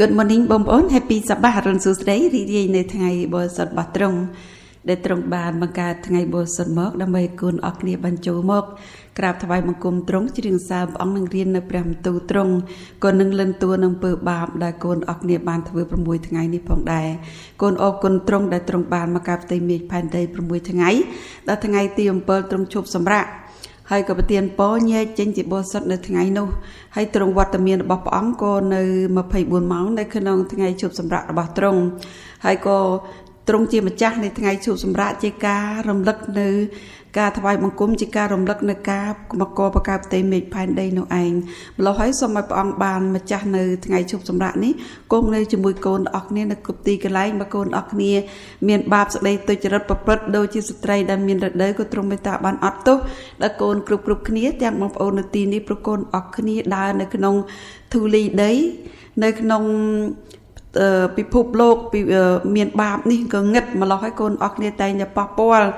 Good morning បងប្អូន Happy សប្បាយរុនសួស្តីរីករាយនៅថ្ងៃបរិសុទ្ធរបស់ទ្រង់ដែលទ្រង់បានបង្កើតថ្ងៃបរិសុទ្ធមកដើម្បីគុណអស់គ្នាបានចូលមកក្រាបថ្វាយបង្គំទ្រង់ច្រៀងសើព្រះអង្គនឹងរៀននៅព្រះបន្ទូលទ្រង់ក៏នឹងលិនតួនឹងពើបាបដែលកូនអស់គ្នាបានធ្វើ6ថ្ងៃនេះផងដែរកូនអរគុណទ្រង់ដែលទ្រង់បានមកកើតផ្ទៃមេឃផែនដី6ថ្ងៃដល់ថ្ងៃទី7ទ្រង់ឈប់សម្រាកហើយក៏ប្រទានពរញែកចេញជាបរិសុទ្ធនៅថ្ងៃនោះហើយទ្រង់វត្តមានរបស់ព្រះអង្គក៏នៅ24ម៉ោងនៅក្នុងថ្ងៃឈប់សម្រាករបស់ទ្រង់ហើយក៏ទ្រង់ជាម្ចាស់នៃថ្ងៃឈប់សម្រាកជាការរំលឹកនៅការថ្វាយបង្គំជាការរំលឹកនៅការមកកបកផ្ទៃមេឃផែនដីនោះឯងម្ល៉េះហើយសូមឲ្យព្រះអង្គបានម្ចាស់នៅថ្ងៃឈប់សម្រាកនេះគង់នៅជាមួយកូនអស់គ្នានៅគ្រប់ទីកន្លែងបើកូនអស់គ្នាមានបាបសេចក្តីទុច្ចរិតប្រព្រឹត្តដូចជាស្ត្រីដែលមានរដូវក៏ទ្រង់មេត្តាបានអត់ទោសដល់កូនគ្រប់គ្នាទាំងបងប្អូននៅទីនេះប្រកូនអស់គ្នាដើរនៅក្នុងធូលីដីនៅក្នុងពិភពលោកមានបាបនេះក៏ងឹតម្លោះហើយកូនអស់គ្នាតែងតែប៉ះពាល់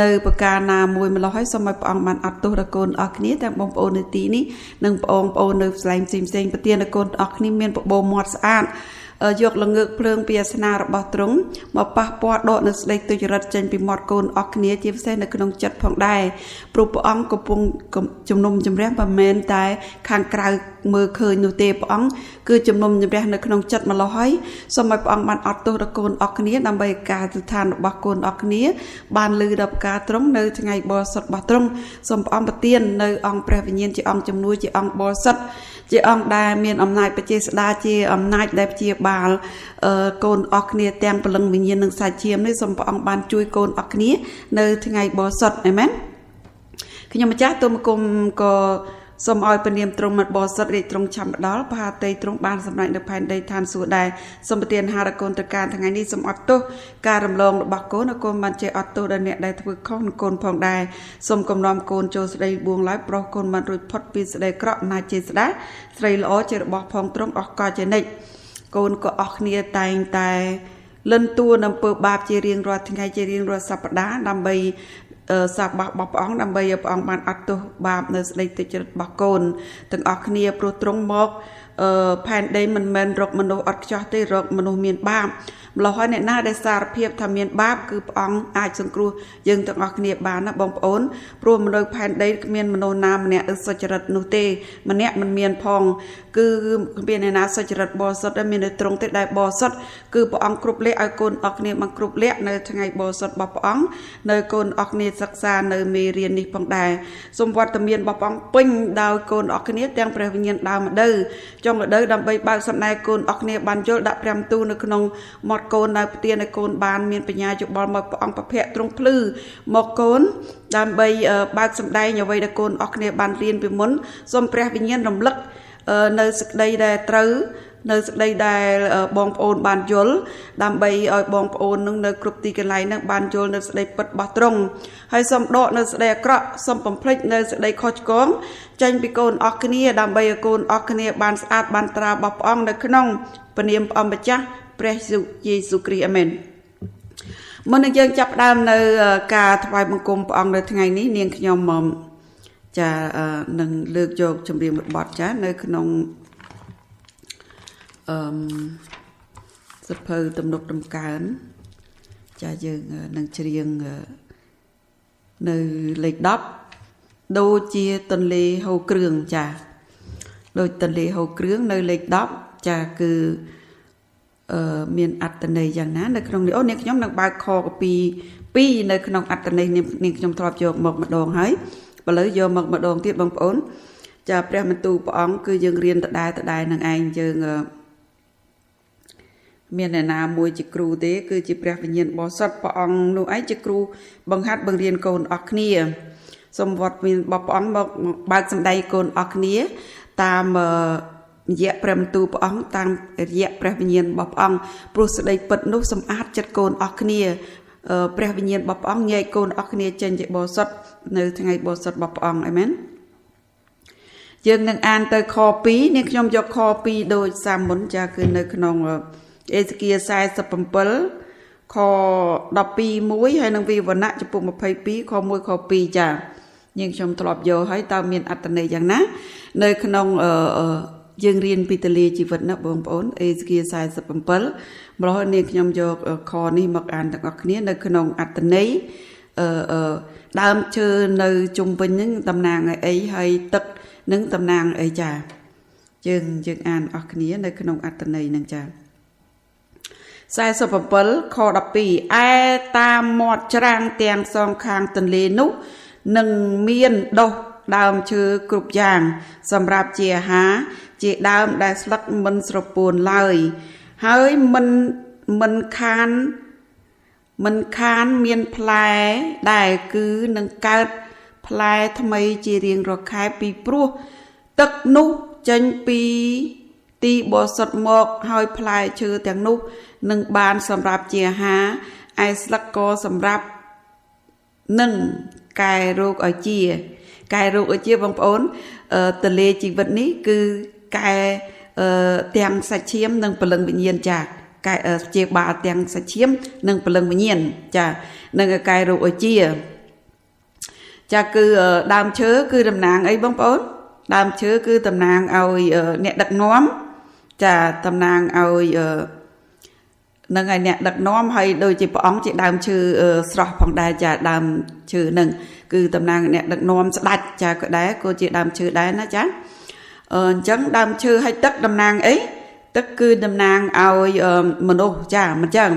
នៅប្រការណាមួយម្លោះហើយសូមឲ្យព្រះអង្គបានអត់ទោសដល់កូនអស់គ្នាទាំងបងប្អូននៅទីនេះនិងបងប្អូននៅផ្សេងផ្សេងប្រទានដល់កូនអស់គ្នាមានបបោមាត់ស្អាតយកល្ងើកភ្លើងពីអាសនារបស់ទ្រង់មកប៉ះពាល់ដកនៅស្លេកទុច្ចរិតចេញពីមាត់កូនអស់គ្នាជាពិសេសនៅក្នុងចិត្តផងដែរព្រោះព្រះអង្គកំពុងជំនុំជម្រះមិនមែនតែខាងក្រៅមើលឃើញនោះទេព្រះអង្គគឺជំនុំជម្រះនៅក្នុងចិត្តម្ល៉េះហើយសូមឲ្យព្រះអង្គបានអត់ទោសដល់កូនអស់គ្នាដើម្បីការស្ថានរបស់កូនអស់គ្នាបានលឺដល់ការទ្រង់នៅថ្ងៃបរិសុទ្ធរបស់ទ្រង់សូមព្រះអង្គប្រទាននៅអង្គព្រះវិញ្ញាណជាអង្គជំនួយជាអង្គបរិសុទ្ធជាអង្គដែលមានអំណាចបច្ចេស្តាជាអំណាចដែលព្យាបាលកូនអស់គ្នាទាំងព្រលឹងវិញ្ញាណនិងសាច់ឈាមនេះសូមព្រះអង្គបានជួយកូនអស់គ្នានៅថ្ងៃបរិសុទ្ធអាមែនខ្ញុំម្ចាស់ទូមគុំក៏សូមឲ្យព្រះនាមទ្រង់មិនបរិសុទ្ធរាជទ្រង់ឆាប់ដល់ផាតីទ្រង់បានសម្រេចនៅផែនដីឋានសួគ៌ដែរសូមប្រទានហារកូនទៅការថ្ងៃនេះសូមអត់ទោសការរំលងរបស់កូនឲ្យកូនបានចេះអត់ទោសដល់អ្នកដែលធ្វើខុសនឹងកូនផងដែរសូមកំណំកូនចូលស្ដីបួងឡើយប្រុសកូនបានរួចផុតពីស្ដីក្រក់ណាជាស្ដាស្រីល្អជារបស់ផងទ្រង់អស់កលជានិច្ចកូនក៏អស់គ្នាតែងតែលិនតួនឹងពើបាបជារៀងរាល់ថ្ងៃជារៀងរាល់សប្តាហ៍ដើម្បីសាបរបស់ព្រះអង្គដើម្បីឲ្យព្រះអង្គបានអត់ទោសបាបនៅស្ដីទុច្ចរិតរបស់កូនទាំងអស់គ្នាព្រោះទ្រង់មកផែនដីមិនមែនរកមនុស្សអត់ខ្ចោះទេរកមនុស្សមានបាបម្ល៉េះហើយអ្នកណាដែលសារភាពថាមានបាបគឺព្រះអង្គអាចសង្គ្រោះយើងទាំងអស់គ្នាបានណាបងប្អូនព្រោះមនុស្សផែនដីគ្មានមនុស្សណាម្នាក់សុចរិតនោះទេម្នាក់មិនមានផងគឺគ្មានអ្នកណាសុចរិតបរិសុទ្ធមាននៅទ្រង់ទេដែលបរិសុទ្ធគឺព្រះអង្គគ្រប់លក្ខឲ្យកូនអស់គ្នាបានគ្រប់លក្ខនៅថ្ងៃបរិសុទ្ធរបស់ព្រះអង្គនៅកូនអស់គ្នាសិក្សានៅមេរៀននេះផងដែរសូមវត្តមានរបស់ព្រះអង្គពេញដោយកូនអស់គ្នាទាំងព្រះវិញ្ញាណដើមម្ដៅចុងរដូវដើម្បីបើកសំណែកូនអស់គ្នាបានយល់ដាក់ព្រះបន្ទូលនៅក្នុងមាត់កូននៅផ្ទានឲ្យកូនបានមានបញ្ញាយោបល់មកព្រះអង្គប្រភពទ្រង់ភ្លឺមកកូនដើម្បីបើកសម្ដែងអ្វីដែលកូនអស់គ្នាបានរៀនពីមុនសូមព្រះវិញ្ញាណរំលឹកនៅសេចក្តីដែលត្រូវនៅសេចក្តីដែលបងប្អូនបានយល់ដើម្បីឲ្យបងប្អូននឹងនៅគ្រប់ទីកន្លែងនឹងបានយល់នៅសេចក្តីពិតរបស់ទ្រង់ហើយសូមដកនៅសេចក្តីអាក្រក់សូមបំភ្លេចនៅសេចក្តីខុសឆ្គងចេញពីកូនអស់គ្នាដើម្បីឲ្យកូនអស់គ្នាបានស្អាតបានត្រារបស់ព្រះអង្គនៅក្នុងព្រះនាមព្រះអង្គម្ចាស់ព្រះយេស៊ូវគ្រីស្ទអាមែនមុននឹងយើងចាប់ផ្ដើមនៅការថ្វាយបង្គំព្រះអង្គនៅថ្ងៃនេះនាងខ្ញុំចានឹងលើកយកចម្រៀងមួយបទចានៅក្នុងសភៅទំនុកតម្កើងចាយើងនឹងច្រៀងនៅលេខ10ដូចជាទន្លេហូរគ្រឿងចាដូចទន្លេហូរគ្រឿងនៅលេខ10ចាគឺមានអត្ថន័យយ៉ាងណានៅក្នុងនេះអូនាងខ្ញុំនឹងបើកខកពី2នៅក្នុងអត្ថន័យនាងខ្ញុំធ្លាប់យកមកម្ដងហើយឥឡូវយកមកម្ដងទៀតបងប្អូនចាព្រះបន្ទូលព្រះអង្គគឺយើងរៀនដដែលនឹងឯងយើងមានអ្នកណាមួយជាគ្រូទេគឺជាព្រះវិញ្ញាណបរិសុទ្ធព្រះអង្គនោះឯងជាគ្រូបង្ហាត់បង្រៀនកូនអស់គ្នាសូមវត្តមានរបស់ព្រះអង្គមកបើកសម្ដែងកូនអស់គ្នាតាមរយៈព្រះបន្ទូលព្រះអង្គតាមរយៈព្រះវិញ្ញាណរបស់ព្រះអង្គព្រោះសេចក្តីពិតនោះសម្អាតចិត្តកូនអស់គ្នាព្រះវិញ្ញាណរបស់ព្រះអង្គញែកកូនអស់គ្នាចេញជាបរិសុទ្ធនៅថ្ងៃបរិសុទ្ធរបស់ព្រះអង្គអាមែនយើងនឹងអានទៅខ2នេះខ្ញុំយកខ2ដូចសាមុនចាគឺនៅក្នុងអេសេគៀ47ខ12 1ហើយនឹងវិវរណៈចំពុក22ខ1ខ2ចានាងខ្ញុំធ្លាប់យកហើយតើមានអត្ថន័យយ៉ាងណានៅក្នុង យើងរៀនពីទលាជីវិតណាបងប្អូនអេសេគៀ47ម្ល៉េះនាងខ្ញុំយកខនេះមកអានទាំងអស់គ្នានៅក្នុងអត្ថន័យដើមឈើនៅជុំវិញហ្នឹងតំណាងឲ្យអីហើយទឹកនឹងតំណាងអីចាយើងអានអស់គ្នានៅក្នុងអត្ថន័យហ្នឹងចា47ខ12ឯតាមមាត់ច្រាំងទាំងសងខាងទន្លេនោះនឹងមានដុះដើមឈើគ្រប់យ៉ាងសម្រាប់ជាអាហារជាដើមដែលស្លឹកមិនស្រពោនឡើយហើយមិនខានមានផ្លែដែរគឺនឹងកើតផ្លែថ្មីជារៀងរាល់ខែពីព្រោះទឹកនោះចេញពីទីបរិសុទ្ធមកហើយផ្លែឈើទាំងនោះនឹងបានសម្រាប់ជាអាហារឯស្លឹកក៏សម្រាប់នឹងកែរោគឲ្យជាកែរោគឲ្យជាបងប្អូនទលេជីវិតនេះគឺកែទាំងសាច់ឈាមនិងព្រលឹងវិញ្ញាណចាកែជាបាលទាំងសាច់ឈាមនិងព្រលឹងវិញ្ញាណចានឹងកែរោគឲ្យជាចាគឺដើមឈើគឺតំណាងអីបងប្អូនដើមឈើគឺតំណាងឲ្យអ្នកដឹកនាំចាតំណាងឲ្យនឹងឲ្យអ្នកដឹកនាំហើយដូចជាព្រះអង្គជាដើមឈើស្រស់ផងដែរចាដើមឈើនឹងគឺតំណាងអ្នកដឹកនាំស្ដេចចាក៏ដែរក៏ជាដើមឈើដែរណាចាអញ្ចឹងដើមឈើឲ្យទឹកតំណាងអីទឹកគឺតំណាងឲ្យមនុស្សចាមិនចឹង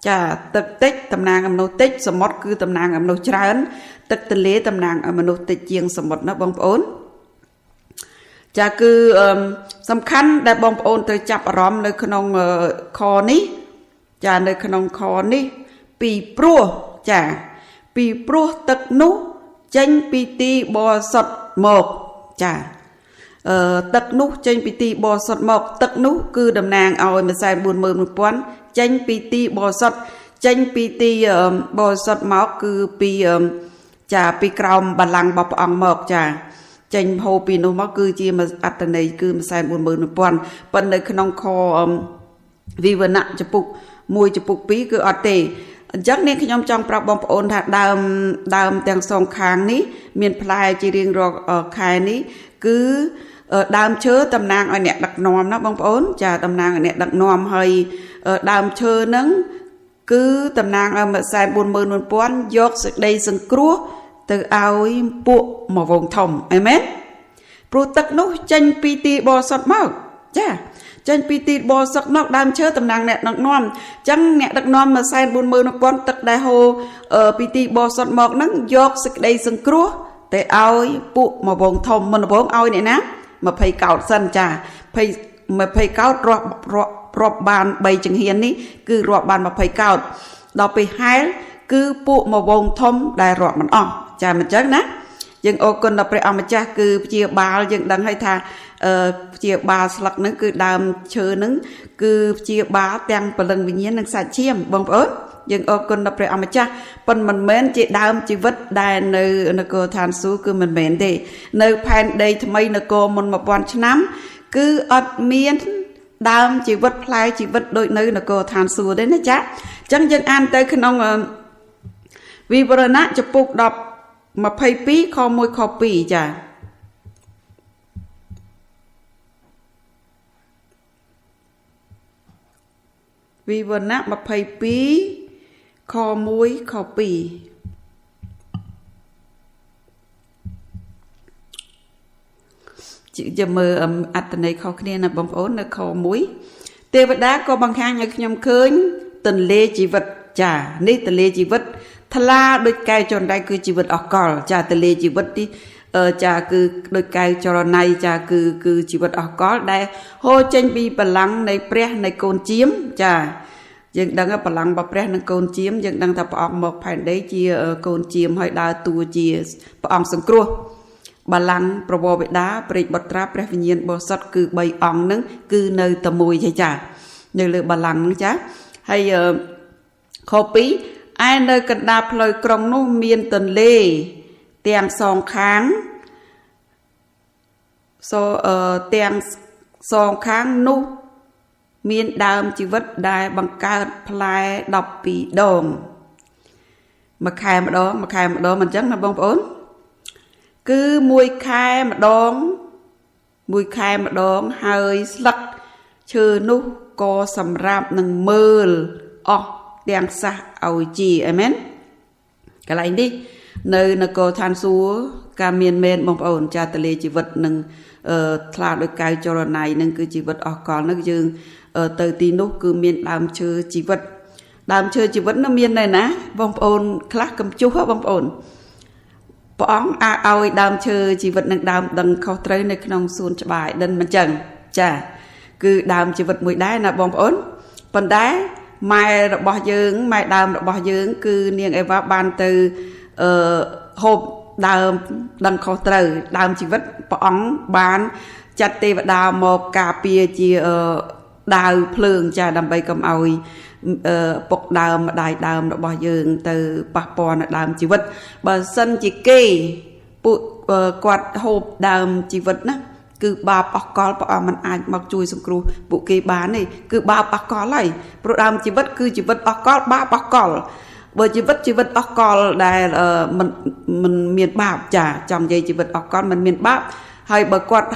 ចាទឹកតិចតំណាងឲ្យមនុស្សតិចសមុទ្រគឺតំណាងឲ្យមនុស្សច្រើនទឹកទន្លេតំណាងឲ្យមនុស្សតិចជាងសមុទ្រណាបងប្អូនចាគឺសំខាន់ដែលបងប្អូនត្រូវចាប់អារម្មណ៍នៅក្នុងខនេះចានៅក្នុងខនេះពីព្រោះចាពីព្រោះទឹកនោះចេញពីទីបរិសុទ្ធមកចាទឹកនោះចេញពីទីបរិសុទ្ធមកទឹកនោះគឺតំណាងឲ្យ141,000ចេញពីទីបរិសុទ្ធចេញពីទីបរិសុទ្ធមកគឺពីចាពីក្រោមបល្ល័ង្ករបស់ព្រះអង្គមកចាចេញហូរពីនោះមកគឺជាអត្ថន័យគឺ141,000ប៉ុន្តែនៅក្នុងខវិវរណៈចំពុក1ចំពុក2គឺអត់ទេអញ្ចឹងនាងខ្ញុំចង់ប្រាប់បងប្អូនថាដើមទាំងសងខាងនេះមានផ្លែជារៀងរាល់ខែនេះគឺដើមឈើតំណាងឲ្យអ្នកដឹកនាំណាបងប្អូនចាតំណាងឲ្យអ្នកដឹកនាំហើយដើមឈើហ្នឹងគឺតំណាងឲ្យ144,000យកសេចក្តីសង្គ្រោះទៅឲ្យពួកមកវងធំអេមែនព្រោះទឹកនោះចេញពីទីបរិសុទ្ធមកចាចេញពីទីបរិសុទ្ធមកដើមឈើតំណាងអ្នកដឹកនាំអញ្ចឹងអ្នកដឹកនាំ144,000ទឹកដែលហូរពីទីបរិសុទ្ធមកហ្នឹងយកសេចក្តីសង្គ្រោះទៅឲ្យពួកមកវងធំមុនវងឲ្យអ្នកណា20កោតសិនចា20កោតរាប់បាន3ចង្ហៀននេះគឺរាប់បាន20កោតដល់ពេលហែលគឺពួកមកវងធំដែលរាប់មិនអស់ចាមិនចឹងណាយើងអរគុណដល់ព្រះអម្ចាស់គឺព្យាបាលយើងដឹងហើយថាព្យាបាលស្លឹកហ្នឹងគឺដើមឈើហ្នឹងគឺព្យាបាលទាំងព្រលឹងវិញ្ញាណនិងសាច់ឈាមបងប្អូនយើងអរគុណដល់ព្រះអម្ចាស់ប៉ុន្តែមិនមែនជាដើមជីវិតដែលនៅនគរឋានសួគ៌គឺមិនមែនទេនៅផែនដីថ្មីនគរមុន1000ឆ្នាំគឺអត់មានដើមជីវិតផ្លែជីវិតដូចនៅនគរឋានសួគ៌ទេណាចាអញ្ចឹងយើងអានទៅក្នុងវិវរណៈចំពុក10 22ខ1ខ2ចាវិវរណៈ22ខ1ខ2ជាមើលអត្ថន័យខុសគ្នាណាបងប្អូននៅខ1ទេវតាក៏បង្ហាញឲ្យខ្ញុំឃើញទន្លេជីវិតចានេះទន្លេជីវិតថ្លាដូចកែវចរណៃគឺជីវិតអកលចាទន្លេជីវិតនេះចាគឺដូចកែវចរណៃចាគឺជីវិតអកលដែលហូរចេញពីបល្ល័ង្កនៃព្រះនៃកូនចៀមចាយើងដឹងបល្ល័ង្ករបស់ព្រះនិងកូនចៀមយើងដឹងថាព្រះអង្គមកផែនដីជាកូនចៀមហើយដើរតួជាព្រះអង្គសង្គ្រោះបល្ល័ង្កប្រវោបិតាព្រះបុត្រាព្រះវិញ្ញាណបរិសុទ្ធគឺ3អង្គហ្នឹងគឺនៅតែមួយទេចានៅលើបល្ល័ង្កហ្នឹងចាហើយខ2ឯនៅកណ្ដាលផ្លូវក្រុងនោះមានទន្លេទាំងសងខាងទាំងសងខាងនោះមានដើមជីវិតដែលបង្កើតផ្លែ12ដងមួយខែម្ដងមួយខែម្ដងមិនចឹងណាបងប្អូនគឺមួយខែម្ដង មួយខែម្ដងហើយស្លឹកឈើនោះក៏សម្រាប់នឹងមើលអស់ទាំងសះឲ្យជាអាមែនកន្លែងនេះនៅនគរឋានសួគ៌ការមានមែនបងប្អូនចាតលេជីវិតនឹងថ្លាដោយកៅចរណៃនឹងគឺជីវិតអស់កលនឹងយើងទៅទីនោះគឺមានដើមឈើជីវិតដើមឈើជីវិតនោះមាននៅណាបងប្អូនខ្លះកំជុះបងប្អូនព្រះអង្គឲ្យដើមឈើជីវិតនឹងដើមដឹងខុសត្រូវនៅក្នុងសួនច្បារអេដិនមិនចឹងចាគឺដើមជីវិតមួយដែរណាបងប្អូនប៉ុន្តែម៉ែរបស់យើងម៉ែដើមរបស់យើងគឺនាងអេវ៉ាបានទៅហូបដើមដឹងខុសត្រូវដើមជីវិតព្រះអង្គបានចាត់ទេវតាមកការពារជាដាវភ្លើងចាដើម្បីកុំឲ្យពុកដើមម្ដាយដើមរបស់យើងទៅប៉ះពាល់នៅដើមជីវិតបើសិនជាគេពួកគាត់ហូបដើមជីវិតណាគឺបាបអស់កលព្រះអង្គមិនអាចមកជួយសង្គ្រោះពួកគេបានទេគឺបាបអស់កលហើយព្រោះដើមជីវិតគឺជីវិតអស់កលបាបអស់កលបើជីវិតអស់កលដែលមិនមានបាបចាចង់និយាយជីវិតអស់កលមិនមានបាបហើយបើគាត់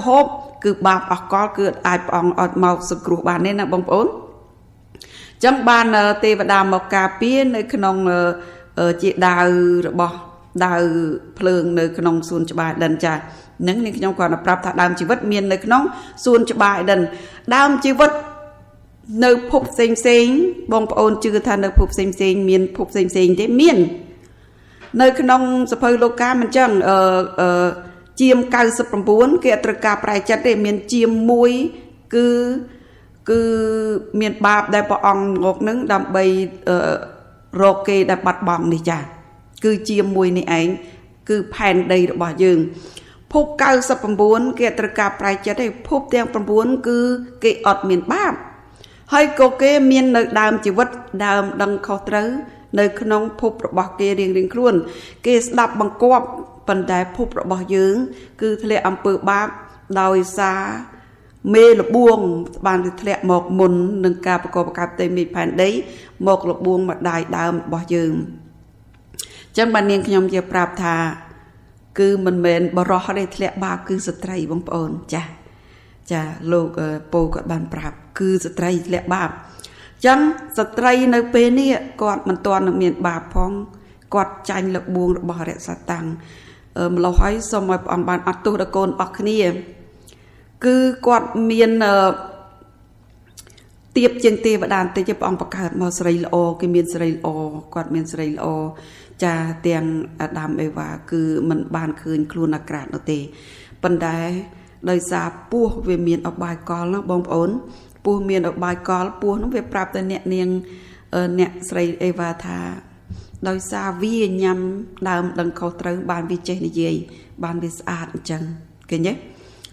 ហូបគឺបាបអស់កលគឺអាចព្រះអង្គអត់មកសង្គ្រោះបានទេណាបងប្អូនចឹងបានទេវតាមកការពារនៅក្នុងជាដាវរបស់ដាវភ្លើងនៅក្នុងសួនច្បារអេដិនចានឹងនេះខ្ញុំគ្រាន់តែប្រាប់ថាដើមជីវិតមាននៅក្នុងសួនច្បារអេដិនដើមជីវិតនៅភពផ្សេងផ្សេងបងប្អូនជឿថានៅភពផ្សេងផ្សេងមានភពផ្សេងផ្សេងទេមាននៅក្នុងសភៅលោកាមិនចឹងជាម99គេអត់ត្រូវការប្រែចិត្តទេមានជាមមួយគឺមានបាបដែលព្រះអង្គមកនឹងដើម្បីរកគេដែលបាត់បង់នេះចាគឺជាមួយនេះឯងគឺផែនដីរបស់យើងភព99គេអត់ត្រូវការប្រែចិត្តទេភពទាំង9គឺគេអត់មានបាបហើយក៏គេមាននៅដើមជីវិតដើមដឹងខុសត្រូវនៅក្នុងភពរបស់គេរៀងៗខ្លួនគេស្ដាប់បង្គាប់ប៉ុន្តែភពរបស់យើងគឺធ្លាក់អំពើបាបដោយសារមេលបួងបានធ្លាក់មកមុននឹងការប្រកបកម្មផ្ទៃមេឃផែនដីមកលបួងម្ដាយដើមរបស់យើងចឹងបាននាងខ្ញុំជាប្រាប់ថាគឺមិនមែនបរោះទេធ្លាក់បាបគឺស្ត្រីបងប្អូនចាចាលោកពូគាត់បានប្រាប់គឺស្ត្រីធ្លាក់បាបចឹងស្ត្រីនៅពេលនេះគាត់មិនទាន់នឹងមានបាបផងគាត់ចាញ់លបួងរបស់រក្សាតាំងម្ល៉េះហើយសូមឲ្យព្រះអង្គបានអត់ទោសដល់កូនអស់គ្នាគឺគាត់មានទៀបជាងទេវតាបន្តិចព្រះអង្គបង្កើតមកស្រីល្អគេមានស្រីល្អគាត់មានស្រីល្អចាទាំងអាដាមអេវ៉ាគឺមិនបានឃើញខ្លួនអាក្រាតនោះទេប៉ុន្តែដោយសារពោះវាមានអបាយកលណាបងប្អូនពោះមានអបាយកលពោះនោះវាប្រាប់ទៅអ្នកនាងអ្នកស្រីអេវ៉ាថាដោយសារវាញ៉ាំដើមដឹងខុសត្រូវបានវាចេះនិយាយបានវាស្អាតអញ្ចឹងឃើញទេ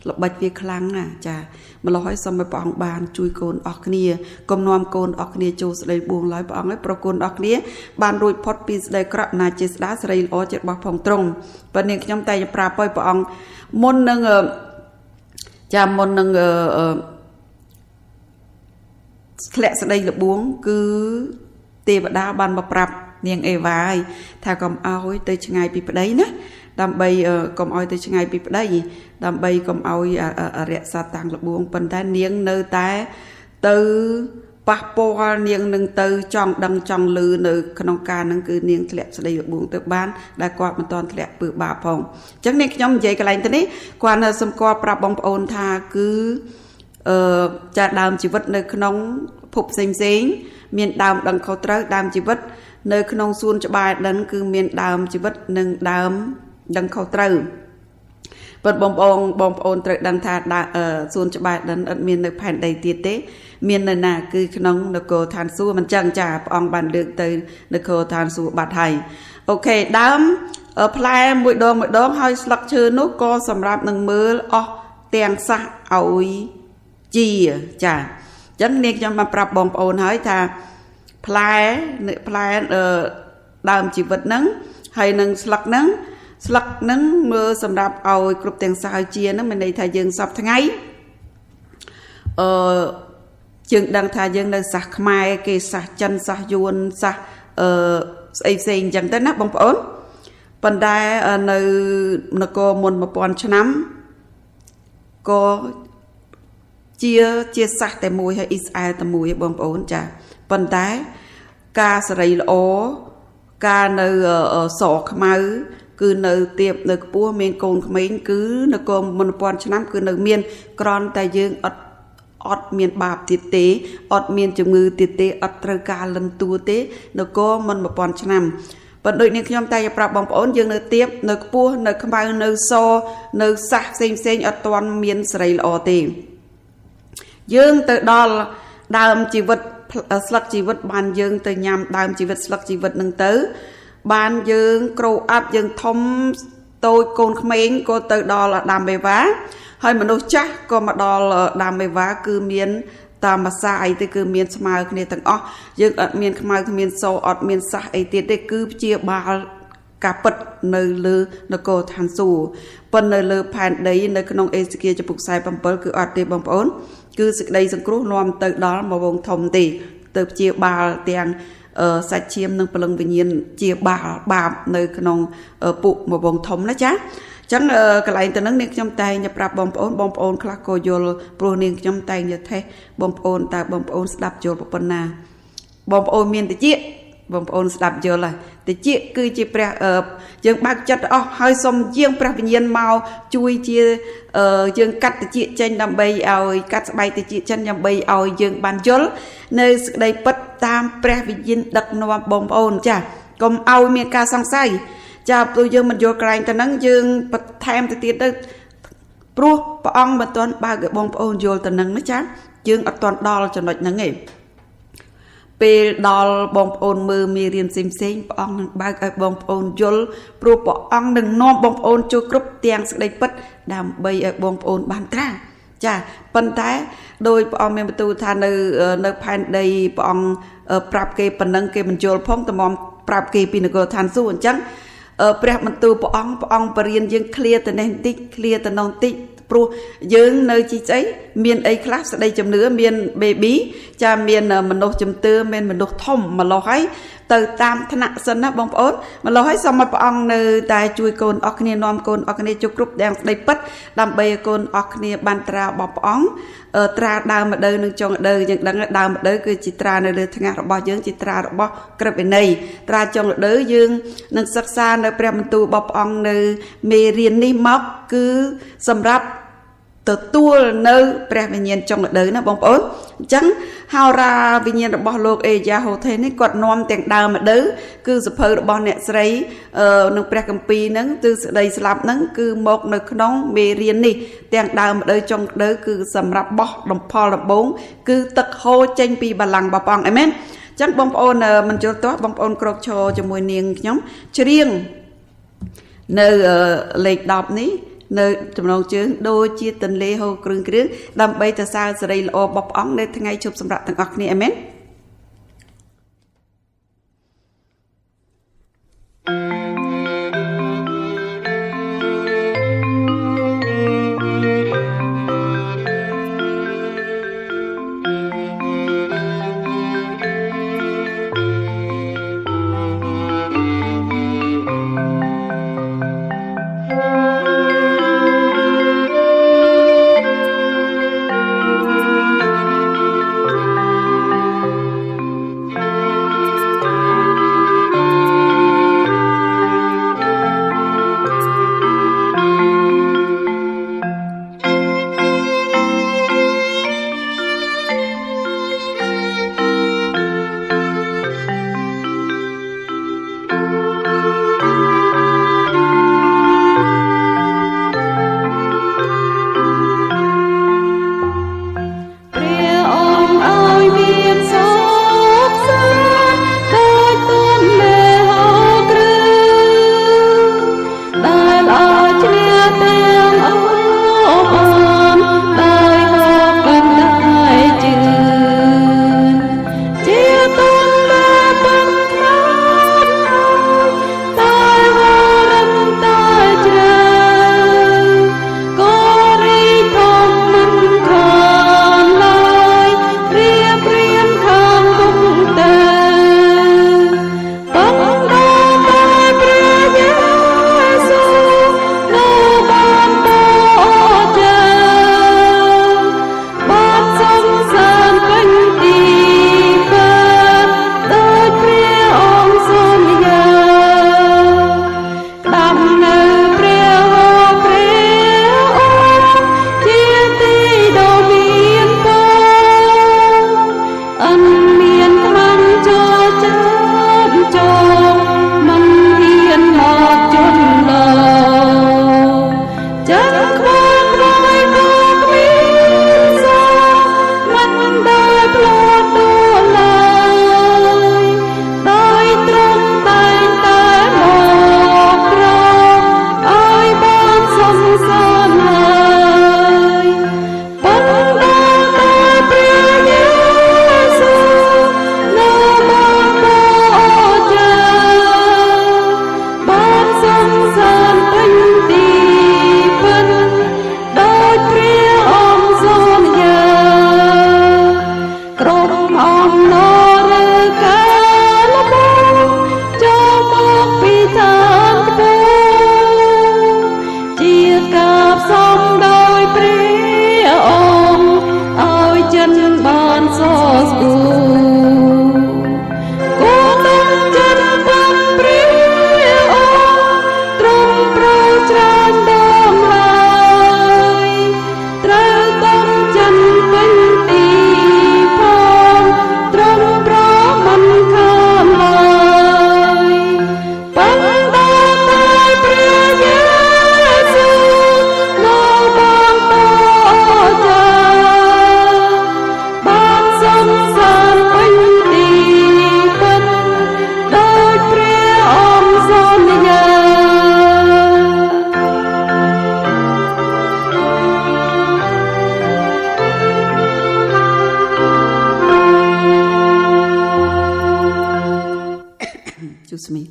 ល្បិចវាខ្លាំងណាចាម្ល៉េះហើយសូមឲ្យព្រះអង្គបានជួយកូនអស់គ្នាកុំនាំកូនអស់គ្នាចូលស្ដីបួងឡើយព្រះអង្គឲ្យប្រកូនអស់គ្នាបានរួចផុតពីស្ដីក្រក់ណាជាស្ដាស្រីល្អជារបស់ផងត្រង់ប៉ុន្តែនាងខ្ញុំតែប្រាប់ឲ្យព្រះអង្គមុននឹងចាមុននឹងធ្លាក់ស្ដីលបួងគឺទេវតាបានមកប្រាប់នាងអេវ៉ាហើយថាកុំឲ្យទៅឆ្ងាយពីប្តីណាដើម្បីកុំឲ្យទៅឆ្ងាយពីប្តីដើម្បីកុំឲ្យរក្សាតាំងលបួងប៉ុន្តែនាងនៅតែទៅប៉ះពាល់នាងនឹងទៅចង់ដឹងចង់ឮនៅក្នុងការនឹងគឺនាងធ្លាក់ស្ដីលបួងទៅបានដែលគាត់មិនទាន់ធ្លាក់ពើបាបផងអញ្ចឹងនាងខ្ញុំនិយាយកន្លែងទៅនេះគាត់នៅសម្គាល់ប្រាប់បងប្អូនថាគឺចាដើមជីវិតនៅក្នុងភពផ្សេងផ្សេងមានដើមដឹងខុសត្រូវដើមជីវិតនៅក្នុងសួនច្បារអេដិនគឺមានដើមជីវិតនិងដើមដឹងខុសត្រូវប៉ុន្តែបងប្អូនត្រូវដឹងថាសួនច្បារអេដិនអត់មាននៅផែនដីទៀតទេមាននៅណាគឺក្នុងនគរឋានសួគ៌មិនចឹងចាព្រះអង្គបានលើកទៅនគរឋានសួគ៌បាត់ហើយអូខេដើមផ្លែមួយដងមួយដងហើយស្លឹកឈើនោះក៏សម្រាប់នឹងមើលអស់ទាំងសះឲ្យជាចាអញ្ចឹងនាងខ្ញុំបានប្រាប់បងប្អូនហើយថាផ្លែដើមជីវិតហ្នឹងហើយនឹងស្លឹកហ្នឹងស្លឹកហ្នឹងមើលសម្រាប់ឲ្យគ្រប់ទាំងសើជាហ្នឹងមានន័យថាយើងសពថ្ងៃយើងដឹងថាយើងនៅសាសខ្មែរគេសាសចិនសាសយួនសាសស្អីផ្សេងអញ្ចឹងទៅណាបងប្អូនប៉ុន្តែនៅនគរមុន1000ឆ្នាំ ក៏ជាសាសតែមួយហើយអ៊ីស្រាអែលតែមួយបងប្អូនចាប៉ុន្តែការសេរីល្អការនៅសខ្មៅគឺនៅទៀបនៅខ្ពស់មានកូនក្មេងគឺនៅកមុន1000ឆ្នាំគឺនៅមានក្រន់តែយើងអត់មានបាបទៀតទេអត់មានជំងឺទៀតទេអត់ត្រូវការលិនតួទេនៅកមុន1000ឆ្នាំប៉ុន្តែដូចនេះខ្ញុំតែប្រាប់បងប្អូនយើងនៅទៀបនៅខ្ពស់នៅខ្មៅនៅសនៅសះផ្សេងផ្សេងអត់ទាន់មានសេរីល្អទេយើងទៅដល់ដើមជីវិតស្លឹកជីវិតបានយើងទៅញ៉ាំដើមជីវិតស្លឹកជីវិតនឹងទៅបានយើងក្រអាប់យើងធំតូចកូនក្មេងក៏ទៅដល់អាដាមអេវ៉ាហើយមនុស្សចាស់ក៏មកដល់ដាមអេវ៉ាគឺមានតាមភាសាអីទៅគឺមានស្មើគ្នាទាំងអស់យើងអត់មានខ្មៅគ្មានសអត់មានសះអីទៀតទេគឺព្យាបាលការពិតនៅលើនគរឋានសួគ៌ប៉ុន្តែនៅលើផែនដីនៅក្នុងអេសេគៀចំពុក47គឺអត់ទេបងប្អូនគឺសេចក្តីសង្គ្រោះនាំទៅដល់មកវងធំទេទៅព្យាបាលទាំងសាច់ឈាមនិងព្រលឹងវិញ្ញាណជាបាលបាបនៅក្នុងពួកមកវងធំណាចាចឹងកន្លែងទៅនឹងនាងខ្ញុំតែងប្រាប់បងប្អូនបងប្អូនខ្លះក៏យល់ព្រោះនាងខ្ញុំតែងតែថេះបងប្អូនតើបងប្អូនស្ដាប់យល់ប៉ុណ្ណាបងប្អូនមានតិចបងប្អូនស្ដាប់យល់ហើយតិចគឺជាព្រះយើងបើកចិត្តអស់ហើយសូមយាងព្រះវិញ្ញាណមកជួយជាយើងកាត់តិចចេញដើម្បីឲ្យកាត់ស្បែកតិចចេញដើម្បីឲ្យយើងបានយល់នៅសេចក្តីពិតតាមព្រះវិញ្ញាណដឹកនាំបងប្អូនចាកុំឲ្យមានការសង្ស័យចាព្រោះយើងមិនយល់ក្រែងទៅនឹងយើងបន្ថែមទៅទៀតទៅព្រោះព្រះអង្គមិនទាន់បើកឲ្យបងប្អូនយល់ទៅនឹងណាចាយើងអត់ទាន់ដល់ចំណុចហ្នឹងទេពេលដល់បងប្អូនមើលមេរៀនផ្សេងផ្សេងព្រះអង្គនឹងបើកឲ្យបងប្អូនយល់ព្រោះព្រះអង្គនឹងនាំបងប្អូនចូលគ្រប់ទាំងសេចក្តីពិតដើម្បីឲ្យបងប្អូនបានត្រាស់ចាប៉ុន្តែដោយព្រះអង្គមានបន្ទូលថានៅផែនដីព្រះអង្គប្រាប់គេប៉ុណ្ណឹងគេមិនយល់ផងតម្រាំប្រាប់គេពីនគរឋានសួគ៌អញ្ចឹងព្រះបន្ទូលព្រះអង្គព្រះអង្គបរៀនយើងឃ្លាទៅនេះបន្តិចឃ្លាទៅនោះបន្តិចព្រោះយើងនៅជីស្អីមានអីខ្លះស្ដីជំនឿមាន baby ចាមានមនុស្សជំទឿមានមនុស្សធំម្លោះហើយទៅតាមថ្នាក់សិនណាបងប្អូនម្លោះហើយសូមឲ្យព្រះអង្គនៅតែជួយកូនអស់គ្នានាំកូនអស់គ្នាជួបគ្រប់ទាំងស្ដីពិតដើម្បីឲ្យកូនអស់គ្នាបានត្រារបស់ព្រះអង្គត្រាដើមម្ដៅនិងចុងម្ដៅយើងដឹងដើមម្ដៅគឺជាត្រានៅលើថ្នាក់របស់យើងជាត្រារបស់ក្រឹតវិន័យត្រាចុងម្ដៅយើងនឹងសិក្សានៅព្រះបន្ទូលរបស់ព្រះអង្គនៅមេរៀននេះមកគឺសម្រាប់ទទួលនៅព្រះវិញ្ញាណចុងរដូវណាបងប្អូនអញ្ចឹងហោរាវិញ្ញាណរបស់លោកអេយ៉ាហូថេនេះគាត់នាំទាំងដើមរដូវគឺសភៅរបស់អ្នកស្រីនិងព្រះគម្ពីរហ្នឹងគឺសេចក្តីស្លាប់ហ្នឹងគឺមកនៅក្នុងមេរៀននេះទាំងដើមរដូវចុងរដូវគឺសម្រាប់បោះដំផលដំបូងគឺទឹកហូរចេញពីបល្ល័ង្ករបស់ព្រះអង្គអាមែនអញ្ចឹងបងប្អូនមិនយល់ទាស់បងប្អូនក្រោកឈរជាមួយនាងខ្ញុំច្រៀងនៅលេខ10នេះនៅចំណងជើងដូចជាទន្លេហូរគ្រឿងគ្រឿងដើម្បីទៅសើសេរីល្អរបស់ព្រះអង្គនៅថ្ងៃជប់សម្រាប់ទាំងអស់គ្នាអាមែន Thank Excuse me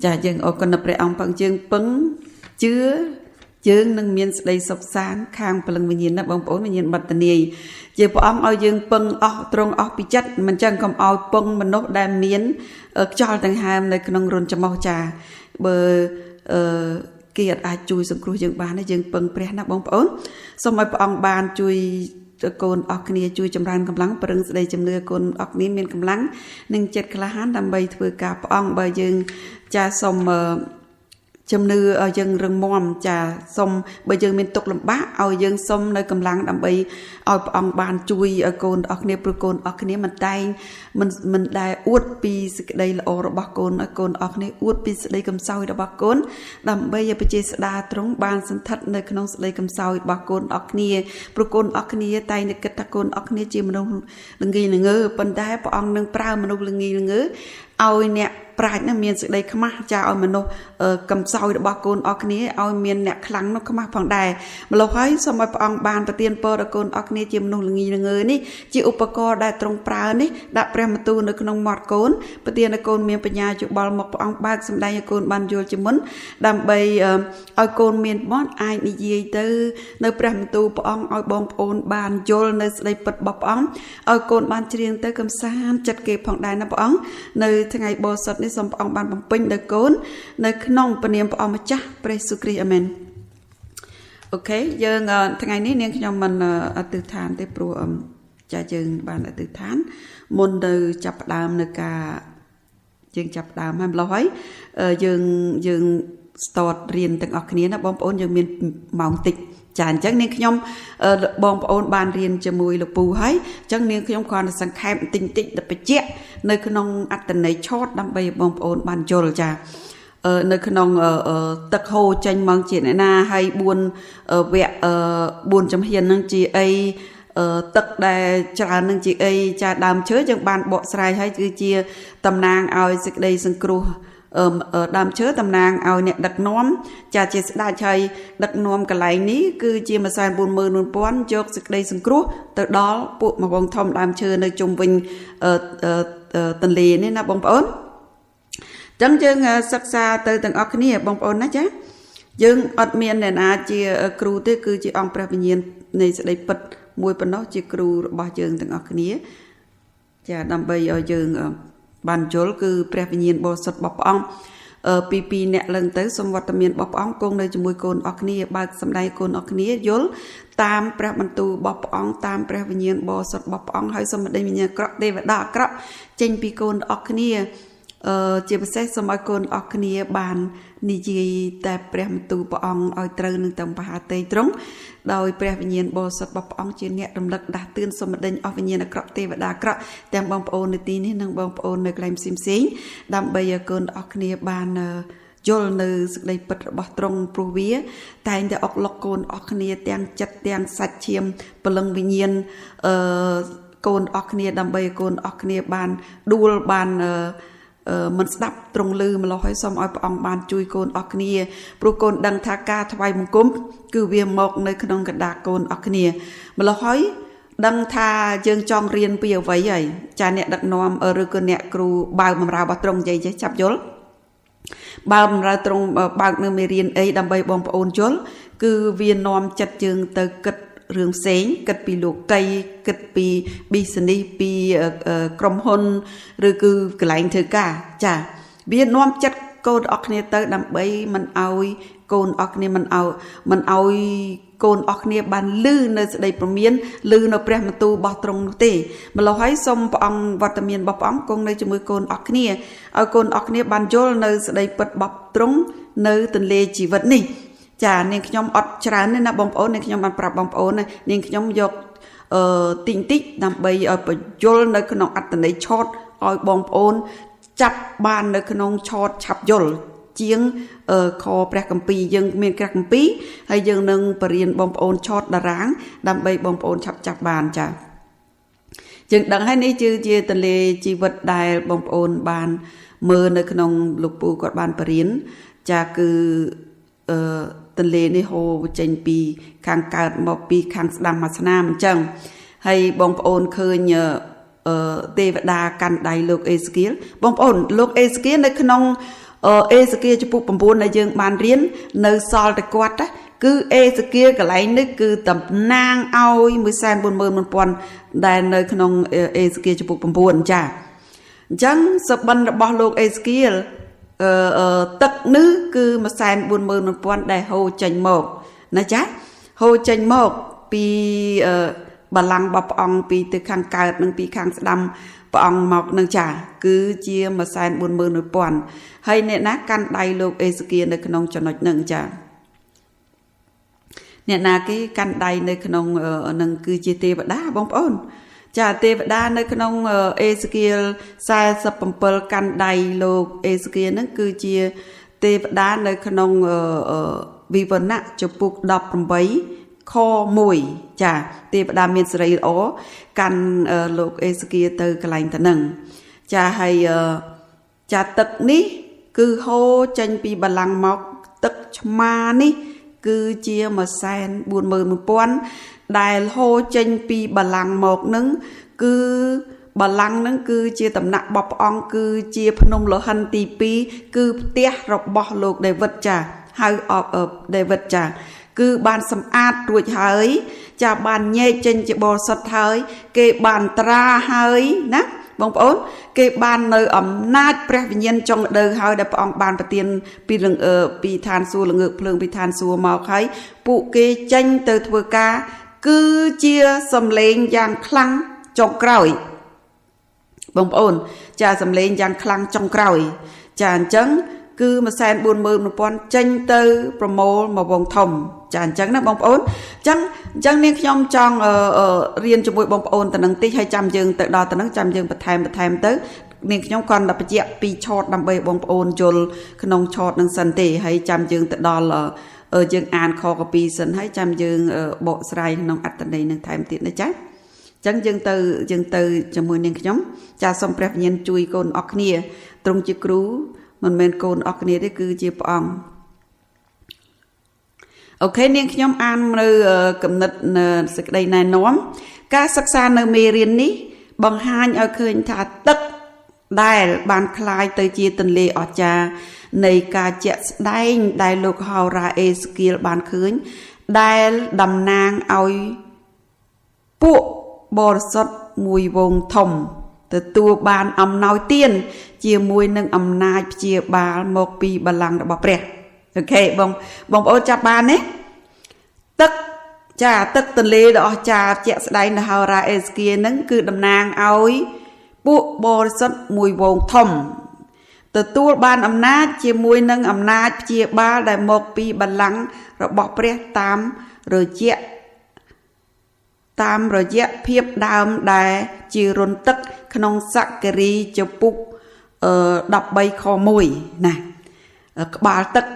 ចាយើងអរគុណដល់ព្រះអង្គផងយើងពឹងជឿយើងនឹងមានសេចក្តីសុខសាន្តខាងព្រលឹងវិញ្ញាណណាបងប្អូនវិញ្ញាណបត្តនាយជាព្រះអង្គឲ្យយើងពឹងអស់ត្រង់អស់ពីចិត្តមិនចឹងកុំឲ្យពឹងមនុស្សដែលមានខ្យល់ដង្ហើមនៅក្នុងរន្ធច្រមុះចាបើគេអត់អាចជួយសង្គ្រោះយើងបានទេយើងពឹងព្រះណាបងប្អូនសូមឲ្យព្រះអង្គបានជួយកូនអស់គ្នាជួយចម្រើនកម្លាំងប្រឹងស្ដីជំនឿកូនអស់គ្នាមានកម្លាំងនិងចិត្តក្លាហានដើម្បីធ្វើការព្រះអង្គបើយើងចាសូមជំនឿឲ្យយើងរឹងមាំចាសូមបើយើងមានទុក្ខលំបាកឲ្យយើងសូមនៅកម្លាំងដើម្បីឲ្យព្រះអង្គបានជួយឲ្យកូនអស់គ្នាព្រោះកូនអស់គ្នាមិនតែងមិនដែលអួតពីសេចក្តីល្អរបស់កូនឲ្យកូនអស់គ្នាអួតពីសេចក្តីកំសោយរបស់កូនដើម្បីឲ្យព្រះចេស្តាទ្រង់បានសន្ធិដ្ឋនៅក្នុងសេចក្តីកំសោយរបស់កូនអស់គ្នាព្រោះកូនអស់គ្នាតែងតែគិតថាកូនអស់គ្នាជាមនុស្សល្ងីល្ងើប៉ុន្តែព្រះអង្គនឹងប្រើមនុស្សល្ងីល្ងើឲ្យអ្នកប្រាជ្ញនឹងមានសេចក្តីខ្មាស់ចាឲ្យមនុស្សកំសោយរបស់កូនអស់គ្នាឲ្យមានអ្នកខ្លាំងនោះខ្មាស់ផងដែរម្ល៉េះហើយសូមឲ្យព្រះអង្គបានប្រទានពរដល់កូនអស់គ្នាជាមនុស្សល្ងីល្ងើនេះជាឧបករណ៍ដែលទ្រង់ប្រើនេះដាក់ព្រះបន្ទូលនៅក្នុងមាត់កូនប្រទានឲ្យកូនមានបញ្ញាយោបល់មកព្រះអង្គបើកសម្ដែងឲ្យកូនបានយល់ជាមុនដើម្បីឲ្យកូនមានបនអាចនិយាយទៅនៅព្រះបន្ទូលព្រះអង្គឲ្យបងប្អូនបានយល់នៅសេចក្តីពិតរបស់ព្រះអង្គឲ្យកូនបានច្រៀងទៅកំសាន្តចិត្តគេផងដែរណាព្រះអង្គនៅថ្ងៃបរិសុទ្ធនេះសូមព្រះអង្គបានបំពេញដល់កូននៅក្នុងព្រះនាមព្រះអង្គម្ចាស់ព្រះយេស៊ូវគ្រីស្ទអាមែនអូខេយើងថ្ងៃនេះនាងខ្ញុំមិនអធិដ្ឋានទេព្រោះចាយើងបានអធិដ្ឋានមុនទៅចាប់ផ្ដើមនៅការយើងចាប់ផ្ដើមហើយម្ល៉េះហើយយើង start រៀនទាំងអស់គ្នាណាបងប្អូនយើងមានម៉ោងតិចចាអញ្ចឹងនាងខ្ញុំបងប្អូនបានរៀនជាមួយលោកពូហើយអញ្ចឹងនាងខ្ញុំគ្រាន់តែសង្ខេបបន្តិចតិចទៅបញ្ជាក់នៅក្នុងអត្ថន័យឆតដើម្បីបងប្អូនបានយល់ចានៅក្នុងទឹកហូរចេញមកជាអ្នកណាហើយ4វគ្គ4ចំហៀននឹងជាអីទឹកដែលច្រើននឹងជាអីចាដើមឈើយើងបានបកស្រាយហើយគឺជាតំណាងឲ្យសេចក្តីសង្គ្រោះដើមឈើតំណាងឲ្យអ្នកដឹកនាំចាជាស្ដេចហើយដឹកនាំកន្លែងនេះគឺជា144,000យកសេចក្តីសង្គ្រោះទៅដល់ពួកមវងធំដើមឈើនៅជុំវិញទន្លេនេះណាបងប្អូនចឹងយើងសិក្សាទៅទាំងអស់គ្នាបងប្អូនណាចាយើងអត់មានអ្នកណាជាគ្រូទេគឺជាអង្គព្រះវិញ្ញាណនៃសេចក្តីពិតមួយប៉ុណ្ណោះជាគ្រូរបស់យើងទាំងអស់គ្នាចាដើម្បីឲ្យយើងបានយល់គឺព្រះវិញ្ញាណបរិសុទ្ធរបស់ព្រះអង្គពីពីអ្នកឡើងទៅសូមវត្តមានរបស់ព្រះអង្គគង់នៅជាមួយកូនអស់គ្នាបើកសម្ដែងកូនអស់គ្នាយល់តាមព្រះបន្ទូលរបស់ព្រះអង្គតាមព្រះវិញ្ញាណបរិសុទ្ធរបស់ព្រះអង្គហើយសូមបណ្ដេញវិញ្ញាណអាក្រក់ទេវតាអាក្រក់ចេញពីកូនអស់គ្នាជាពិសេសសូមឲ្យកូនអស់គ្នាបាននិយាយតែព្រះបន្ទូលព្រះអង្គឲ្យត្រូវនឹងតំបហាទេត្រង់ដោយព្រះវិញ្ញាណបរិសុទ្ធរបស់ព្រះអង្គជាអ្នករំលឹកដាស់តឿនសូមបណ្ដេញអស់វិញ្ញាណអាក្រក់ទេវតាអាក្រក់ទាំងបងប្អូននៅទីនេះនិងបងប្អូននៅកន្លែងផ្សេងៗដើម្បីឲ្យកូនអស់គ្នាបានយល់នៅសេចក្តីពិតរបស់ទ្រង់ព្រោះវាតែងតែអុកឡុកកូនអស់គ្នាទាំងចិត្តទាំងសាច់ឈាមព្រលឹងវិញ្ញាណកូនអស់គ្នាដើម្បីឲ្យកូនអស់គ្នាបានដួលបានមិនស្ដាប់ត្រង់លឺម្ល៉េះហើយសូមឲ្យព្រះអង្គបានជួយកូនអស់គ្នាព្រោះកូនដឹងថាការថ្វាយបង្គំគឺវាមកនៅក្នុងកណ្ដាលកូនអស់គ្នាម្ល៉េះហើយដឹងថាយើងចង់រៀនពីអ្វីហើយចាអ្នកដឹកនាំឬក៏អ្នកគ្រូបើបំរើរបស់ត្រង់និយាយចេះចាប់យល់បើបំរើត្រង់បើកនៅមេរៀនអីដើម្បីបងប្អូនយល់គឺវានាំចិត្តយើងទៅគិតរឿងផ្សេងគិតពីលោកីគិតពី business ពីក្រុមហ៊ុនឬគឺកន្លែងធ្វើការចាវានាំចិត្តកូនអស់គ្នាទៅដើម្បីមិនឲ្យកូនអស់គ្នាមិនឲ្យកូនអស់គ្នាបានលឺនៅសេចក្តីព្រមានលឺនៅព្រះបន្ទូលរបស់ទ្រង់នោះទេម្ល៉េះហើយសូមព្រះអង្គវត្តមានរបស់ព្រះអង្គគង់នៅជាមួយកូនអស់គ្នាឲ្យកូនអស់គ្នាបានយល់នៅសេចក្តីពិតរបស់ទ្រង់នៅទន្លេជីវិតនេះចានាងខ្ញុំអត់ច្រើនទេណាបងប្អូននាងខ្ញុំបានប្រាប់បងប្អូនណានាងខ្ញុំយកតិចតិចដើម្បីឲ្យបញ្យល់នៅក្នុងអត្ថន័យឆតឲ្យបងប្អូនចាប់បាននៅក្នុងឆតឆាប់យល់ជាងខព្រះគម្ពីរយើងមានព្រះគម្ពីរហើយយើងនឹងបរៀនបងប្អូនឆតតារាងដើម្បីបងប្អូនឆាប់ចាប់បានចាយើងដឹងហើយនេះគឺជាទន្លេជីវិតដែលបងប្អូនបានមើលនៅក្នុងលោកពូគាត់បានបរៀនចាគឺទន្លេនេះហូរចេញពីខាងកើតមកពីខាងស្ដាំមកស្នាមអញ្ចឹងហើយបងប្អូនឃើញ ទេវតាកាន់ដៃលោកអេសគៀលបងប្អូនលោកអេសគៀលនៅក្នុងអេសគៀលចំពុក9ដែលយើងបានរៀននៅសល់តែគាត់ណាគឺអេសគៀលកន្លែងនេះគឺតំណាងឲ្យ144,000ដែលនៅក្នុងអេសគៀលចំពុក9ចាអញ្ចឹងសបិនរបស់លោកអេសគៀលទឹកនេះគឺ144,000ដែលហូរចេញមកណាចាហូរចេញមកពីបល្ល័ង្ករបស់ព្រះអង្គពីទៅខាងកើតនិងពីខាងស្ដាំព្រះអង្គមកនឹងចាគឺជា144,000ហើយអ្នកណាកាន់ដៃលោកអេសគៀនៅក្នុងចំណុចនឹងចាអ្នកណាគេកាន់ដៃនៅក្នុងនឹងគឺជាទេវតាបងប្អូនចាទេវតានៅក្នុងអេសគៀល47កាន់ដៃលោកអេសគៀលនឹងគឺជាទេវតានៅក្នុងវិវរណៈចំពុក18ខ1ចាទេវតាមានសេរីល្អកាន់លោកអេសគៀទៅកន្លែងទៅនឹងចាហើយចាទឹកនេះគឺហូរចេញពីបល្ល័ង្កមកទឹកឆ្មានេះគឺជា144,000ដែលហូរចេញពីបល្ល័ង្កមកនឹងគឺបល្ល័ង្កនឹងគឺជាតំណាក់របស់ព្រះអង្គគឺជាភ្នំលោហិនទី2គឺផ្ទះរបស់លោកដាវីតចាហៅដាវីតចាគឺបានសម្អាតរួចហើយចាបានញែកចេញជាបរិសុទ្ធហើយគេបានត្រាហើយណាបងប្អូនគេបាននៅអំណាចព្រះវិញ្ញាណចុងរដូវហើយដែលព្រះអង្គបានប្រទានពីពីឋានសួគ៌ល្ងើកភ្លើងពីឋានសួគ៌មកហើយពួកគេចេញទៅធ្វើការគឺជាសំឡេងយ៉ាងខ្លាំងចុងក្រោយបងប្អូនចាសំឡេងយ៉ាងខ្លាំងចុងក្រោយចាអញ្ចឹងគឺ144,000ចេញទៅប្រមូលមកវងធំចាអញ្ចឹងណាបងប្អូនអញ្ចឹងនាងខ្ញុំចង់រៀនជាមួយបងប្អូនទៅនឹងតិចហើយចាំយើងទៅដល់ទៅនឹងចាំយើងបន្ថែមទៅនាងខ្ញុំគ្រាន់តែបញ្ជាក់ពីឆតដើម្បីបងប្អូនយល់ក្នុងឆតនឹងសិនទេហើយចាំយើងទៅដល់យើងអានខកពីសិនហើយចាំយើងបកស្រាយក្នុងអត្ថន័យនឹងថែមទៀតណាចាអញ្ចឹងយើងទៅជាមួយនាងខ្ញុំចាសូមព្រះវិញ្ញាណជួយកូនអស់គ្នាទ្រង់ជាគ្រូមិនមែនកូនអស់គ្នាទេគឺជាព្រះអង្គអូខេនាងខ្ញុំអាននៅគំនិតសេចក្តីណែនាំការសិក្សានៅមេរៀននេះបង្ហាញឲ្យឃើញថាទឹកដែលបានคล้ายទៅជាទន្លេអស្ចារ្យនៃការជាក់ស្ដែងដែលលោកហោរ៉ាអេសគៀលបានឃើញដែលតំណាងឲ្យពួកបរិសុទ្ធមួយវងធំទទួលបានអំណោយទានជាមួយនឹងអំណាចព្យាបាលមកពីបល្ល័ង្ករបស់ព្រះអូខេបងប្អូនចាប់បានទេទឹកចាទឹកទន្លេដ៏អស្ចារ្យជាក់ស្ដែងនៅហោរ៉ាអេសគៀនឹងគឺតំណាងឲ្យពួកបរិសុទ្ធមួយវងធំទទួលបានអំណាចជាមួយនឹងអំណាចព្យាបាលដែលមកពីបល្ល័ង្ករបស់ព្រះតាមរយៈភាពដើមដែលជារន្ធទឹកក្នុងសក្ការីចំពុក13ខ1ណាក្បាលទឹក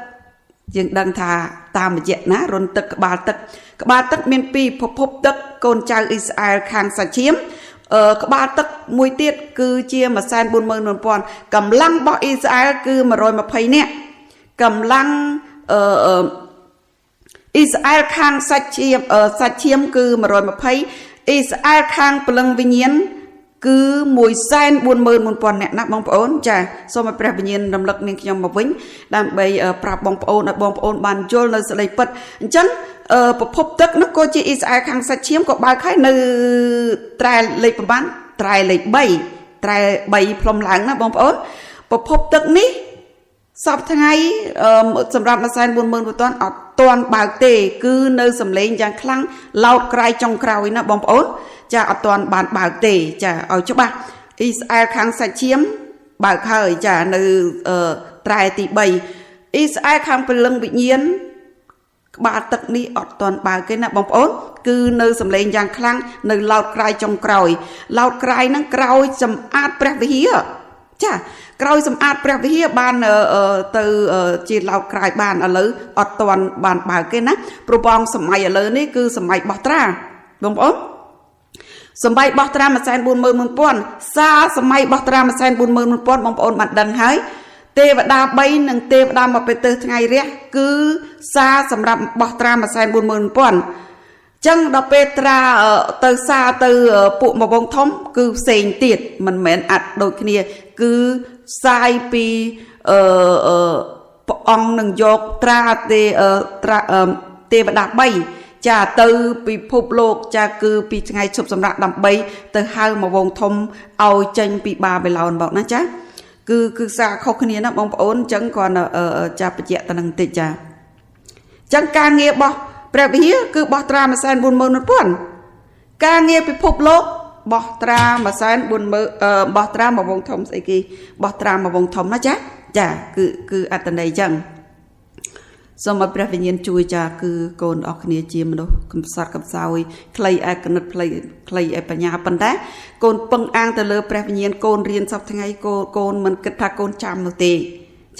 យើងដឹងថាតាមរយៈណារន្ធទឹកក្បាលទឹកមានពីរភពទឹកកូនចៅអ៊ីស្រាអែលខាងសាឈាមក្បាលទឹកមួយទៀតគឺជា144,000កម្លាំងរបស់អ៊ីស្រាអែលគឺ120នាក់កម្លាំងអ៊ីស្រាអែលខាងសាច់ឈាមគឺ120អ៊ីស្រាអែលខាងព្រលឹងវិញ្ញាណគឺ144,000នាក់ណាបងប្អូនចាសូមឲ្យព្រះវិញ្ញាណរំលឹកនាងខ្ញុំមកវិញដើម្បីប្រាប់បងប្អូនឲ្យបងប្អូនបានយល់នៅសេចក្តីពិតអញ្ចឹងប្រភពទឹកនោះក៏ជាអ៊ីស្រាអែលខាងសាច់ឈាមក៏បើកឲ្យនៅត្រែលេខប្រហែលត្រែលេខ3ត្រែ3ផ្លុំឡើងណាបងប្អូនប្រភពទឹកនេះសពថ្ងៃសម្រាប់144,000អត់ទាន់បើកទេគឺនៅសំឡេងយ៉ាងខ្លាំងឡោតក្រៃចុងក្រោយណាបងប្អូនចាអត់ទាន់បានបើកទេចាឲ្យច្បាស់អ៊ីស្រាអែលខាងសាច់ឈាមបើកហើយចានៅត្រែទី3អ៊ីស្រាអែលខាងព្រលឹងវិញ្ញាណក្បាលទឹកនេះអត់ទាន់បើកទេណាបងប្អូនគឺនៅសំឡេងយ៉ាងខ្លាំងនៅឡោតក្រៃចុងក្រោយឡោតក្រៃហ្នឹងក្រោយសម្អាតព្រះវិហារចាក្រោយសម្អាតព្រះវិហារបានទៅជាឡោតក្រៃបានឥឡូវអត់ទាន់បានបើកទេណាព្រោះបងសម័យឥឡូវនេះគឺសម័យបោះត្រាបងប្អូនសម័យបោះត្រា144,000សាសម័យបោះត្រា144,000បងប្អូនបានដឹងហើយទេវតា3និងទេវតាមកពីទិសថ្ងៃរះគឺសារសម្រាប់បោះត្រា144,000 ចឹងដល់ពេលត្រាទៅសារទៅពួកមកវងធំគឺផ្សេងទៀតមិនមែនអត់ដូចគ្នាគឺផ្សាយពីព្រះអង្គនឹងយកត្រាទេត្រាទេវតា3ចាទៅពិភពលោកចាគឺពីថ្ងៃឈប់សម្រាកដើម្បីទៅហៅមកវងធំឲ្យចេញពីបាប៊ីឡូនមកណាចាគឺសារខុសគ្នាណាបងប្អូនអញ្ចឹងគាត់ចាបញ្ជាក់ទៅនឹងបន្តិចចាអញ្ចឹងការងាររបស់ព្រះវិហារគឺបោះត្រា140,000ការងារពិភពលោកបោះត្រា140,000បោះត្រាមកវងធំស្អីគេបោះត្រាមកវងធំណាចាចាគឺអត្តន័យអញ្ចឹងសូមឲ្យព្រះវិញ្ញាណជួយចាគឺកូនអស់គ្នាជាមនុស្សកំសត់កំសោយខ្លីឯកណិតខ្លីឯបញ្ញាប៉ុន្តែកូនពឹងអាងទៅលើព្រះវិញ្ញាណកូនរៀនសពថ្ងៃកូនមិនគិតថាកូនចាំនោះទេ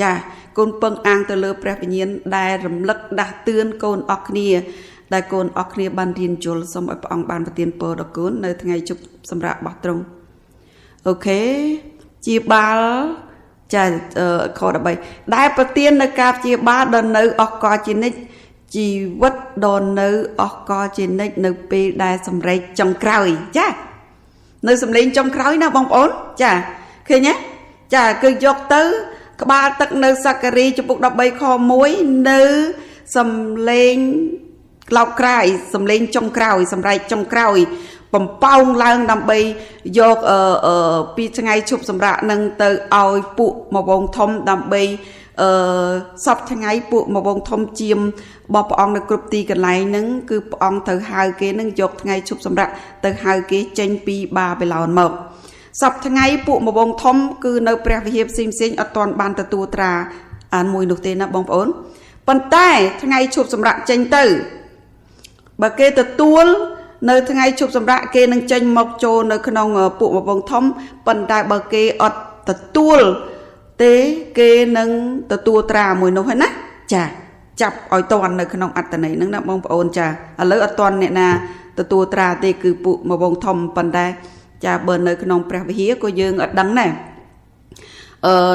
ចាកូនពឹងអាងទៅលើព្រះវិញ្ញាណដែលរំលឹកដាស់តឿនកូនអស់គ្នាដែលកូនអស់គ្នាបានរៀនយល់សូមឲ្យព្រះអង្គបានប្រទានពរដល់កូននៅថ្ងៃជប់សម្រាប់បោះត្រង់អូខេជាបាលចាខ13ដែលប្រទាននៅការព្យាបាលដល់នៅអស់កលជានិច្ចជីវិតដល់នៅអស់កលជានិច្ចនៅពេលដែលសម្រេចចុងក្រោយចានៅសម្លេងចុងក្រោយណាបងប្អូនចាឃើញទេចាគឺយកទៅក្បាលទឹកនៅសក្ការីចំពុក13ខ1នៅសំលេងក្លោកក្រៃសំលេងចុងក្រោយសម្រេចចុងក្រោយបំពងឡើងដើម្បីយកពីថ្ងៃឈប់សម្រាកនឹងទៅឲ្យពួកមកវងធំដើម្បីសពថ្ងៃពួកមកវងធំជាមរបស់ព្រះអង្គនៅគ្រប់ទីកន្លែងហ្នឹងគឺព្រះអង្គទៅហៅគេនឹងយកថ្ងៃឈប់សម្រាកទៅហៅគេចេញពីបាប៊ីឡូនមកសពថ្ងៃពួកមកវងធំគឺនៅព្រះវិហារផ្សេងៗអត់ទាន់បានទទួលត្រាអានមួយនោះទេណាបងប្អូនប៉ុន្តែថ្ងៃឈប់សម្រាកចេញទៅបើគេទទួលនៅថ្ងៃឈប់សម្រាកគេនឹងចេញមកចូលនៅក្នុងពួកមកវងធំប៉ុន្តែបើគេអត់ទទួលទេគេនឹងទទួលត្រាមួយនោះហើយណាចាចាប់ឲ្យតន់នៅក្នុងអត្តន័យហ្នឹងណាបងប្អូនចាឥឡូវអត់តន់អ្នកណាទទួលត្រាទេគឺពួកមកវងធំប៉ុន្តែចាបើនៅក្នុងព្រះវិហារក៏យើងអត់ដឹងដែរ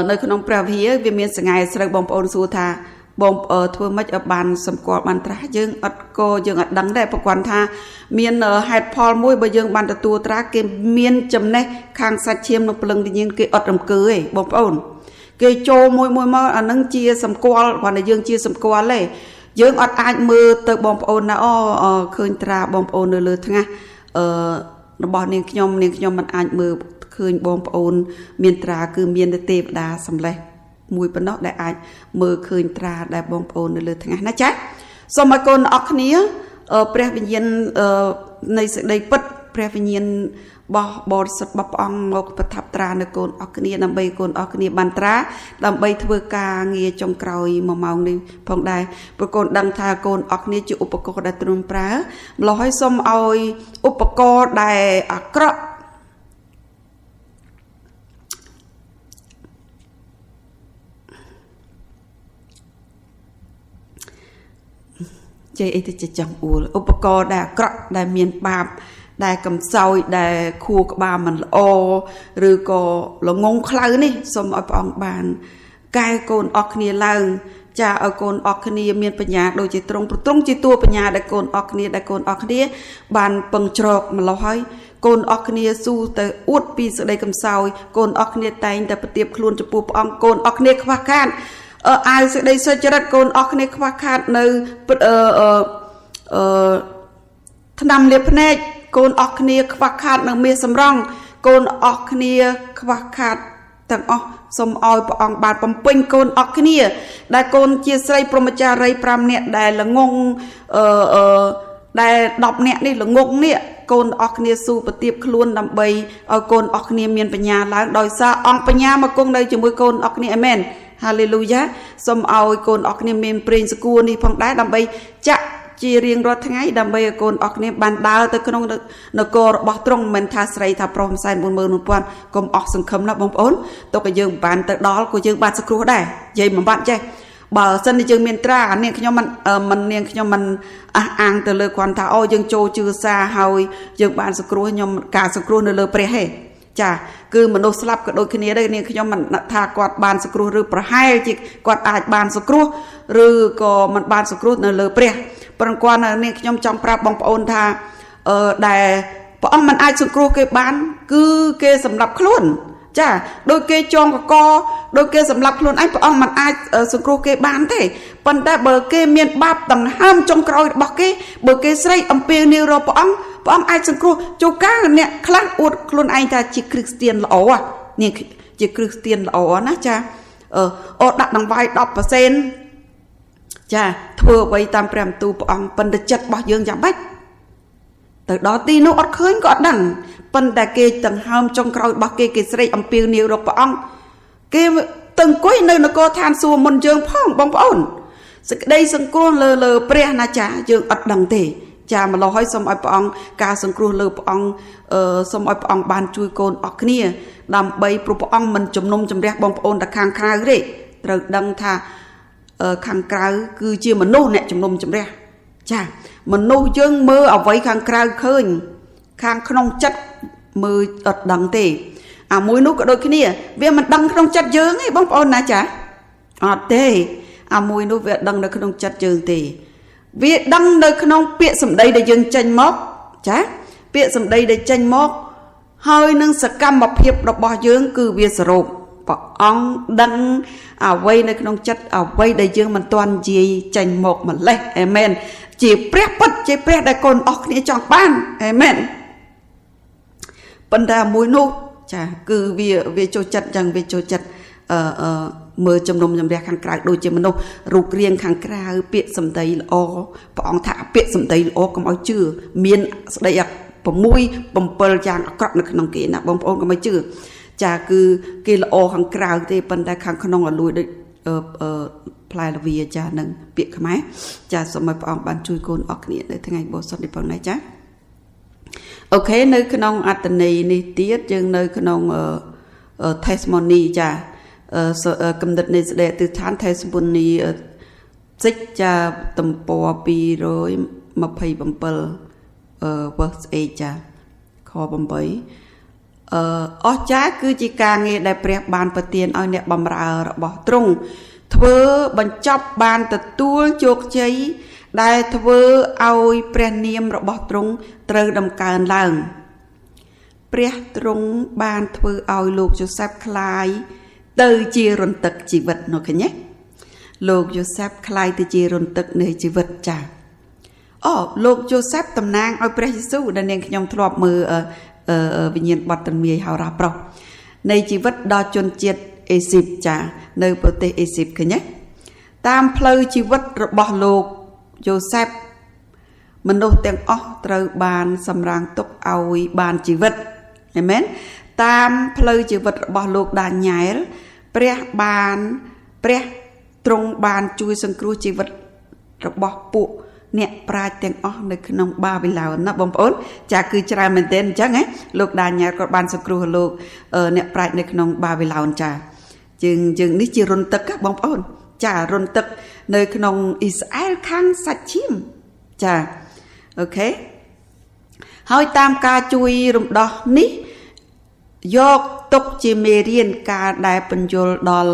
នៅក្នុងព្រះវិហារវាមានសង្ហែស្រូវបងប្អូនសួរថាបងធ្វើម៉េចឲ្យបានសម្គាល់បានត្រាស់យើងអត់ក៏យើងអត់ដឹងដែរប្រកបថាមានហេតុផលមួយបើយើងបានទទួលត្រាស់គេមានចំណេះខាងសាច់ឈាមនិងព្រលឹងវិញ្ញាណគេអត់រំកើទេបងប្អូនគេចូលមួយមួយមកអានឹងជាសម្គាល់គ្រាន់តែយើងជាសម្គាល់ទេយើងអត់អាចមើលទៅបងប្អូនណាអូឃើញត្រាបងប្អូននៅលើថ្ងាសរបស់នាងខ្ញុំនាងខ្ញុំមិនអាចមើលឃើញបងប្អូនមានត្រាគឺមានទេវតាសម្លេះមួយប៉ុណ្ណោះដែលអាចមើលឃើញត្រាដែលបងប្អូននៅលើថ្ងាសណាចាសូមឲ្យកូនអស់គ្នាព្រះវិញ្ញាណនៃសេចក្តីពិតព្រះវិញ្ញាណបោះបរិសុទ្ធរបស់ព្រះអង្គមកប្រថាប់ត្រានៅកូនអស់គ្នាដើម្បីកូនអស់គ្នាបានត្រាដើម្បីធ្វើការងារចុងក្រោយមួយម៉ោងនេះផងដែរព្រោះកូនដឹងថាកូនអស់គ្នាជាឧបករណ៍ដែលទ្រង់ប្រើម្ល៉េះហើយសូមឲ្យឧបករណ៍ដែលអាក្រក់ចេះអីទៅចង់អួលឧបករណ៍ដែលអាក្រក់ដែលមានបាបដែលកំសោយដែលខួរក្បាលមិនល្អឬក៏ល្ងងខ្លៅនេះសូមឲ្យព្រះអង្គបានកែកូនអស់គ្នាឡើងចាឲ្យកូនអស់គ្នាមានបញ្ញាដូចជាត្រង់ប្រត្រង់ជាតួបញ្ញាដែលកូនអស់គ្នាដែលកូនអស់គ្នាបានពឹងច្រកម្លោះហើយកូនអស់គ្នាស៊ូទៅអួតពីសេចក្តីកំសោយកូនអស់គ្នាតែងតែប្រទៀបខ្លួនចំពោះព្រះអង្គកូនអស់គ្នាខ្វះខាតអាវសេចក្តីសុចរិតកូនអស់គ្នាខ្វះខាតនៅថ្នាំលាបភ្នែកកូនអស់គ្នាខ្វះខាតនឹងមាសសម្រង់កូនអស់គ្នាខ្វះខាតទាំងអស់សូមឲ្យព្រះអង្គបានបំពេញកូនអស់គ្នាដែលកូនជាស្រីព្រហ្មចារី5នាក់ដែលល្ងងដែល10នាក់នេះល្ងងនេះកូនអស់គ្នាស៊ូប្រទៀបខ្លួនដើម្បីឲ្យកូនអស់គ្នាមានបញ្ញាឡើងដោយសារអង្គបញ្ញាមកគង់នៅជាមួយកូនអស់គ្នាអាមែនហាឡេលូយ៉ាសូមឲ្យកូនអស់គ្នាមានព្រេងសគួរនេះផងដែរដើម្បីចាក់ជារៀងរាល់ថ្ងៃដើម្បីឲ្យកូនអស់គ្នាបានដើរទៅក្នុងនគររបស់ទ្រង់មិនថាស្រីថាប្រុស144,000កុំអស់សង្ឃឹមណាបងប្អូនទុកឲ្យយើងបានទៅដល់ក៏យើងបានសង្គ្រោះដែរនិយាយមិនបាត់ចេះបើសិនជាយើងមានត្រានាងខ្ញុំមិននាងខ្ញុំមិនអះអាងទៅលើគាត់ថាអូយើងចូលជឿសារហើយយើងបានសង្គ្រោះខ្ញុំការសង្គ្រោះនៅលើព្រះទេចាគឺមនុស្សស្លាប់ក៏ដូចគ្នាដែរនាងខ្ញុំមិនថាគាត់បានសង្គ្រោះឬប្រហែលជាគាត់អាចបានសង្គ្រោះឬក៏មិនបានសង្គ្រោះនៅលើព្រះ ប្រង្គន់នាងខ្ញុំចង់ប្រាប់បងប្អូនថាដែលព្រះអង្គមិនអាចសង្គ្រោះគេបានគឺគេសម្លាប់ខ្លួនចាដោយគេចងកកដោយគេសម្លាប់ខ្លួនឯងព្រះអង្គមិនអាចសង្គ្រោះគេបានទេប៉ុន្តែបើគេមានបាបដង្ហើមចុងក្រោយរបស់គេបើគេស្រែកអំពាវនាវរកព្រះអង្គព្រះអង្គអាចសង្គ្រោះជួនកាលអ្នកខ្លះអួតខ្លួនឯងថាជាគ្រីស្ទៀនល្អនេះជាគ្រីស្ទៀនល្អណាចាអូដាក់ដង្វាយ 10% ចាធ្វើអ្វីតាមព្រះបន្ទូលព្រះអង្គប៉ុន្តែចិត្តរបស់យើងយ៉ាងម៉េចទៅដល់ទីនោះអត់ឃើញក៏អត់ដឹងប៉ុន្តែគេដង្ហើមចុងក្រោយរបស់គេគេស្រែកអំពាវនាវរកព្រះអង្គគេទៅអង្គុយនៅនគរឋានសួគ៌មុនយើងផងបងប្អូនសេចក្តីសង្គ្រោះលើលើព្រះណាចាយើងអត់ដឹងទេចាម្ល៉េះហើយសូមឲ្យព្រះអង្គការសង្គ្រោះលើព្រះអង្គសូមឲ្យព្រះអង្គបានជួយកូនអស់គ្នាដើម្បីព្រោះព្រះអង្គមិនជំនុំជម្រះបងប្អូនតែខាងក្រៅទេត្រូវដឹងថាខាងក្រៅគឺជាមនុស្សអ្នកជំនុំជម្រះចាមនុស្សយើងមើលអ្វីខាងក្រៅឃើញខាងក្នុងចិត្តមើលអត់ដឹងទេអាមួយនោះក៏ដូចគ្នាវាមិនដឹងក្នុងចិត្តយើងទេបងប្អូនណាចាអត់ទេអាមួយនោះវាដឹងនៅក្នុងចិត្តយើងទេវាដឹងនៅក្នុងពាក្យសម្ដីដែលយើងចេញមកចាពាក្យសម្ដីដែលចេញមកហើយនឹងសកម្មភាពរបស់យើងគឺវាសរុបព្រះអង្គដឹងអ្វីនៅក្នុងចិត្តអ្វីដែលយើងមិនទាន់និយាយចេញមកម្លេះអាមែនជាព្រះពិតជាព្រះដែលកូនអស់គ្នាចង់បានអាមែនប៉ុន្តែមួយនោះចាគឺវាចូលចិត្តចឹងវាចូលចិត្តអឺមើលជំនុំជម្រះខាងក្រៅដូចជាមនុស្សរូបរាងខាងក្រៅពាក្យសម្ដីល្អព្រះអង្គថាពាក្យសម្ដីល្អកុំឲ្យជឿមានស្ដី6 7យ៉ាងអាក្រក់នៅក្នុងគេណាបងប្អូនកុំឲ្យជឿចាគឺគេល្អខាងក្រៅទេប៉ុន្តែខាងក្នុងឲ្យលួយដូចផ្លែល្វាចានឹងពាក្យខ្មែរចាសូមឲ្យព្រះអង្គបានជួយកូនអស់គ្នានៅថ្ងៃបូសុតនេះផងដែរចាអូខេនៅក្នុងអត្ថន័យនេះទៀតយើងនៅក្នុង testimony ចាកំណត់នៃស្ដីទិដ្ឋាន testimony សិចចាទំព័រ227 verse 8ចាខ8អស្ចារ្យគឺជាការងារដែលព្រះបានប្រទានឲ្យអ្នកបម្រើរបស់ទ្រង់ធ្វើបញ្ចប់បានទទួលជោគជ័យដែលធ្វើឲ្យព្រះនាមរបស់ទ្រង់ត្រូវតម្កើងឡើងព្រះទ្រង់បានធ្វើឲ្យលោកយូសេបក្លាយទៅជារន្ទឹកជីវិតនោះឃើញទេលោកយូសេបក្លាយទៅជារន្ទឹកនៃជីវិតចាអូលោកយូសេបតំណាងឲ្យព្រះយេស៊ូវដែលនាងខ្ញុំធ្លាប់មើលវិញ្ញាណបទមាយហោរាប្រុសនៃជីវិតដល់ជនជាតិអេស៊ីបចានៅប្រទេសអេស៊ីបឃើញទេតាមផ្លូវជីវិតរបស់លោកយូសេបមនុស្សទាំងអស់ត្រូវបានសម្រាំងទុកឲ្យបានជីវិតអាមែនតាមផ្លូវជីវិតរបស់លោកដាញ៉ែលព្រះទ្រង់បានជួយសង្គ្រោះជីវិតរបស់ពួកអ្នកប្រាជ្ញទាំងអស់នៅក្នុងបាប៊ីឡូនណាបងប្អូនចាគឺច្រើនមែនទែនអញ្ចឹងហ៎លោកដាញ៉ែលក៏បានសង្គ្រោះលោកអ្នកប្រាជ្ញនៅក្នុងបាប៊ីឡូនចាយើងនេះជារន្ទឹកបងប្អូនចារន្ទឹកនៅក្នុងអ៊ីស្រាអែលខាងសាច់ឈាមចាអូខេហើយតាមការជួយរំដោះនេះយកទុកជាមេរៀនការដែលបញ្យលដល់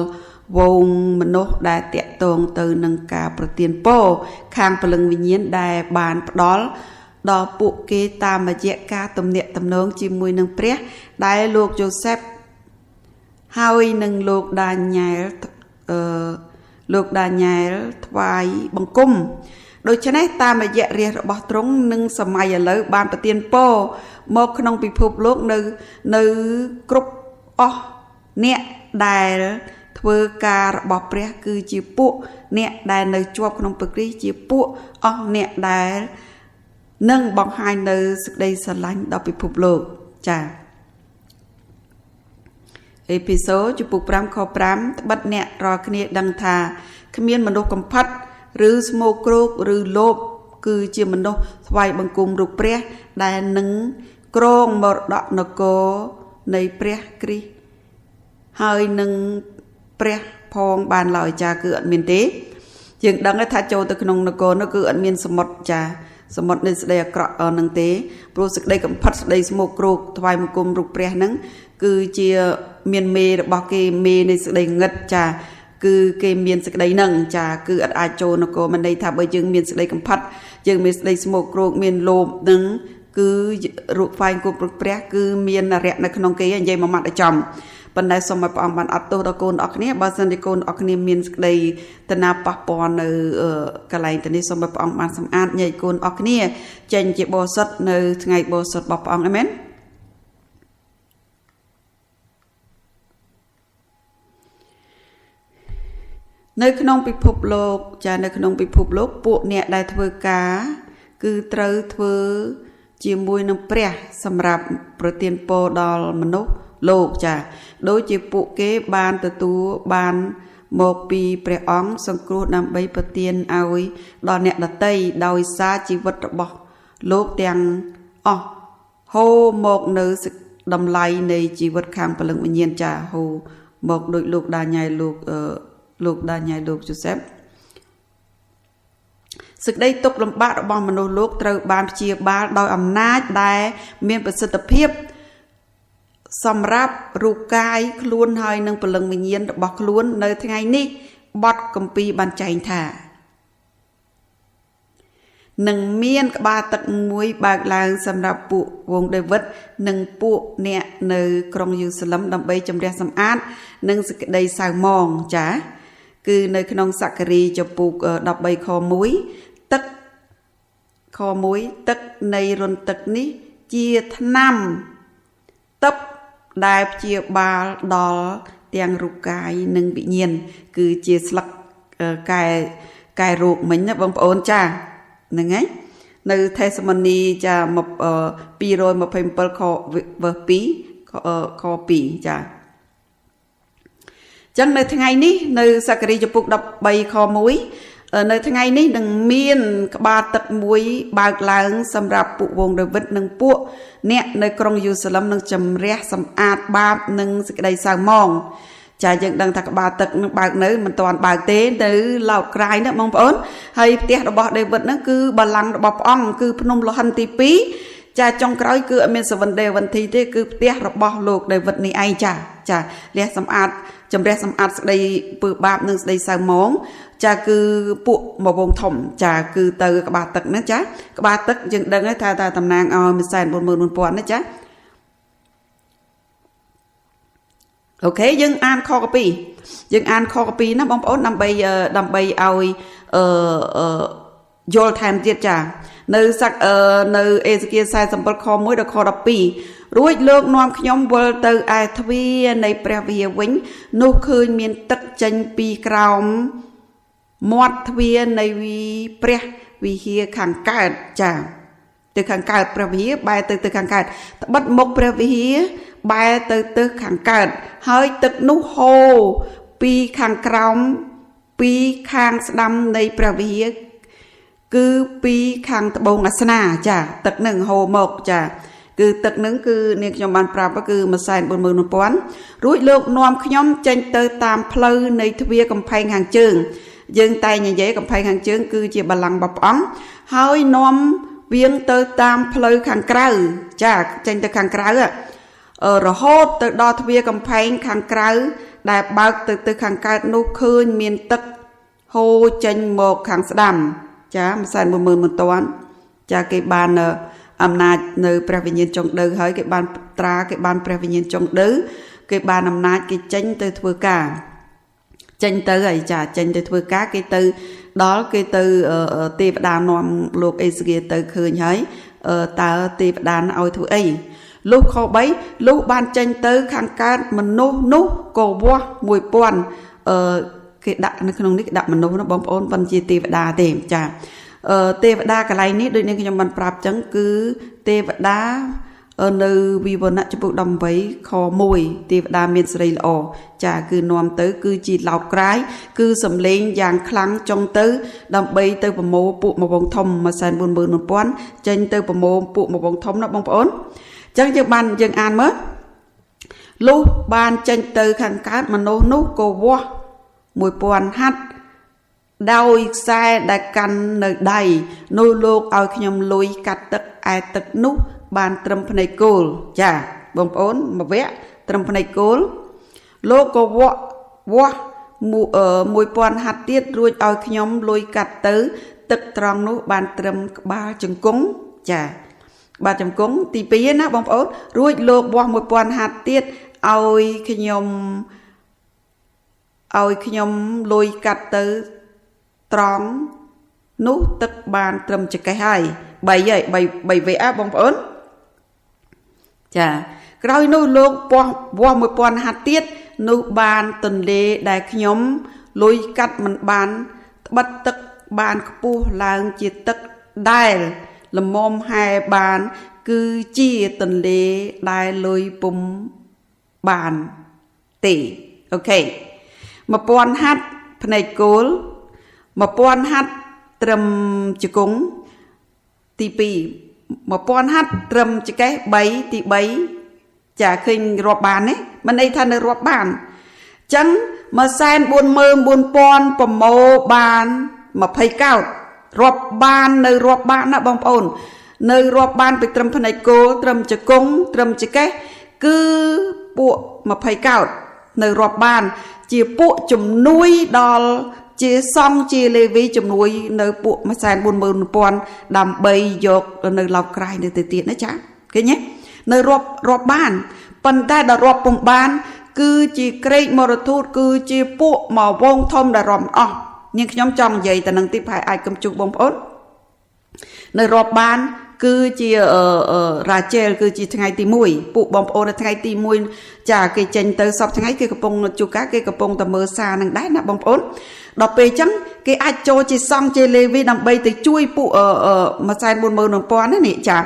វងមនុស្សដែលតាក់ទងទៅនឹងការប្រទានពរខាងព្រលឹងវិញ្ញាណដែលបានផ្ដល់ដល់ពួកគេតាមរយៈការទំនាក់ទំនងជាមួយនឹងព្រះដែលលោកយូសេបហើយនឹងលោកដាញ៉ែលលោកដាញ៉ែលថ្វាយបង្គំដូច្នេះតាមរយៈរាជរបស់ទ្រង់និងសម័យឥឡូវបានប្រទានពរមកក្នុងពិភពលោកនៅគ្រប់អស់អ្នកដែលធ្វើការរបស់ព្រះគឺជាពួកអ្នកដែលនៅជាប់ក្នុងព្រះគ្រីស្ទជាពួកអស់អ្នកដែលនឹងបង្ហាញនៅសេចក្តីស្រឡាញ់ដល់ពិភពលោកចាអេពីសូជំពូក5ខ5ត្បិតអ្នករាល់គ្នាដឹងថាគ្មានមនុស្សកំផិតឬស្មោកគ្រោកឬលោភគឺជាមនុស្សថ្វាយបង្គំរូបព្រះដែលនឹងគ្រងមរតកនគរនៃព្រះគ្រីស្ទហើយនឹងព្រះផងបានឡើយចាគឺអត់មានទេយើងដឹងថាចូលទៅក្នុងនគរនោះគឺអត់មានសមុទ្រចាសមុទ្រនៃស្ដីអាក្រក់នឹងទេព្រោះសេចក្តីកំផិតស្ដីស្មោកគ្រោកថ្វាយបង្គំរូបព្រះហ្នឹងគឺជាមានមេរបស់គេមេនៃសេចក្តីងឹតចា គឺគេមានសេចក្តីនឹងចាគឺអត់អាចចូលនគរមិនន័យថាបើយើងមានសេចក្តីកំផិតយើងមានសេចក្តីស្មោកគ្រោកមានលោភនឹងគឺរូបហ្វាយគប់ព្រះគឺមានអរិយនៅក្នុងគេនិយាយមួយម៉ាត់ឲ្យចំប៉ុន្តែសូមឲ្យព្រះអង្គបានអត់ទោសដល់កូនអរគ្នាបើសិនជាកូនអរគ្នាមានសេចក្តីតនាប៉ះពាល់នៅកន្លែងទៅនេះសូមឲ្យព្រះអង្គបានសម្អាតញែកកូនអរគ្នាចេញជាបរិសុទ្ធនៅថ្ងៃបរិសុទ្ធរបស់ព្រះអង្គអាមែននៅក្នុងពិភពលោកចានៅក្នុងពិភពលោកពួកអ្នកដែលធ្វើការគឺត្រូវធ្វើជាមួយនឹងព្រះសម្រាប់ប្រទានពរដល់មនុស្សលោកចាដូចជាពួកគេបានទទួលបានមកពីព្រះអង្គសង្គ្រោះដើម្បីប្រទានឲ្យដល់អ្នកដទៃដោយសារជីវិតរបស់លោកទាំងអស់ហូរមកនៅតម្លៃនៃជីវិតខាងព្រលឹងវិញ្ញាណចាហូរមកដោយលោកដាញ៉ៃលោកដាញ៉ៃលោកជូសេបសេចក្តីទុក្ខលំបាករបស់មនុស្សលោកត្រូវបានព្យាបាលដោយអំណាចដែលមានប្រសិទ្ធភាពសម្រាប់រូបកាយខ្លួនហើយនិងព្រលឹងវិញ្ញាណរបស់ខ្លួននៅថ្ងៃនេះបទគម្ពីរបានចែងថានឹងមានក្បាលទឹកមួយបើកឡើងសម្រាប់ពួកវងដេវីតនិងពួកអ្នកនៅក្រុងយេរូសាឡឹមដើម្បីជម្រះសម្អាតនិងសេចក្តីសៅហ្មងចាគឺនៅក្នុងសការីចំពូក13ខ1ទឹកខ1ទឹកនៃរន្ធទឹកនេះជាថ្នាំទឹកដែលព្យាបាលដល់ទាំងរូបកាយនិងវិញ្ញាណគឺជាស្លឹកកែរោគមិញណាបងប្អូនចាហ្នឹងហើយនៅថេសមនីចា227ខវើស2ខ2ចាចឹងនៅថ្ងៃនេះនៅសការីចំពូក13ខ1នៅថ្ងៃនេះនឹងមានក្បាលទឹកមួយបើកឡើងសម្រាប់ពួកវងដាវីតនិងពួកអ្នកនៅក្រុងយេរូសាឡឹមនឹងជម្រះសម្អាតបាបនិងសេចក្តីសៅហ្មងចាយើងដឹងថាក្បាលទឹកនឹងបើកនៅមិនទាន់បើកទេនៅឡោតក្រាយណាបងប្អូនហើយផ្ទះរបស់ដាវីតហ្នឹងគឺបល្ល័ង្ករបស់ព្រះអង្គគឺភ្នំលហិនទី2ចាចុងក្រោយគឺអត់មានសវិនដេវិនធីទេគឺផ្ទះរបស់លោកដាវីតនេះឯងចាចាលះសម្អាតជម្រះសម្អាតស្ដីពើបាបនិងស្ដីសៅហ្មងចាគឺពួកមកវងធំចាគឺទៅក្បាលទឹកហ្នឹងចាក្បាលទឹកយើងដឹងហើយថាតំណាងឲ្យ144,000ណាចាអូខេយើងអានខកពីយើងអានខកពីណាបងប្អូនដើម្បីឲ្យយល់ថែមទៀតចានៅសាក់នៅអេសេគៀល47ខ1ដល់ខ12រួចលោកនាំខ្ញុំវិលទៅឯទ្វារនៃព្រះវិហារវិញនោះឃើញមានទឹកចេញពីក្រោមមាត់ទ្វារនៃព្រះវិហារខាងកើតចាទៅខាងកើតព្រះវិហារបែរទៅខាងកើតត្បិតមុខព្រះវិហារបែរទៅទិសខាងកើតហើយទឹកនោះហូរពីខាងក្រោមពីខាងស្ដាំនៃព្រះវិហារគឺពីខាងត្បូងអាសនាចាទឹកនឹងហូរមកចាគឺទឹកនឹងគឺនាងខ្ញុំបានប្រាប់គឺ144,000រួចលោកនាំខ្ញុំចេញទៅតាមផ្លូវនៃទ្វារកំផែងខាងជើងយើងតែងនិយាយកំផែងខាងជើងគឺជាបល្ល័ង្ករបស់ព្រះអង្គហើយនាំវៀងទៅតាមផ្លូវខាងក្រៅចាចេញទៅខាងក្រៅរហូតទៅដល់ទ្វារកំផែងខាងក្រៅដែលបើកទៅទិសខាងកើតនោះឃើញមានទឹកហូរចេញមកខាងស្ដាំចា141,000ចាគេបានអំណាចនៅព្រះវិញ្ញាណចុងដៅហើយគេបានត្រាគេបានព្រះវិញ្ញាណចុងដៅគេបានអំណាចគេចេញទៅធ្វើការចេញទៅហើយចាចេញទៅធ្វើការគេទៅដល់គេទៅទេវតានាំលោកអេសេគៀទៅឃើញហើយតើទេវតាឲ្យធ្វើអីលុះខ3លុះបានចេញទៅខាងកើតមនុស្សនោះក៏វាស់1000គេដាក់នៅក្នុងនេះគេដាក់មនុស្សណាបងប្អូនប៉ុន្តែជាទេវតាទេចាទេវតាកន្លែងនេះដូចនាងខ្ញុំបានប្រាប់ចឹងគឺទេវតានៅវិវរណៈចំពុក18ខ1ទេវតាមានសេរីល្អចាគឺនាំទៅគឺជាឡោតក្រាយគឺសំលេងយ៉ាងខ្លាំងចុងទៅដើម្បីទៅប្រមូលពួកមកវងធំ144,000ចេញទៅប្រមូលពួកមកវងធំណាបងប្អូនចឹងយើងបានយើងអានមើលលុះបានចេញទៅខាងកើតមនុស្សនោះក៏វាស់1000ហាត់ដោយខ្សែដែលកាន់នៅដៃនោះលោកឲ្យខ្ញុំលុយកាត់ទឹកឯទឹកនោះបានត្រឹមភ្នែកគោលចាបងប្អូនមួយវគ្គត្រឹមភ្នែកគោលលោកក៏វាស់ 1000ហាត់ទៀតរួចឲ្យខ្ញុំលុយកាត់ទៅទឹកត្រង់នោះបានត្រឹមក្បាលជង្គង់ចាបាទជង្គង់ទី2ណាបងប្អូនរួចលោកវាស់1000ហាត់ទៀតឲ្យខ្ញុំលុយកាត់ទៅត្រង់នោះទឹកបានត្រឹមចង្កេះហើយ3ហើយ3វគ្គបងប្អូនចាក្រោយនោះលោកវាស់1000ហាត់ទៀតនោះបានទន្លេដែលខ្ញុំលុយកាត់មិនបានត្បិតទឹកបានខ្ពស់ឡើងជាទឹកដែលល្មមហែបានគឺជាទន្លេដែលលុយពុំបានទេអូខេ1000ហាត់ភ្នែកគោល1000ហាត់ត្រឹមជង្គង់ទី2 1000ហាត់ត្រឹមចង្កេះ3ទី3ចាឃើញរាប់បានទេមិនន័យថានៅរាប់បានអញ្ចឹង144,000ប្រមូលបាន20កោដរាប់បាននៅរាប់បានណាបងប្អូននៅរាប់បានពីត្រឹមភ្នែកគោលត្រឹមជង្គង់ត្រឹមចង្កេះគឺពួក20កោដនៅរាប់បានជាពួកជំនួយដល់ជាសង្ឃជាលេវីជំនួយនៅពួក144,000ដើម្បីយកនៅឡោកក្រៃនៅទៅទៀតណាចាឃើញទេនៅរាប់បានប៉ុន្តែដល់រាប់ពុំបានគឺជាក្រេកមរធូតគឺជាពួកមកវងធំដែលរាប់អស់នាងខ្ញុំចង់និយាយតែនឹងទីប្រហែលអាចកំជុះបងប្អូននៅរាប់បានគឺជារ៉ាជែលគឺជាថ្ងៃទី1ពួកបងប្អូននៅថ្ងៃទី1ចាគេចេញទៅសពថ្ងៃគេកំពុងជួកាគេកំពុងតែមើលសារនឹងដែរណាបងប្អូនដល់ពេលអញ្ចឹងគេអាចចូលជាសង្ឃជាលេវីដើម្បីទៅជួយពួក144,000នេះចា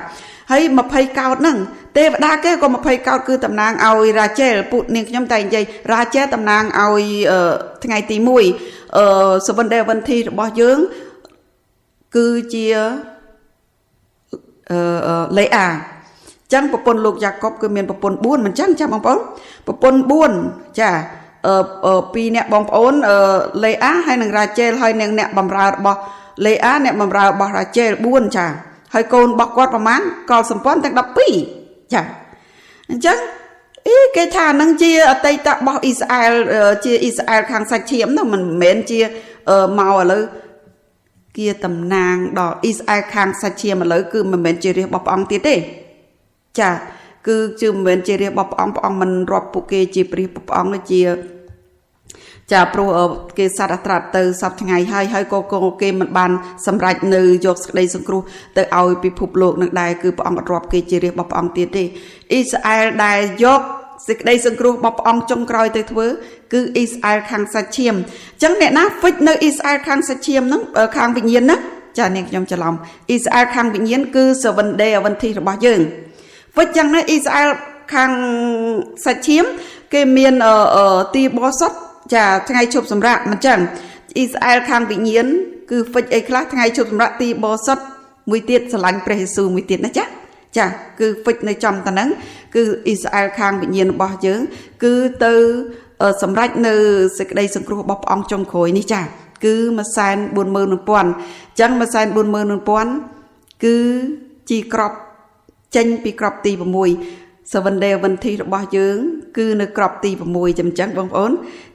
ហើយ20កោដហ្នឹងទេវតាគេក៏20កោដគឺតំណាងឲ្យរ៉ាជែលពួកនាងខ្ញុំតែនិយាយរ៉ាជែលតំណាងឲ្យថ្ងៃទី1 Seven Day Adventist របស់យើងគឺជាលេអាចឹងប្រពន្ធលោកយ៉ាកុបគឺមានប្រពន្ធ4មិនចឹងចាបងប្អូនប្រពន្ធ4ចាពីរអ្នកបងប្អូនលេអាហើយនិងរ៉ាជែលហើយនិងអ្នកបម្រើរបស់លេអាអ្នកបម្រើរបស់រ៉ាជែល4ចាហើយកូនរបស់គាត់ប្រមាណកលសម្ព័ន្ធទាំង12ចាអញ្ចឹងអីគេថានឹងជាអតីតរបស់អ៊ីស្រាអែលជាអ៊ីស្រាអែលខាងសាច់ឈាមនោះមិនមែនជាមកឥឡូវជាតំណាងដល់អ៊ីស្រាអែលខាងសាច់ឈាមឥឡូវគឺមិនមែនជារាជរបស់ព្រះអង្គទៀតទេចាគឺមិនមែនជារាជរបស់ព្រះអង្គព្រះអង្គមិនរាប់ពួកគេជាព្រះព្រះអង្គជាចាព្រោះគេសត្វអត្រាទៅសពថ្ងៃហើយហើយក៏គេមិនបានសម្រេចនៅយកសេចក្តីសង្គ្រោះទៅឲ្យពិភពលោកនឹងដែរគឺព្រះអង្គអត់រាប់គេជារាជរបស់ព្រះអង្គទៀតទេអ៊ីស្រាអែលដែលយកសេចក្តីសង្គ្រោះរបស់ព្រះអង្គចុងក្រោយទៅធ្វើគឺអ៊ីស្រាអែលខាងសាច់ឈាមអញ្ចឹងអ្នកណាហ្វិចនៅអ៊ីស្រាអែលខាងសាច់ឈាមហ្នឹងខាងវិញ្ញាណណាចានាងខ្ញុំច្រឡំអ៊ីស្រាអែលខាងវិញ្ញាណគឺ Seven Day Adventist របស់យើងហ្វិចយ៉ាងណាអ៊ីស្រាអែលខាងសាច់ឈាមគេមានទីបោសុតចាថ្ងៃឈប់សម្រាកមិនចឹងអ៊ីស្រាអែលខាងវិញ្ញាណគឺហ្វិចអីខ្លះថ្ងៃឈប់សម្រាកទីបោសុតមួយទៀតស្រឡាញ់ព្រះយេស៊ូវមួយទៀតណាចាចាគឺហ្វិចនៅចំតហ្នឹងគឺអ៊ីស្រាអែលខាងវិញ្ញាណរបស់យើងគឺទៅសម្រេចនៅសេចក្តីសង្គ្រោះរបស់ព្រះអង្គចុងក្រោយនេះចាគឺ144,000អញ្ចឹង144,000គឺជាក្របចេញពីក្របទី6 Seven Day Adventist របស់យើងគឺនៅក្របទី6ចឹងបងប្អូន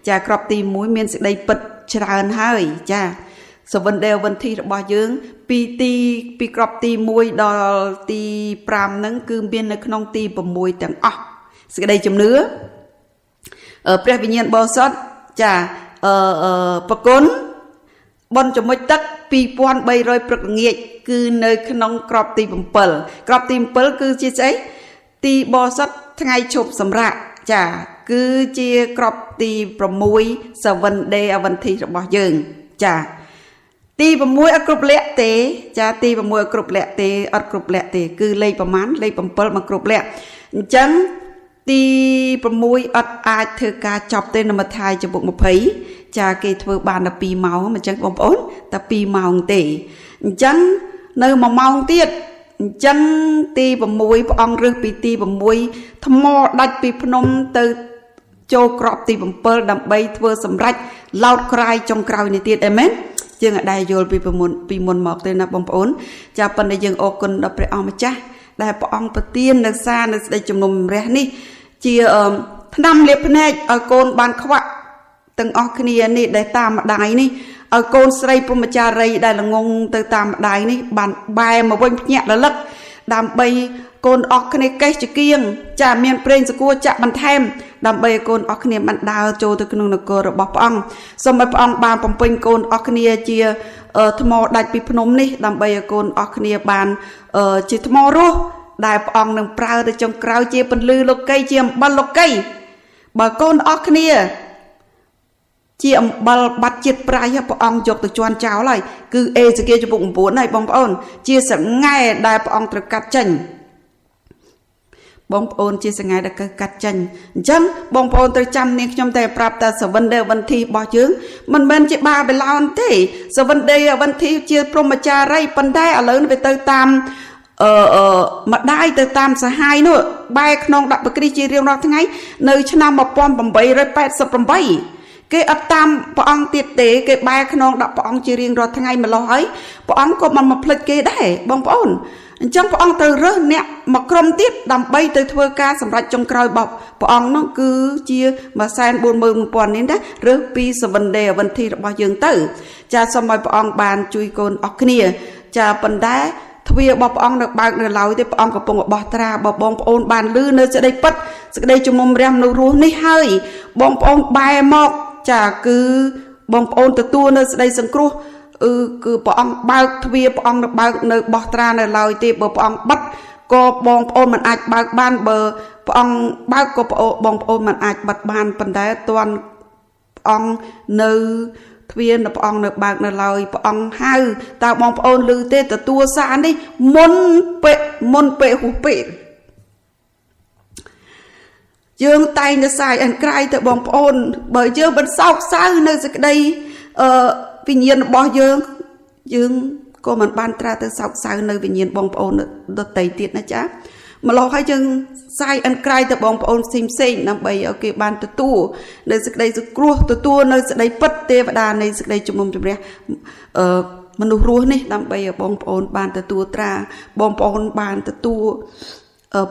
ចាក្របទី1មានសេចក្តីពិតច្រើនហើយចា Seven Day Adventist របស់យើងពីក្របទី1ដល់ទី5ហ្នឹងគឺមាននៅក្នុងទី6ទាំងអស់សេចក្តីជំនឿព្រះវិញ្ញាណបរិសុទ្ធចាប្រគុណបុណ្យចំណុចទឹក2300ព្រឹកល្ងាចគឺនៅក្នុងក្របទី7ក្របទី7គឺជាស្អីទីបរិសុទ្ធថ្ងៃឈប់សម្រាកចាគឺជាក្របទី6 Seven Day Adventist របស់យើងចាទី6អត់គ្រប់លក្ខទេចាទី6អត់គ្រប់លក្ខទេអត់គ្រប់លក្ខទេគឺលេខប្រមាណលេខ7មកគ្រប់លក្ខអញ្ចឹងទី6អត់អាចធ្វើការចប់ទេនៅម៉ាថាយចំពុក20ចាគេធ្វើបានតែ2ម៉ោងអញ្ចឹងបងប្អូនតែ2ម៉ោងទេអញ្ចឹងនៅ1ម៉ោងទៀតអញ្ចឹងទី6ព្រះអង្គរើសពីទី6ថ្មដាច់ពីភ្នំទៅចូលក្របទី7ដើម្បីធ្វើសម្រេចឡោតក្រៃចុងក្រោយនេះទៀតអេមែនយើងអាចដែរយល់ពីមុនមកទេណាបងប្អូនចាប៉ុន្តែយើងអរគុណដល់ព្រះអង្គម្ចាស់ដែលព្រះអង្គប្រទាននៅសារនៅស្ដេចជំនុំរះនេះជាថ្នាំលាបភ្នែកឲ្យកូនបានខ្វាក់ ទាំងអស់គ្នានេះដែលតាមម្ដាយនេះឲ្យកូនស្រីព្រហ្មចារីដែលល្ងងទៅតាមម្ដាយនេះបានបែរមកវិញភ្ញាក់រលឹកដើម្បីកូនអស់គ្នាកេះចគៀងចាមានប្រេងសកួរចាក់បន្ថែមដើម្បីឲ្យកូនអស់គ្នាបានដើរចូលទៅក្នុងនគររបស់ព្រះអង្គសូមឲ្យព្រះអង្គបានបំពេញកូនអស់គ្នាជាថ្មដាច់ពីភ្នំនេះដើម្បីឲ្យកូនអស់គ្នាបានជាថ្មរស់ដែលព្រះអង្គនឹងប្រើទៅចុងក្រោយជាពន្លឺលោកីជាអំបិលលោកីបើកូនអស់គ្នាជាអំបិលបាត់ជាតិប្រៃព្រះអង្គយកទៅជន់ចោលហើយគឺអេសេគៀចំពុក9ហើយបងប្អូនជាសង្ែដែលព្រះអង្គត្រូវកាត់ចេញបងប្អូនជាសង្ែដែលកាត់ចេញអញ្ចឹងបងប្អូនត្រូវចាំនាងខ្ញុំតែប្រាប់តែ Seven Day Adventist របស់យើងមិនមែនជាបាប៊ីឡោនទេ Seven Day Adventist ជាព្រហ្មចារីប៉ុន្តែឥឡូវវាទៅតាមម្ដាយទៅតាមសហាយនោះបែរខ្នងដាក់ប្រគ្រីជារៀងរាល់ថ្ងៃនៅឆ្នាំ1888គេអត់តាមព្រះអង្គទៀតទេគេបែរខ្នងដាក់ព្រះអង្គជារៀងរាល់ថ្ងៃម្ល៉េះហើយព្រះអង្គក៏មិនមកភ្លេចគេដែរបងប្អូនអញ្ចឹងព្រះអង្គត្រូវរើសអ្នកមកក្រុមទៀតដើម្បីទៅធ្វើការសម្រេចចុងក្រោយរបស់ព្រះអង្គនោះគឺជា144,000នេះណារើសពី Seven Day Adventist របស់យើងទៅចាសូមឲ្យព្រះអង្គបានជួយកូនអស់គ្នាចាប៉ុន្តែទ្វាររបស់ព្រះអង្គនៅបើកនៅឡើយទេព្រះអង្គកំពុងបោះត្រាបើបងប្អូនបានលឺនៅសេចក្តីពិតសេចក្តីជំនុំរះមនុស្សរស់នេះហើយបងប្អូនបែរមកចាគឺបងប្អូនទទួលនៅសេចក្តីសង្គ្រោះគឺព្រះអង្គបើកទ្វារព្រះអង្គនៅបើកនៅបោះត្រានៅឡើយទេបើព្រះអង្គបិទក៏បងប្អូនមិនអាចបើកបានបើព្រះអង្គបើកក៏បងប្អូនមិនអាចបិទបានប៉ុន្តែទាន់ព្រះអង្គនៅទ្វារនៅព្រះអង្គនៅបើកនៅឡើយព្រះអង្គហៅតើបងប្អូនឮទេទទួលសារនេះមុនពេលហួសពេលយើងតែងតែសាយអនក្រៃទៅបងប្អូនបើយើងមិនសោកសៅនៅសេចក្តីវិញ្ញាណរបស់យើងយើងក៏មិនបានត្រាទៅសោកសៅនៅវិញ្ញាណបងប្អូនដទៃទៀតណាចាម្ល៉េះហើយយើងសាយអនក្រៃទៅបងប្អូនផ្សេងផ្សេងដើម្បីឲ្យគេបានទទួលនៅសេចក្តីសង្គ្រោះទទួលនៅសេចក្តីពិតទេវតានៃសេចក្តីជំនុំជម្រះមនុស្សរស់នេះដើម្បីឲ្យបងប្អូនបានទទួលត្រាបងប្អូនបានទទួល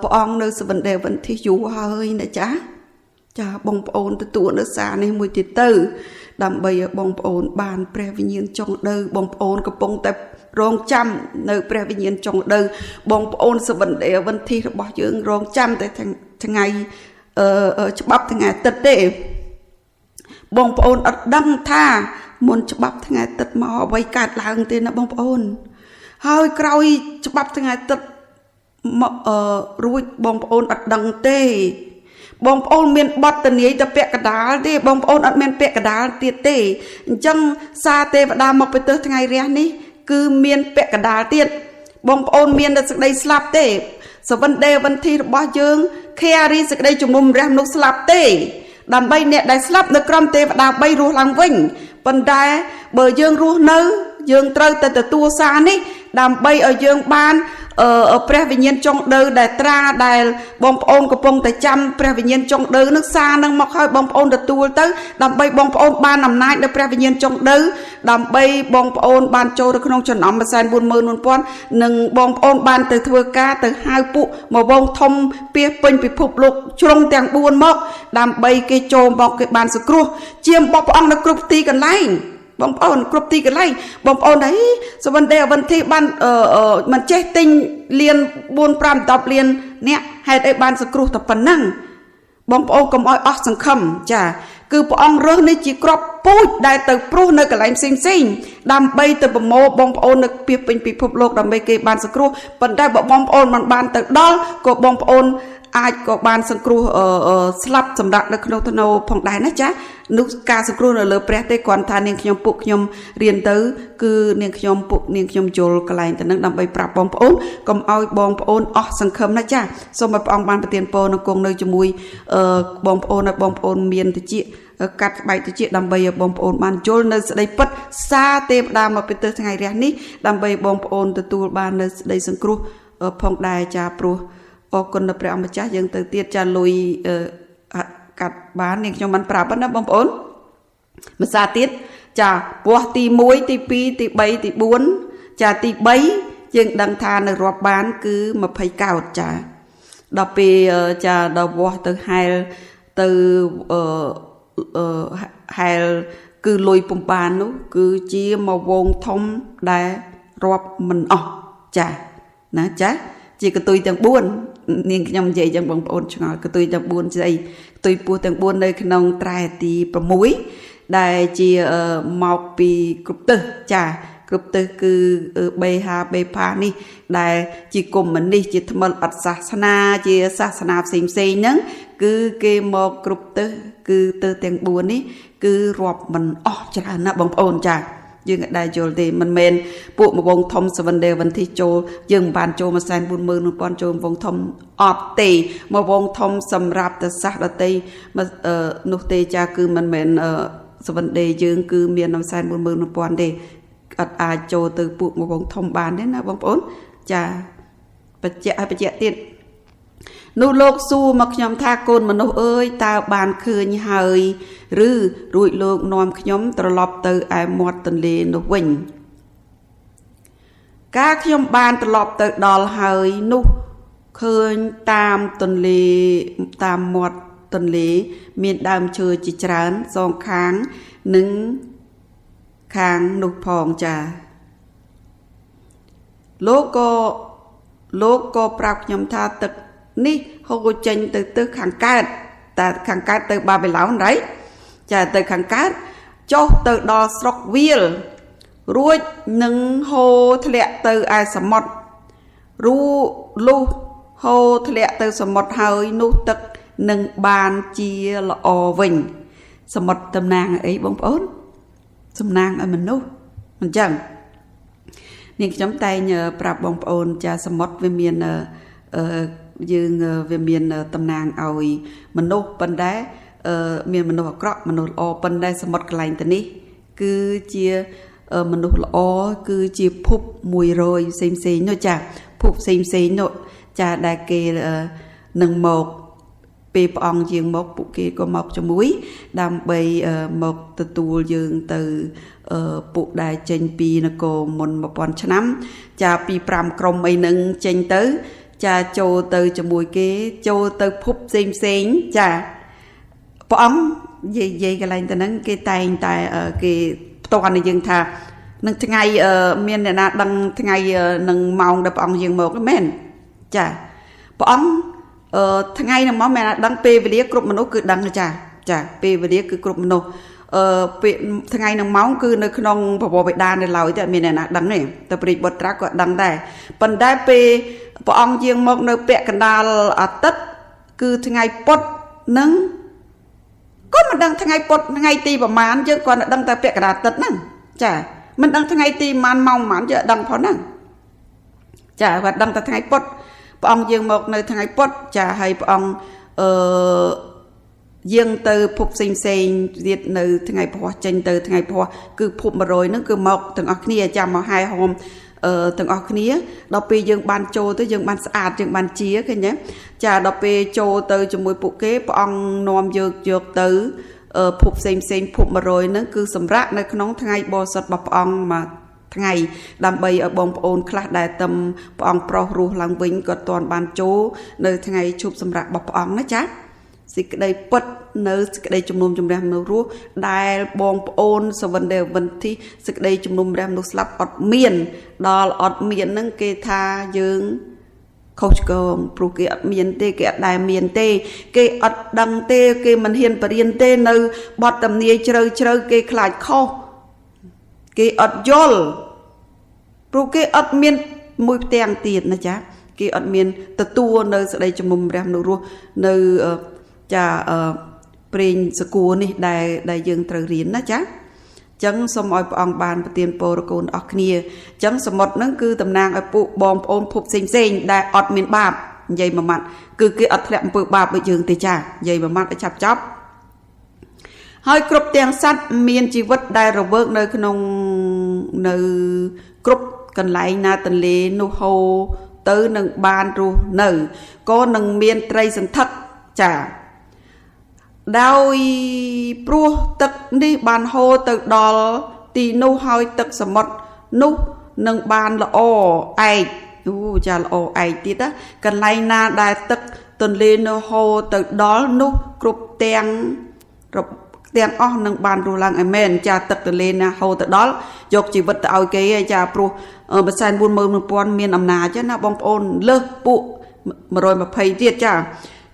ព្រះអង្គនៅ Seven Day Adventist យូរហើយណាចាចាបងប្អូនទទួលនៅសារនេះមួយទៀតទៅដើម្បីឲ្យបងប្អូនបានព្រះវិញ្ញាណចុងដៅបងប្អូនកំពុងតែរងចាំនៅព្រះវិញ្ញាណចុងដៅបងប្អូន Seven Day Adventist របស់យើងរងចាំតែថ្ងៃច្បាប់ថ្ងៃអាទិត្យទេបងប្អូនអត់ដឹងថាមុនច្បាប់ថ្ងៃអាទិត្យមកអ្វីកើតឡើងទេណាបងប្អូនហើយក្រោយច្បាប់ថ្ងៃអាទិត្យមករួចបងប្អូនអត់ដឹងទេបងប្អូនមានបទនាយតែពាក់កដាលទេបងប្អូនអត់មានពាក់កដាលទៀតទេអញ្ចឹងសារទេវតាមកពីទិសថ្ងៃរះនេះគឺមានពាក់កដាលទៀតបងប្អូនមានតែសេចក្តីស្លាប់ទេ Seven Day Adventist របស់យើង carry សេចក្តីជំនុំរះមនុស្សស្លាប់ទេដើម្បីអ្នកដែលស្លាប់នៅក្រោមទេវតា3រស់ឡើងវិញប៉ុន្តែបើយើងរស់នៅយើងត្រូវតែទទួលសារនេះដើម្បីឲ្យយើងបានព្រះវិញ្ញាណចុងដៅដែលត្រាដែលបងប្អូនកំពុងតែចាំព្រះវិញ្ញាណចុងដៅនឹងសារនឹងមកឲ្យបងប្អូនទទួលទៅដើម្បីបងប្អូនបានអំណាចដល់ព្រះវិញ្ញាណចុងដៅដើម្បីបងប្អូនបានចូលទៅក្នុងចំណោម144,000និងបងប្អូនបានទៅធ្វើការទៅហៅពួកមកវងធំពាសពេញពិភពលោកជ្រុងទាំង4មកដើម្បីគេចូលមកគេបានសង្គ្រោះជារបស់ព្រះអង្គនៅគ្រប់ទីកន្លែងបងប្អូនគ្រប់ទីកន្លែងបងប្អូនអី Seven Day Adventist បានមិនចេះទិញលាន4 5 10លានអ្នកហេតុអីបានសង្គ្រោះតែប៉ុណ្ណឹងបងប្អូនកុំឲ្យអស់សង្ឃឹមចាគឺព្រះអង្គរើសនេះជាក្របពូជដែលទៅព្រោះនៅកន្លែងផ្សេងផ្សេងដើម្បីទៅប្រមូលបងប្អូននៅពាសពេញពិភពលោកដើម្បីគេបានសង្គ្រោះប៉ុន្តែបើបងប្អូនមិនបានទៅដល់ក៏បងប្អូនអាចក៏បានសង្គ្រោះស្លាប់សម្រាប់នៅក្នុងធ្នូផងដែរណាចានោះការសង្គ្រោះនៅលើព្រះទេគ្រាន់ថានាងខ្ញុំពួកខ្ញុំរៀនទៅគឺនាងខ្ញុំពួកនាងខ្ញុំយល់កន្លែងទៅនឹងដើម្បីប្រាប់បងប្អូនកុំឲ្យបងប្អូនអស់សង្ឃឹមណាចាសូមឲ្យព្រះអង្គបានប្រទានពរនៅគង់នៅជាមួយបងប្អូនឲ្យបងប្អូនមានតិចកាត់ក្បែកតិចដើម្បីឲ្យបងប្អូនបានយល់នៅសេចក្តីពិតសារទេវតាមកពីទិសថ្ងៃរះនេះដើម្បីបងប្អូនទទួលបាននៅសេចក្តីសង្គ្រោះផងដែរចាព្រោះអរគុណដល់ព្រះអង្គម្ចាស់យើងទៅទៀតចាលុយកាត់បាននាងខ្ញុំបានប្រាប់ណាបងប្អូនភាសាទៀតចាពោះទី1ទី2ទី3ទី4ចាទី3យើងដឹងថានៅរាប់បានគឺ20កោដចាដល់ពេលចាដល់វាស់ទៅហែលទៅ ហែលគឺលុយពំបាននោះគឺជាមកវងធំដែលរាប់មិនអស់ចាណាចាជាកតុយទាំង4នាងខ្ញុំនិយាយយ៉ាងបងប្អូនឆ្ងល់កតុយទាំង4ស្អីកតុយពោះទាំង4នៅក្នុងត្រែទី6ដែលជាមកពីគ្រប់ទិសចាគ្រប់ទិសគឺបេហាបេផានេះដែលជាកុម្មុយនីសជាថ្មិលអត់សាសនាជាសាសនាផ្សេងផ្សេងហ្នឹងគឺគេមកគ្រប់ទិសគឺទិសទាំង4នេះគឺរាប់មិនអស់ច្រើនណាស់បងប្អូនចាយើងអត់ដែលយល់ទេមិនមែនពួកមវងធំសវិនដេវិនធីចូលយើងមិនបានចូល140,000ចូលមវងធំអត់ទេមវងធំសម្រាប់ទៅសាសដតីនោះទេចាគឺមិនមែនសវិនដេយើងគឺមាន140,000ទេអត់អាចចូលទៅពួកមវងធំបានទេណាបងប្អូនចាបញ្ជាក់ឲ្យបញ្ជាក់ទៀតនោះលោកសួរមកខ្ញុំថាកូនមនុស្សអើយតើបានឃើញហើយឬរួចលោកនាំខ្ញុំត្រឡប់ទៅឯមាត់ទន្លេនោះវិញកាលខ្ញុំបានត្រឡប់ទៅដល់ហើយនោះឃើញតាមទន្លេតាមមាត់ទន្លេមានដើមឈើជាច្រើនសងខាងនិងខាងនោះផងចាលោកក៏ប្រាប់ខ្ញុំថាទឹកនេះហូរចេញទៅទិសខាងកើតតែខាងកើតទៅបាប៊ីឡោនរៃចាទៅខាងកើតចុះទៅដល់ស្រុកវាលរួចនឹងហូរធ្លាក់ទៅឯសមុទ្ររូលុះហូរធ្លាក់ទៅសមុទ្រហើយនោះទឹកនឹងបានជាល្អវិញសមុទ្រតំណាងអីបងប្អូនសំណាងឲ្យមនុស្សអញ្ចឹងនាងខ្ញុំតែងប្រាប់បងប្អូនចាសមុទ្រវាមានយើងវាមានតំណាងឲ្យមនុស្សប៉ុន្តែមានមនុស្សអាក្រក់មនុស្សល្អប៉ុន្តែសមុទ្រកន្លែងទៅនេះគឺជាមនុស្សល្អគឺជាភព100ផ្សេងផ្សេងនោះចាភពផ្សេងផ្សេងនោះចាដែលគេនឹងមកពេលព្រះអង្គយាងមកពួកគេក៏មកជាមួយដើម្បីមកទទួលយើងទៅពួកដែលចេញពីនគរមុន1000ឆ្នាំចាពី5ក្រុមអីនឹងចេញទៅចាចូលទៅជាមួយគេចូលទៅភពផ្សេងផ្សេងចាព្រះអង្គនិយាយកន្លែងទៅហ្នឹងគេតែងតែគេផ្ទាល់នឹងយើងថានឹងថ្ងៃមានអ្នកណាដឹងថ្ងៃនឹងម៉ោងដែលព្រះអង្គយាងមកមែនចាព្រះអង្គថ្ងៃនឹងមកមានដឹងពេលវេលាគ្រប់មនុស្សគឺដឹងចាចាពេលវេលាគឺគ្រប់មនុស្សពេលថ្ងៃនឹងម៉ោងគឺនៅក្នុងពពកបិតានៅឡើយតែមានអ្នកណាដឹងទេតែព្រះបុត្រាក៏ដឹងដែរប៉ុន្តែពេលព្រះអង្គយាងមកនៅពាក់កណ្ដាលអាទិត្យគឺថ្ងៃពុធនឹងក៏មិនដឹងថ្ងៃពុធថ្ងៃទីប្រហែលយើងក៏ដឹងតែពាក់កណ្ដាលអាទិត្យហ្នឹងចាមិនដឹងថ្ងៃទីប្រហែលម៉ោងប្រហែលយើងដឹងផងហ្នឹងចាគាត់ដឹងតែថ្ងៃពុធព្រះអង្គយាងមកនៅថ្ងៃពុធចាហើយព្រះអង្គយាងទៅភពផ្សេងផ្សេងទៀតនៅថ្ងៃពហុចេញទៅថ្ងៃពហុគឺភព100ហ្នឹងគឺមកទាំងអស់គ្នាចាំមកហែហោមទាំងអស់គ្នាដល់ពេលយើងបានចូលទៅយើងបានស្អាតយើងបានជាឃើញទេចាដល់ពេលចូលទៅជាមួយពួកគេព្រះអង្គនាំយើងយកទៅភពផ្សេងផ្សេងភព100ហ្នឹងគឺសម្រាប់នៅក្នុងថ្ងៃបរិសុទ្ធរបស់ព្រះអង្គមកថ្ងៃដើម្បីឲ្យបងប្អូនខ្លះដែលតំព្រះអង្គប្រោះរស់ឡើងវិញក៏ទាន់បានចូលនៅថ្ងៃឈប់សម្រាប់របស់ព្រះអង្គណាចាសេចក្តីពិតនៅសេចក្តីជំនុំជម្រះមនុស្សរស់ដែលបងប្អូនសវិនដេវិនធីសេចក្តីជំនុំជម្រះមនុស្សស្លាប់អត់មានដល់អត់មានហ្នឹងគេថាយើងខុសឆ្គងព្រោះគេអត់មានទេគេអត់ដែលមានទេគេអត់ដឹងទេគេមិនហ៊ានបរៀនទេនៅបទទំនាយជ្រៅជ្រៅគេខ្លាចខុសគេអត់យល់ព្រោះគេអត់មានមួយផ្ទាំងទៀតណាចាគេអត់មានទទួលនៅសេចក្តីជំនុំជម្រះមនុស្សរស់នៅចាព្រេងសកួរនេះដែលយើងត្រូវរៀនណាចាចឹងសូមឲ្យព្រះអង្គបានប្រទានពរកូនអស់គ្នាចឹងសមុទ្រហ្នឹងគឺតំណាងឲ្យពួកបងប្អូនភពផ្សេងផ្សេងដែលអត់មានបាបនិយាយមួយម៉ាត់គឺគេអត់ធ្លាក់អំពើបាបដូចយើងទេចានិយាយមួយម៉ាត់ឲ្យឆាប់ចប់ហើយគ្រប់ទាំងសត្វមានជីវិតដែលរវើកនៅក្នុងនៅគ្រប់កន្លែងណាទន្លេនោះហូរទៅនឹងបានរស់នៅក៏នឹងមានត្រីសន្ធឹកចាដោយព្រោះទឹកនេះបានហូរទៅដល់ទីនោះហើយទឹកសមុទ្រនោះនឹងបានល្អឯកអូចាល្អឯកទៀតណាកន្លែងណាដែលទឹកទន្លេនោះហូរទៅដល់នោះគ្រប់ទាំង ទាំងអស់នឹងបានរស់ឡើងអេមែនចាទឹកទន្លេណាហូរទៅដល់យកជីវិតទៅឲ្យគេឯចាព្រោះ141,000មានអំណាចណាបងប្អូនលើសពួក120ទៀតចា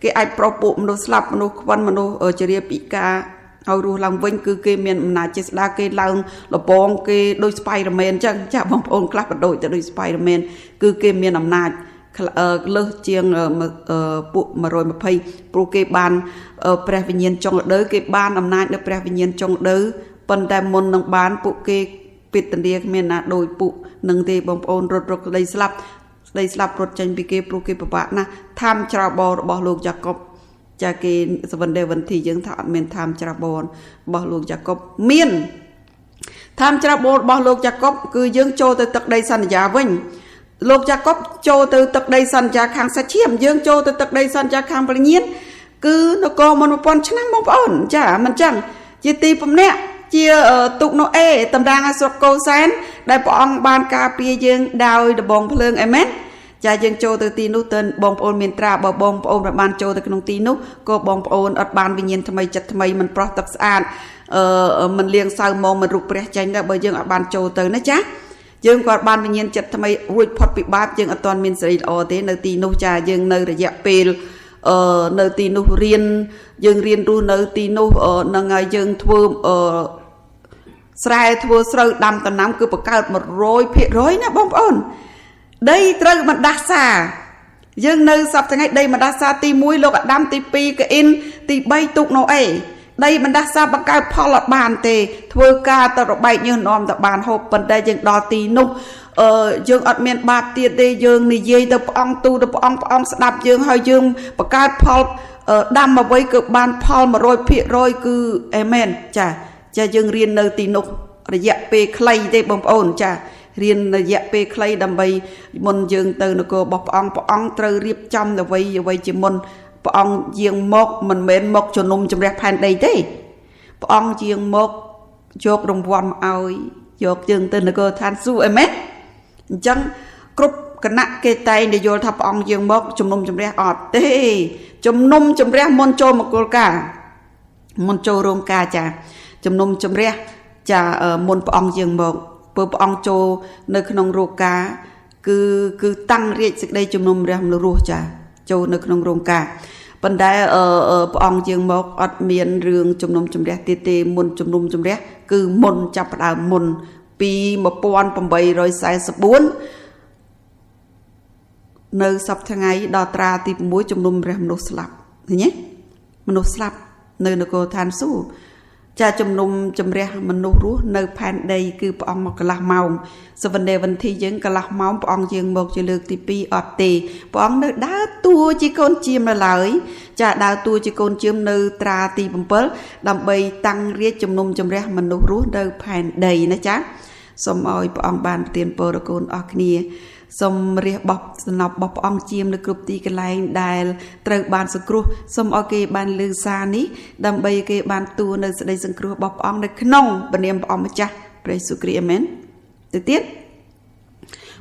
គេអាចប្រោះពួកមនុស្សស្លាប់មនុស្សខ្វិនមនុស្សជារាពិការឲ្យរស់ឡើងវិញគឺគេមានអំណាចចេស្តាគេឡើងលបងគេដូច Spider-Man អញ្ចឹងចាបងប្អូនខ្លះបដូចទៅដូច Spider-Man គឺគេមានអំណាចលើសជាងពួក120ព្រោះគេបានព្រះវិញ្ញាណចុងរដូវគេបានអំណាចនៅព្រះវិញ្ញាណចុងរដូវប៉ុន្តែមុននឹងបានពួកគេពិតនាគ្មានណាដូចពួកនឹងទេបងប្អូនរត់រកក្តីស្លាប់ស្ដីស្លាប់រត់ចេញពីគេព្រោះគេពិបាកណាស់ថាមច្របរបស់លោកយ៉ាកុបចាគេសវិនដេវិនធីយើងថាអត់មានថាមច្របរបស់លោកយ៉ាកុបមានថាមច្របរបស់លោកយ៉ាកុបគឺយើងចូលទៅទឹកដីសន្យាវិញលោកយ៉ាកុបចូលទៅទឹកដីសន្យាខាងសាច់ឈាមយើងចូលទៅទឹកដីសន្យាខាងវិញ្ញាណគឺនគរមុន1000ឆ្នាំបងប្អូនចាមិនចឹងជាទីពំនាក់ជាទូកណូអេតំណាងឲ្យស្រុកកូសែនដែលព្រះអង្គបានការពារយើងដោយដបងភ្លើងអេមែនចាយើងចូលទៅទីនោះទៅបងប្អូនមានត្រាបើបងប្អូនបានចូលទៅក្នុងទីនោះក៏បងប្អូនអត់បានវិញ្ញាណថ្មីចិត្តថ្មីមិនប្រោះទឹកស្អាតមិនលាងសៅមកមិនរូបព្រះចេញដែរបើយើងអត់បានចូលទៅណាចាយើងក៏បានវិញ្ញាណចិត្តថ្មីរួចផុតពីបាបយើងអត់ទាន់មានសេរីល្អទេនៅទីនោះចាយើងនៅរយៈពេលនៅទីនោះរៀនយើងរៀនរស់នៅទីនោះនឹងឲ្យយើងធ្វើស្រែធ្វើស្រូវដាំដំណាំគឺបង្កើត100%ណាបងប្អូនដីត្រូវបណ្ដាសាយើងនៅសប្តាហ៍ថ្ងៃដីបណ្ដាសាទី1លោកអាដាមទី2កាអ៊ីនទី3ទូកណូអេដីបណ្ដាសាបង្កើតផលអត់បានទេធ្វើការទៅរបែកញើសនាំទៅបានហូបប៉ុន្តែយើងដល់ទីនោះយើងអត់មានបាបទៀតទេយើងនិយាយទៅព្រះអង្គទូទៅព្រះអង្គព្រះអង្គស្ដាប់យើងហើយយើងបង្កើតផលដាំអ្វីគឺបានផល100%គឺអេមែនចាចាយើងរៀននៅទីនោះរយៈពេលខ្លីទេបងប្អូនចារៀនរយៈពេលខ្លីដើម្បីមុនយើងទៅនគររបស់ព្រះអង្គព្រះអង្គត្រូវរៀបចំអ្វីអ្វីជាមុនព្រះអង្គយាងមកមិនមែនមកជំនុំជម្រះផែនដីទេព្រះអង្គយាងមកយករង្វាន់មកឲ្យយកយើងទៅនគរឋានសួគ៌អេមែនអញ្ចឹងគ្រប់គណៈគេតែងតែយល់ថាព្រះអង្គយាងមកជំនុំជម្រះអត់ទេជំនុំជម្រះមុនចូលមង្គលការមុនចូលរោងការចាជំនុំជម្រះចាមុនព្រះអង្គយាងមកពើព្រះអង្គចូលនៅក្នុងរោងការគឺតាំងរាជសេចក្តីជំនុំរះមនុស្សរស់ចាចូលនៅក្នុងរោងការប៉ុន្តែព្រះអង្គយាងមកអត់មានរឿងជំនុំជម្រះទៀតទេមុនជំនុំជម្រះគឺមុនចាប់ផ្ដើមមុនពី1844នៅសប្តាហ៍ថ្ងៃដល់ត្រាទី6ជំនុំរះមនុស្សស្លាប់ឃើញទេមនុស្សស្លាប់នៅនគរឋានសួគ៌ចាជំនុំជម្រះមនុស្សរស់នៅផែនដីគឺព្រះអង្គមកកន្លះម៉ោងសវណ្ណេវិនធីយើងកន្លះម៉ោងព្រះអង្គយើងមកជាលើកទី2អត់ទេព្រះអង្គនៅដើរតួជាកូនជាមនៅឡើយចាដើរតួជាកូនជាមនៅត្រាទី7ដើម្បីតាំងរាជជំនុំជម្រះមនុស្សរស់នៅផែនដីណាចាសូមឲ្យព្រះអង្គបានប្រទានពរដល់កូនអស់គ្នាសូមរះបោះសំណប់របស់ព្រះអង្គជាមនៅគ្រប់ទីកន្លែងដែលត្រូវបានសង្គ្រោះសូមឲ្យគេបានលឺសារនេះដើម្បីគេបានទួនៅសេចក្តីសង្គ្រោះរបស់ព្រះអង្គនៅក្នុងព្រះនាមព្រះអង្គម្ចាស់ព្រះយេស៊ូវគ្រីស្ទអាមែនទៅទៀត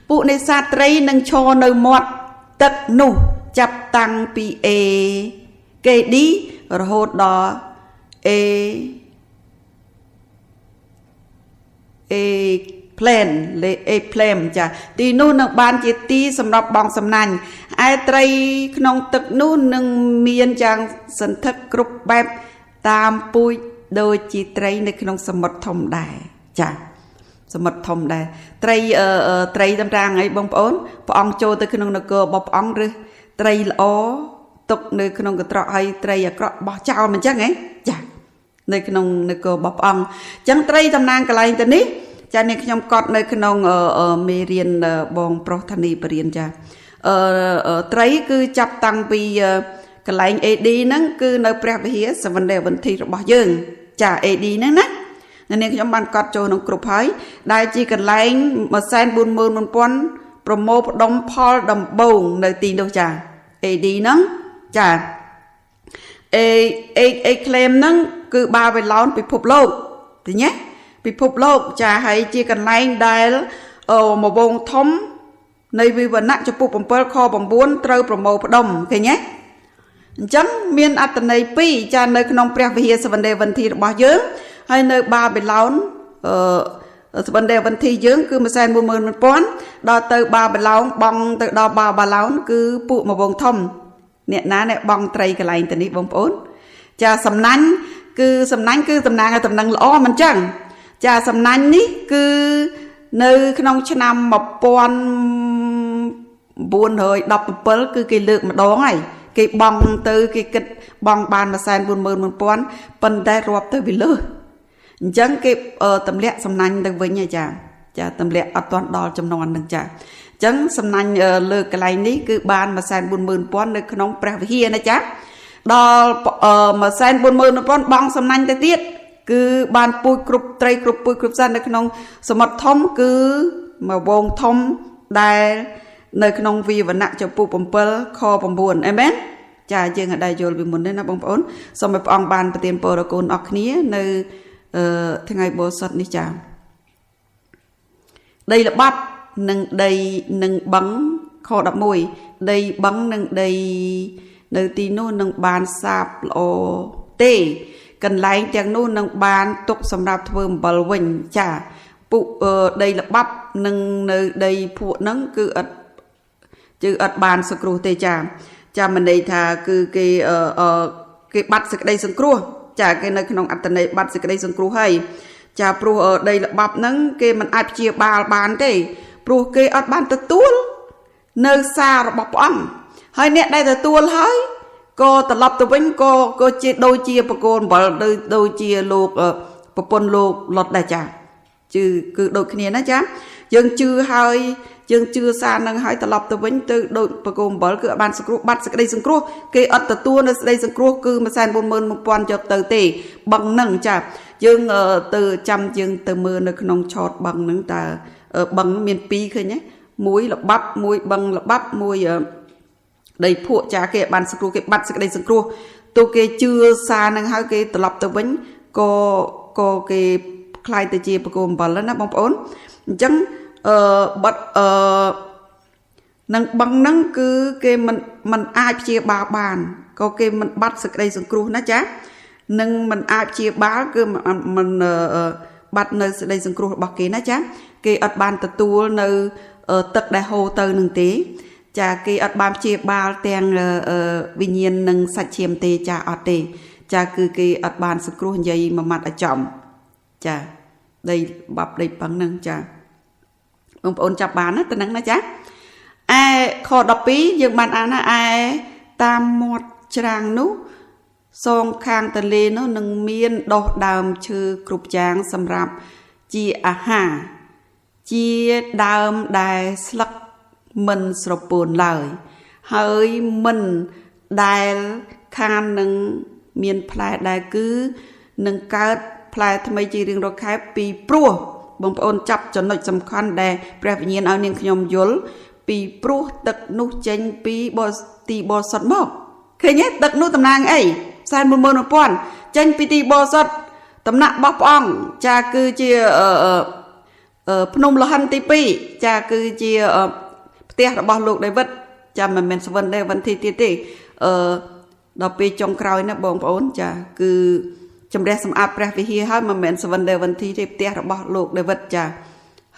ពួកនេសាទត្រីនឹងឈរនៅមាត់ទឹកនោះចាប់តាំងពី A KD រហូតដល់ A A plan លេ A plan ចាទីនោះនឹងបានជាទីសម្រាប់បងសំណាញ់ឯត្រីក្នុងទឹកនោះនឹងមានយ៉ាងសន្ធឹកគ្រប់បែបតាមពូជដូចជាត្រីនៅក្នុងសមុទ្រធំដែរចាសមុទ្រធំដែរត្រីត្រីតំណាងអីបងប្អូនព្រះអង្គចូលទៅក្នុងនគររបស់ព្រះអង្គឬត្រីល្អទុកនៅក្នុងកន្ត្រកហើយត្រីអាក្រក់បោះចោលមិនចឹងហ៎ចានៅក្នុងនគររបស់ព្រះអង្គចឹងត្រីតំណាងកន្លែងទៅនេះចានេះខ្ញុំកត់នៅក្នុងមេរៀនបងប្រុសធានីបរិញ្ញាចាត្រីគឺចាប់តាំងពីកន្លែង AD ហ្នឹងគឺនៅព្រះវិហារសវណ្ណវន្ធីរបស់យើងចា AD ហ្នឹងណានាងខ្ញុំបានកត់ចូលក្នុងគ្រប់ហើយដែលជាកន្លែង144,000ប្រមូលផ្ដុំផលដំបូងនៅទីនោះចា AD ហ្នឹងចា A A claim ហ្នឹងគឺបាប៊ីឡូនពិភពលោកឃើញទេពិភពលោកចាហើយជាកន្លែងដែលមវងធំនៃវិវណៈចំពោះ7ខ9ត្រូវប្រមូលផ្ដុំឃើញទេ អញ្ចឹងមានអត្ថន័យពីរចានៅក្នុងព្រះវិហារសវណ្ណេវន្ធីរបស់យើងហើយនៅបាប៊ីឡោនសវណ្ណេវន្ធីយើងគឺ141,000ដល់ទៅបាប៊ីឡោនបងទៅដល់បាប៊ីឡោនគឺពួកមួយវងធំអ្នកណាអ្នកបងត្រីកន្លែងទៅនេះបងប្អូនចាសំណាញ់គឺសំណាញ់គឺតំណាងឲ្យតំណែងល្អមិនចឹងចាសំណាញ់នេះគឺនៅក្នុងឆ្នាំ1917គឺគេលើកម្ដងហើយគេបងទៅគេគិតបងបាន141,000ប៉ុន្តែរាប់ទៅវាលើសអញ្ចឹងគេទម្លាក់សំណាញ់ទៅវិញហើយចាចាទម្លាក់អត់ទាន់ដល់ចំនួននឹងចាអញ្ចឹងសំណាញ់លើកកន្លែងនេះគឺបាន141,000នៅក្នុងព្រះវិហារណាចាដល់141,000បងសំណាញ់ទៅទៀតគឺបានពូជគ្រប់ត្រីគ្រប់ពូជគ្រប់សត្វនៅក្នុងសមុទ្រធំគឺមួយវងធំដែលនៅក្នុងវិវណៈចំពុក7ខ9អេមែនចាយើងអាចយល់ពីមុនទេណាបងប្អូនសូមឲ្យព្រះអង្គបានប្រទានពរដល់កូនអស់គ្នានៅថ្ងៃបូសុតនេះចាដីល្បាប់និងដីនិងបឹងខ11ដីបឹងនិងដីនៅទីនោះនឹងបានសាបល្អទេកន្លែងទាំងនោះនឹងបានទុកសម្រាប់ធ្វើអំបិលវិញចាពុដីល្បាប់និងនៅដីភក់ហ្នឹងគឺអត់ជឿអត់បានសង្គ្រោះទេចាចាមិនន័យថាគឺគេគេបាត់សេចក្តីសង្គ្រោះចាគេនៅក្នុងអត្តន័យបាត់សេចក្តីសង្គ្រោះហើយចាព្រោះដីល្បាប់ហ្នឹងគេមិនអាចព្យាបាលបានទេព្រោះគេអត់បានទទួលនៅសាររបស់ព្រះអង្គហើយអ្នកដែលទទួលហើយក៏ត្រឡប់ទៅវិញក៏ជាដូចជាបកូនអំបិលដូចជាលោកប្រពន្ធលោកលុតដែរចាជឿគឺដូចគ្នាណាចាយើងជឿហើយយើងជឿសារនឹងហើយត្រឡប់ទៅវិញទៅដូចបកូនអំបិលគឺអត់បានសង្គ្រោះបាត់សេចក្តីសង្គ្រោះគេអត់ទទួលនៅសេចក្តីសង្គ្រោះគឺ141,000យកទៅទេបឹងនឹងចាយើងទៅចាំយើងទៅមើលនៅក្នុងឆតបឹងនឹងតើបឹងមានពីរឃើញទេមួយល្បាប់មួយបឹងល្បាប់មួយដីភក់ចាគេបានសង្គ្រោះគេបាត់សេចក្តីសង្គ្រោះទោះគេជឿសារនឹងហើយគេត្រឡប់ទៅវិញក៏គេคล้ายទៅជាបកូនអំបិលណាបងប្អូនអញ្ចឹងបាត់នឹងបឹងហ្នឹងគឺគេមិនអាចព្យាបាលបានក៏គេមិនបាត់សេចក្តីសង្គ្រោះណាចានឹងមិនអាចព្យាបាលគឺមិនបាត់នៅសេចក្តីសង្គ្រោះរបស់គេណាចាគេអត់បានទទួលនៅទឹកដែលហូរទៅនឹងទេចាគេអត់បានព្យាបាលទាំងវិញ្ញាណនិងសាច់ឈាមទេចាអត់ទេចាគឺគេអត់បានសង្គ្រោះនិយាយមួយម៉ាត់ឲ្យចំចាដីបាប់ដីប៉ឹងហ្នឹងចាបងប្អូនចាប់បានណាតំណឹងណាចាឯខ12យើងបានអានណាឯតាមមាត់ច្រាំងនោះសងខាងទន្លេនោះនឹងមានដុះដើមឈើគ្រប់យ៉ាងសម្រាប់ជាអាហារជាដើមដែលស្លឹកមិនស្រពោនឡើយហើយមិនដែលខាននឹងមានផ្លែដែលគឺនឹងកើតផ្លែថ្មីជារៀងរាល់ខែពីព្រោះបងប្អូនចាប់ចំណុចសំខាន់ដែលព្រះវិញ្ញាណឲ្យនាងខ្ញុំយល់ពីព្រោះទឹកនោះចេញពីទីបរិសុទ្ធមកឃើញទេទឹកនោះតំណាងអី141,000ចេញពីទីបរិសុទ្ធតំណាក់របស់ព្រះអង្គចាគឺជាភ្នំលហិនទី2ចាគឺជាផ្ទះរបស់លោកដាវីតចាមិនមែនសវណ្ណទេវន្ធីទៀតទេដល់ពេលចុងក្រោយណាបងប្អូនចាគឺជំរះសម្អាតព្រះវិហារហើយមិនមែនសវណ្ណទេវន្ធីទេផ្ទះរបស់លោកដាវីតចា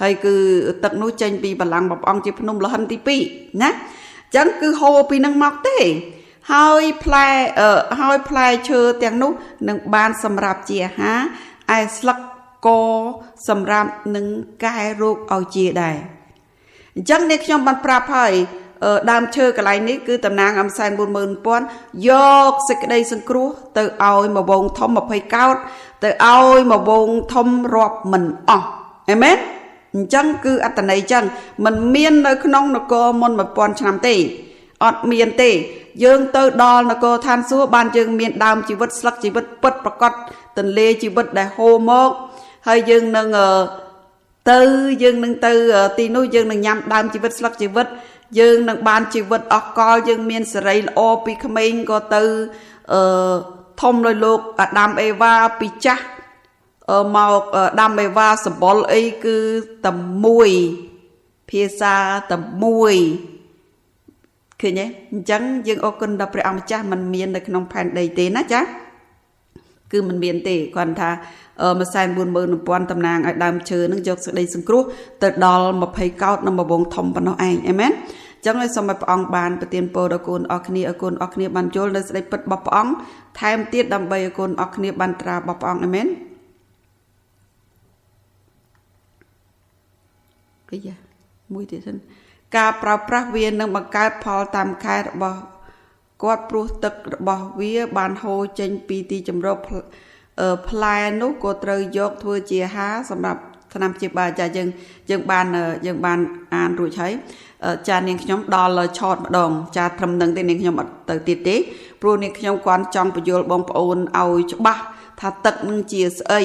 ហើយគឺទឹកនោះចេញពីបល្ល័ង្កព្រះអង្គជាភ្នំលហិនទី2ណាអញ្ចឹងគឺហូរពីនឹងមកទេហើយផ្លែឈើទាំងនោះនឹងបានសម្រាប់ជាអាហារឯស្លឹកកសម្រាប់នឹងកែរោគឲ្យជាដែរអញ្ចឹងនេះខ្ញុំបានប្រាប់ហើយដើមឈើកន្លែងនេះគឺតំណាងអំ141,000យកសេចក្តីសង្គ្រោះទៅឲ្យមួយវងធំ20កោដទៅឲ្យមួយវងធំរាប់មិនអស់អេមែនអញ្ចឹងគឺអត្តន័យអញ្ចឹងមិនមាននៅក្នុងនគរមុន1000ឆ្នាំទេអត់មានទេយើងទៅដល់នគរឋានសួគ៌បានយើងមានដើមជីវិតស្លឹកជីវិតពិតប្រកបទន្លេជីវិតដែលហូរមកហើយយើងនឹងទៅយើងនឹងទៅទីនោះយើងនឹងញ៉ាំដើមជីវិតស្លឹកជីវិតយើងនឹងបានជីវិតអស់កលយើងមានសេរីល្អពីក្មេងក៏ទៅធំដោយលោកអាដាមអេវ៉ាពីចាស់មកដាំអេវ៉ាសម្បុរអីគឺតែមួយភាសាតែមួយ ឃើញទេអញ្ចឹងយើងអរគុណដល់ព្រះអង្គម្ចាស់មិនមាននៅក្នុងផែនដីទេណាចាគឺមិនមានទេគ្រាន់ថា141,000តំណាងឲ្យដើមឈើនឹងយកសេចក្តីសង្គ្រោះទៅដល់20កោដនិង1វងធំប៉ុណ្ណោះឯងអាមែនចឹងឲ្យសូមឲ្យព្រះអង្គបានប្រទានពរដល់កូនអស់គ្នាឲ្យកូនអស់គ្នាបានយល់នៅសេចក្តីពិតរបស់ព្រះអង្គថែមទៀតដើម្បីឲ្យកូនអស់គ្នាបានត្រារបស់ព្រះអង្គអាមែនគេយ៉ាមួយទៀតសិនការប្រើប្រាស់វានឹងបង្កើតផលតាមខែរបស់គាត់ព្រោះទឹករបស់វាបានហូរចេញពីទីជម្រកផ្លែនោះក៏ត្រូវយកធ្វើជាអាហារសម្រាប់ថ្នាំព្យាបាលចាយើងបានអានរួចហើយចានាងខ្ញុំដល់ឆតម្ដងចាត្រឹមនឹងទេនាងខ្ញុំអត់ទៅទៀតទេព្រោះនាងខ្ញុំគាត់ចង់បញ្យល់បងប្អូនឲ្យច្បាស់ថាទឹកនឹងជាស្អី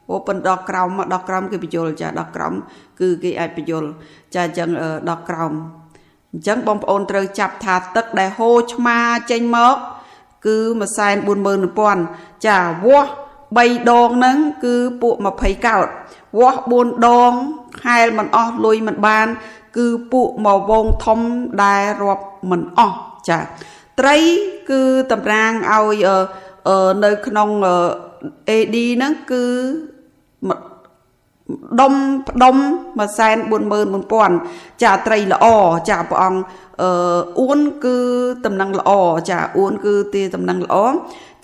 អូប៉ុនដល់ក្រោមមកដល់ក្រោមគេបញ្យល់ចាដល់ក្រោមគឺគេអាចបញ្យល់ចាអញ្ចឹងដល់ក្រោមអញ្ចឹងបងប្អូនត្រូវចាប់ថាទឹកដែលហូរឆ្មាចេញមកគឺ141,000ចាវាស់3ដងហ្នឹងគឺពួក20កោដវាស់4ដងហែលមិនអស់លុយមិនបានគឺពួកមកវងធំដែលរាប់មិនអស់ចាត្រីគឺតំណាងឲ្យនៅក្នុង AD ហ្នឹងគឺដុំផ្ដុំ144,000ចាត្រីល្អចាព្រះអង្គអួនគឺតំណឹងល្អចាអួនគឺទីតំណឹងល្អ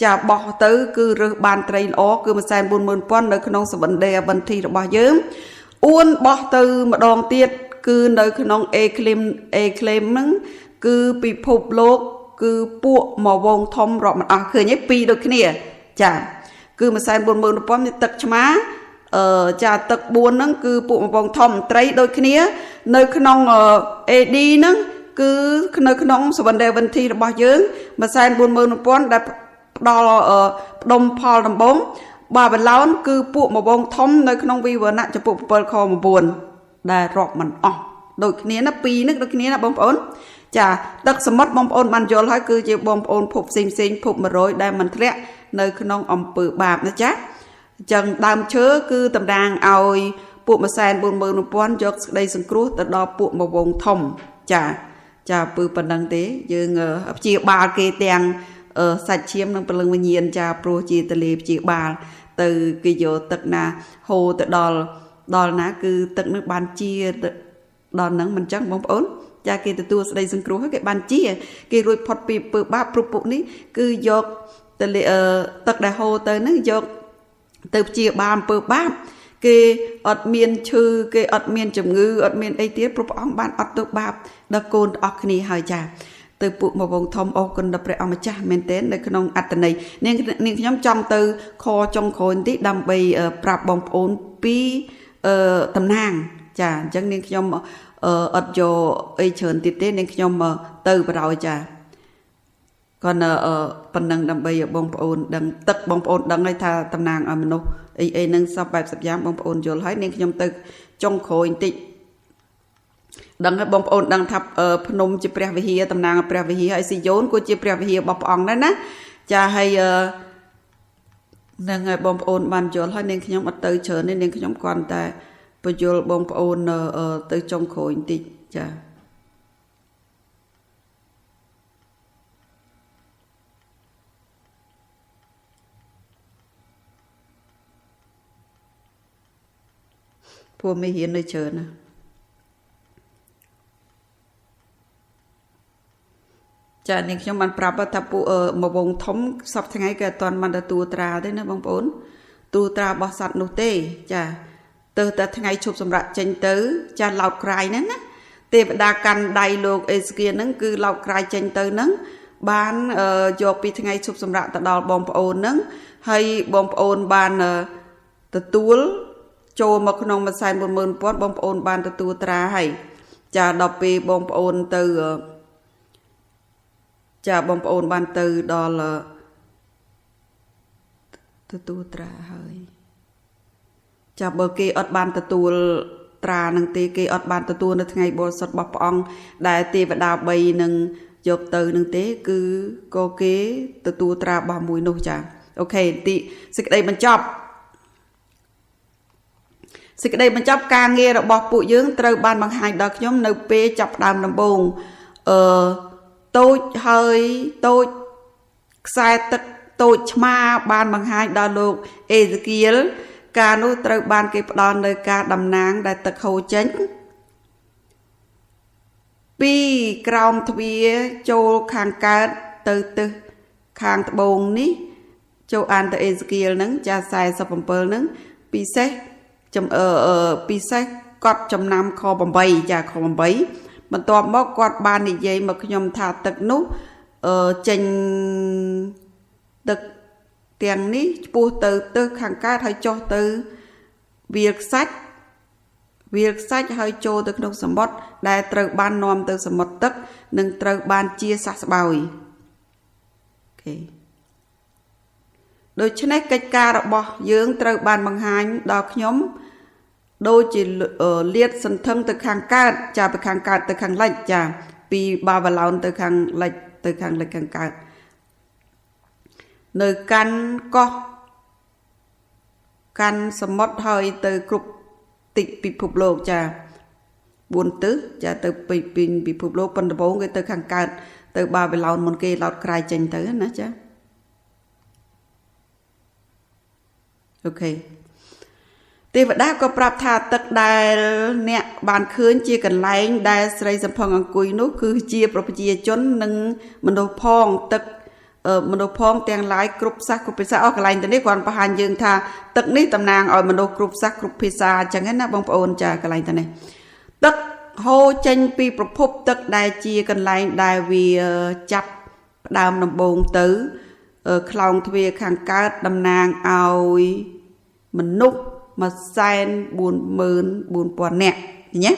ចាបោះទៅគឺរើសបានត្រីល្អគឺ144,000នៅក្នុងសវណ្ណដេអវិនធីរបស់យើងអួនបោះទៅម្ដងទៀតគឺនៅក្នុងអេក្លីមហ្នឹងគឺពិភពលោកគឺពួកមកវងធំរាប់មិនអស់ឃើញទេពីរដូចគ្នាចាគឺ144,000នេះទឹកឆ្មាចាទឹក4ហ្នឹងគឺពួកមកវងធំត្រីដូចគ្នានៅក្នុង AD ហ្នឹងគឺនៅក្នុងសវណ្ណដេវិនធីរបស់យើង144,000ដែលផ្ដល់ផ្ដុំផលដំបងបាបឡោនគឺពួកមកវងធំនៅក្នុងវិវរណៈចំពុក7ខ9ដែលរាប់មិនអស់ដូចគ្នាណាពីរហ្នឹងដូចគ្នាណាបងប្អូនចាទឹកសមុទ្របងប្អូនបានយល់ហើយគឺជាបងប្អូនភពផ្សេងផ្សេងភព100ដែលមិនធ្លាក់នៅក្នុងអំពើបាបណាចាអញ្ចឹងដើមឈើគឺតំណាងឲ្យពួក144,000យកសេចក្តីសង្គ្រោះទៅដល់ពួកមកវងធំចាចាពឺប៉ុណ្ណឹងទេយើងព្យាបាលគេទាំងសាច់ឈាមនិងព្រលឹងវិញ្ញាណចាព្រោះជាទលេព្យាបាលទៅគេយកទឹកណាហូរទៅដល់ណាគឺទឹកនឹងបានជាដល់ហ្នឹងមិនចឹងបងប្អូនចាគេទទួលស្ដីសង្គ្រោះហើយគេបានជាគេរួចផុតពីអំពើបាបព្រោះពួកនេះគឺយកទលេទឹកដែលហូរទៅហ្នឹងយកទៅព្យាបាលអំពើបាបគេអត់មានឈឺគេអត់មានជំងឺអត់មានអីទៀតព្រោះព្រះអង្គបានអត់ទៅបាបដល់កូនអស់គ្នាហើយចាទៅពួកមកវងធំអរគុណដល់ព្រះអង្គម្ចាស់មែនទែននៅក្នុងអត្តន័យនាងខ្ញុំចង់ទៅខចុងក្រោយបន្តិចដើម្បីប្រាប់បងប្អូនពីតំណាងចាអញ្ចឹងនាងខ្ញុំអត់យកអីច្រើនទៀតទេនាងខ្ញុំទៅបរោយចាគាត់ប៉ុណ្ណឹងដើម្បីបងប្អូនដឹងទឹកបងប្អូនដឹងហើយថាតំណាងឲ្យមនុស្សអីនឹងសពបែបសពយ៉ាងបងប្អូនយល់ហើយនាងខ្ញុំទៅចុងក្រោយបន្តិចដឹងហើយបងប្អូនដឹងថាភ្នំជាព្រះវិហារតំណាងឲ្យព្រះវិហារហើយស៊ីយ៉ូនក៏ជាព្រះវិហាររបស់ព្រះអង្គដែរណាចាហើយនឹងឲ្យបងប្អូនបានយល់ហើយនាងខ្ញុំអត់ទៅច្រើនទេនាងខ្ញុំគ្រាន់តែបញ្យល់បងប្អូនទៅចុងក្រោយបន្តិចចាពួកមេរៀននៅច្រើនណាចានាងខ្ញុំបានប្រាប់ថាពួកមកវងធំសពថ្ងៃគេអត់ទាន់បានទទួលត្រាទេណាបងប្អូនទូត្រារបស់សត្វនោះទេចាទៅតែថ្ងៃឈប់សម្រាប់ចេញទៅចាឡោតក្រាយហ្នឹងណាទេវតាកាន់ដៃលោកអេស្គៀហ្នឹងគឺឡោតក្រាយចេញទៅហ្នឹងបានយកពីថ្ងៃឈប់សម្រាប់ទៅដល់បងប្អូនហ្នឹងហើយបងប្អូនបានទទួលចូលមកក្នុង141,000បងប្អូនបានទទួលត្រាហើយចាដល់ពេលបងប្អូនទៅចាបងប្អូនបានទៅដល់ទទួលត្រាហើយចាបើគេអត់បានទទួលត្រានឹងទេគេអត់បានទទួលនៅថ្ងៃបរិសុទ្ធរបស់ព្រះអង្គដែលទេវតា3នឹងយកទៅនឹងទេគឺក៏គេទទួលត្រារបស់មួយនោះចាអូខេទីសេចក្តីបញ្ចប់សេចក្តីបញ្ចប់ការងាររបស់ពួកយើងត្រូវបានបង្ហាញដល់ខ្ញុំនៅពេលចាប់ផ្ដើមដំបូង តូចហើយតូចខ្សែទឹកតូចឆ្មាបានបង្ហាញដល់លោកអេសេគៀលការនោះត្រូវបានគេផ្ដល់នៅការតំណាងដែលទឹកហូរចេញពីក្រោមទ្វារចូលខាងកើតទៅទិសខាងត្បូងនេះចូលអានទៅអេសេគៀលហ្នឹងចា47ហ្នឹងពិសេសពិសេសកត់ចំណាំខ8ចាខ8បន្ទាប់មកគាត់បាននិយាយមកខ្ញុំថាទឹកនោះចេញទឹកទាំងនេះឆ្ពោះទៅទិសខាងកើតហើយចុះទៅវាលខ្សាច់ហើយចូលទៅក្នុងសមុទ្រដែលត្រូវបាននាំទៅសមុទ្រទឹកនិងត្រូវបានជាសះស្បើយអូខេដូច្នេះកិច្ចការរបស់យើងត្រូវបានបង្ហាញដល់ខ្ញុំដូចជាលាតសន្ធឹងទៅខាងកើតចាពីខាងកើតទៅខាងលិចចាពីបាវឡោនទៅខាងលិចទៅខាងលិចខាងកើតនៅកាន់កោះកាន់សមុទ្រហើយទៅគ្រប់តិចពិភពលោកចា4ទិសចាទៅពីពិភពលោកប៉ុន្តែដំបូងគេទៅខាងកើតទៅបាវឡោនមុនគេឡោតក្រៃចេញទៅណាចាអូខេទេវតាក៏ប្រាប់ថាទឹកដែលអ្នកបានឃើញជាកន្លែងដែលស្រីសំផឹងអង្គុយនោះគឺជាប្រជាជននិងមនុស្សផងទឹកមនុស្សផងទាំងឡាយគ្រប់សាសគ្រប់ភាសាអស់កន្លែងទៅនេះគាត់បង្ហាញយើងថាទឹកនេះតំណាងឲ្យមនុស្សគ្រប់សាសគ្រប់ភាសាអញ្ចឹងណាបងប្អូនចាកន្លែងទៅនេះទឹកហូរចេញពីប្រភពទឹកដែលជាកន្លែងដែលវាចាប់ផ្ដើមដំបូងទៅខ្លោងទ្វារខាងកើតតំណាងឲ្យមនុស្ស144,000នាក់ញ៉េ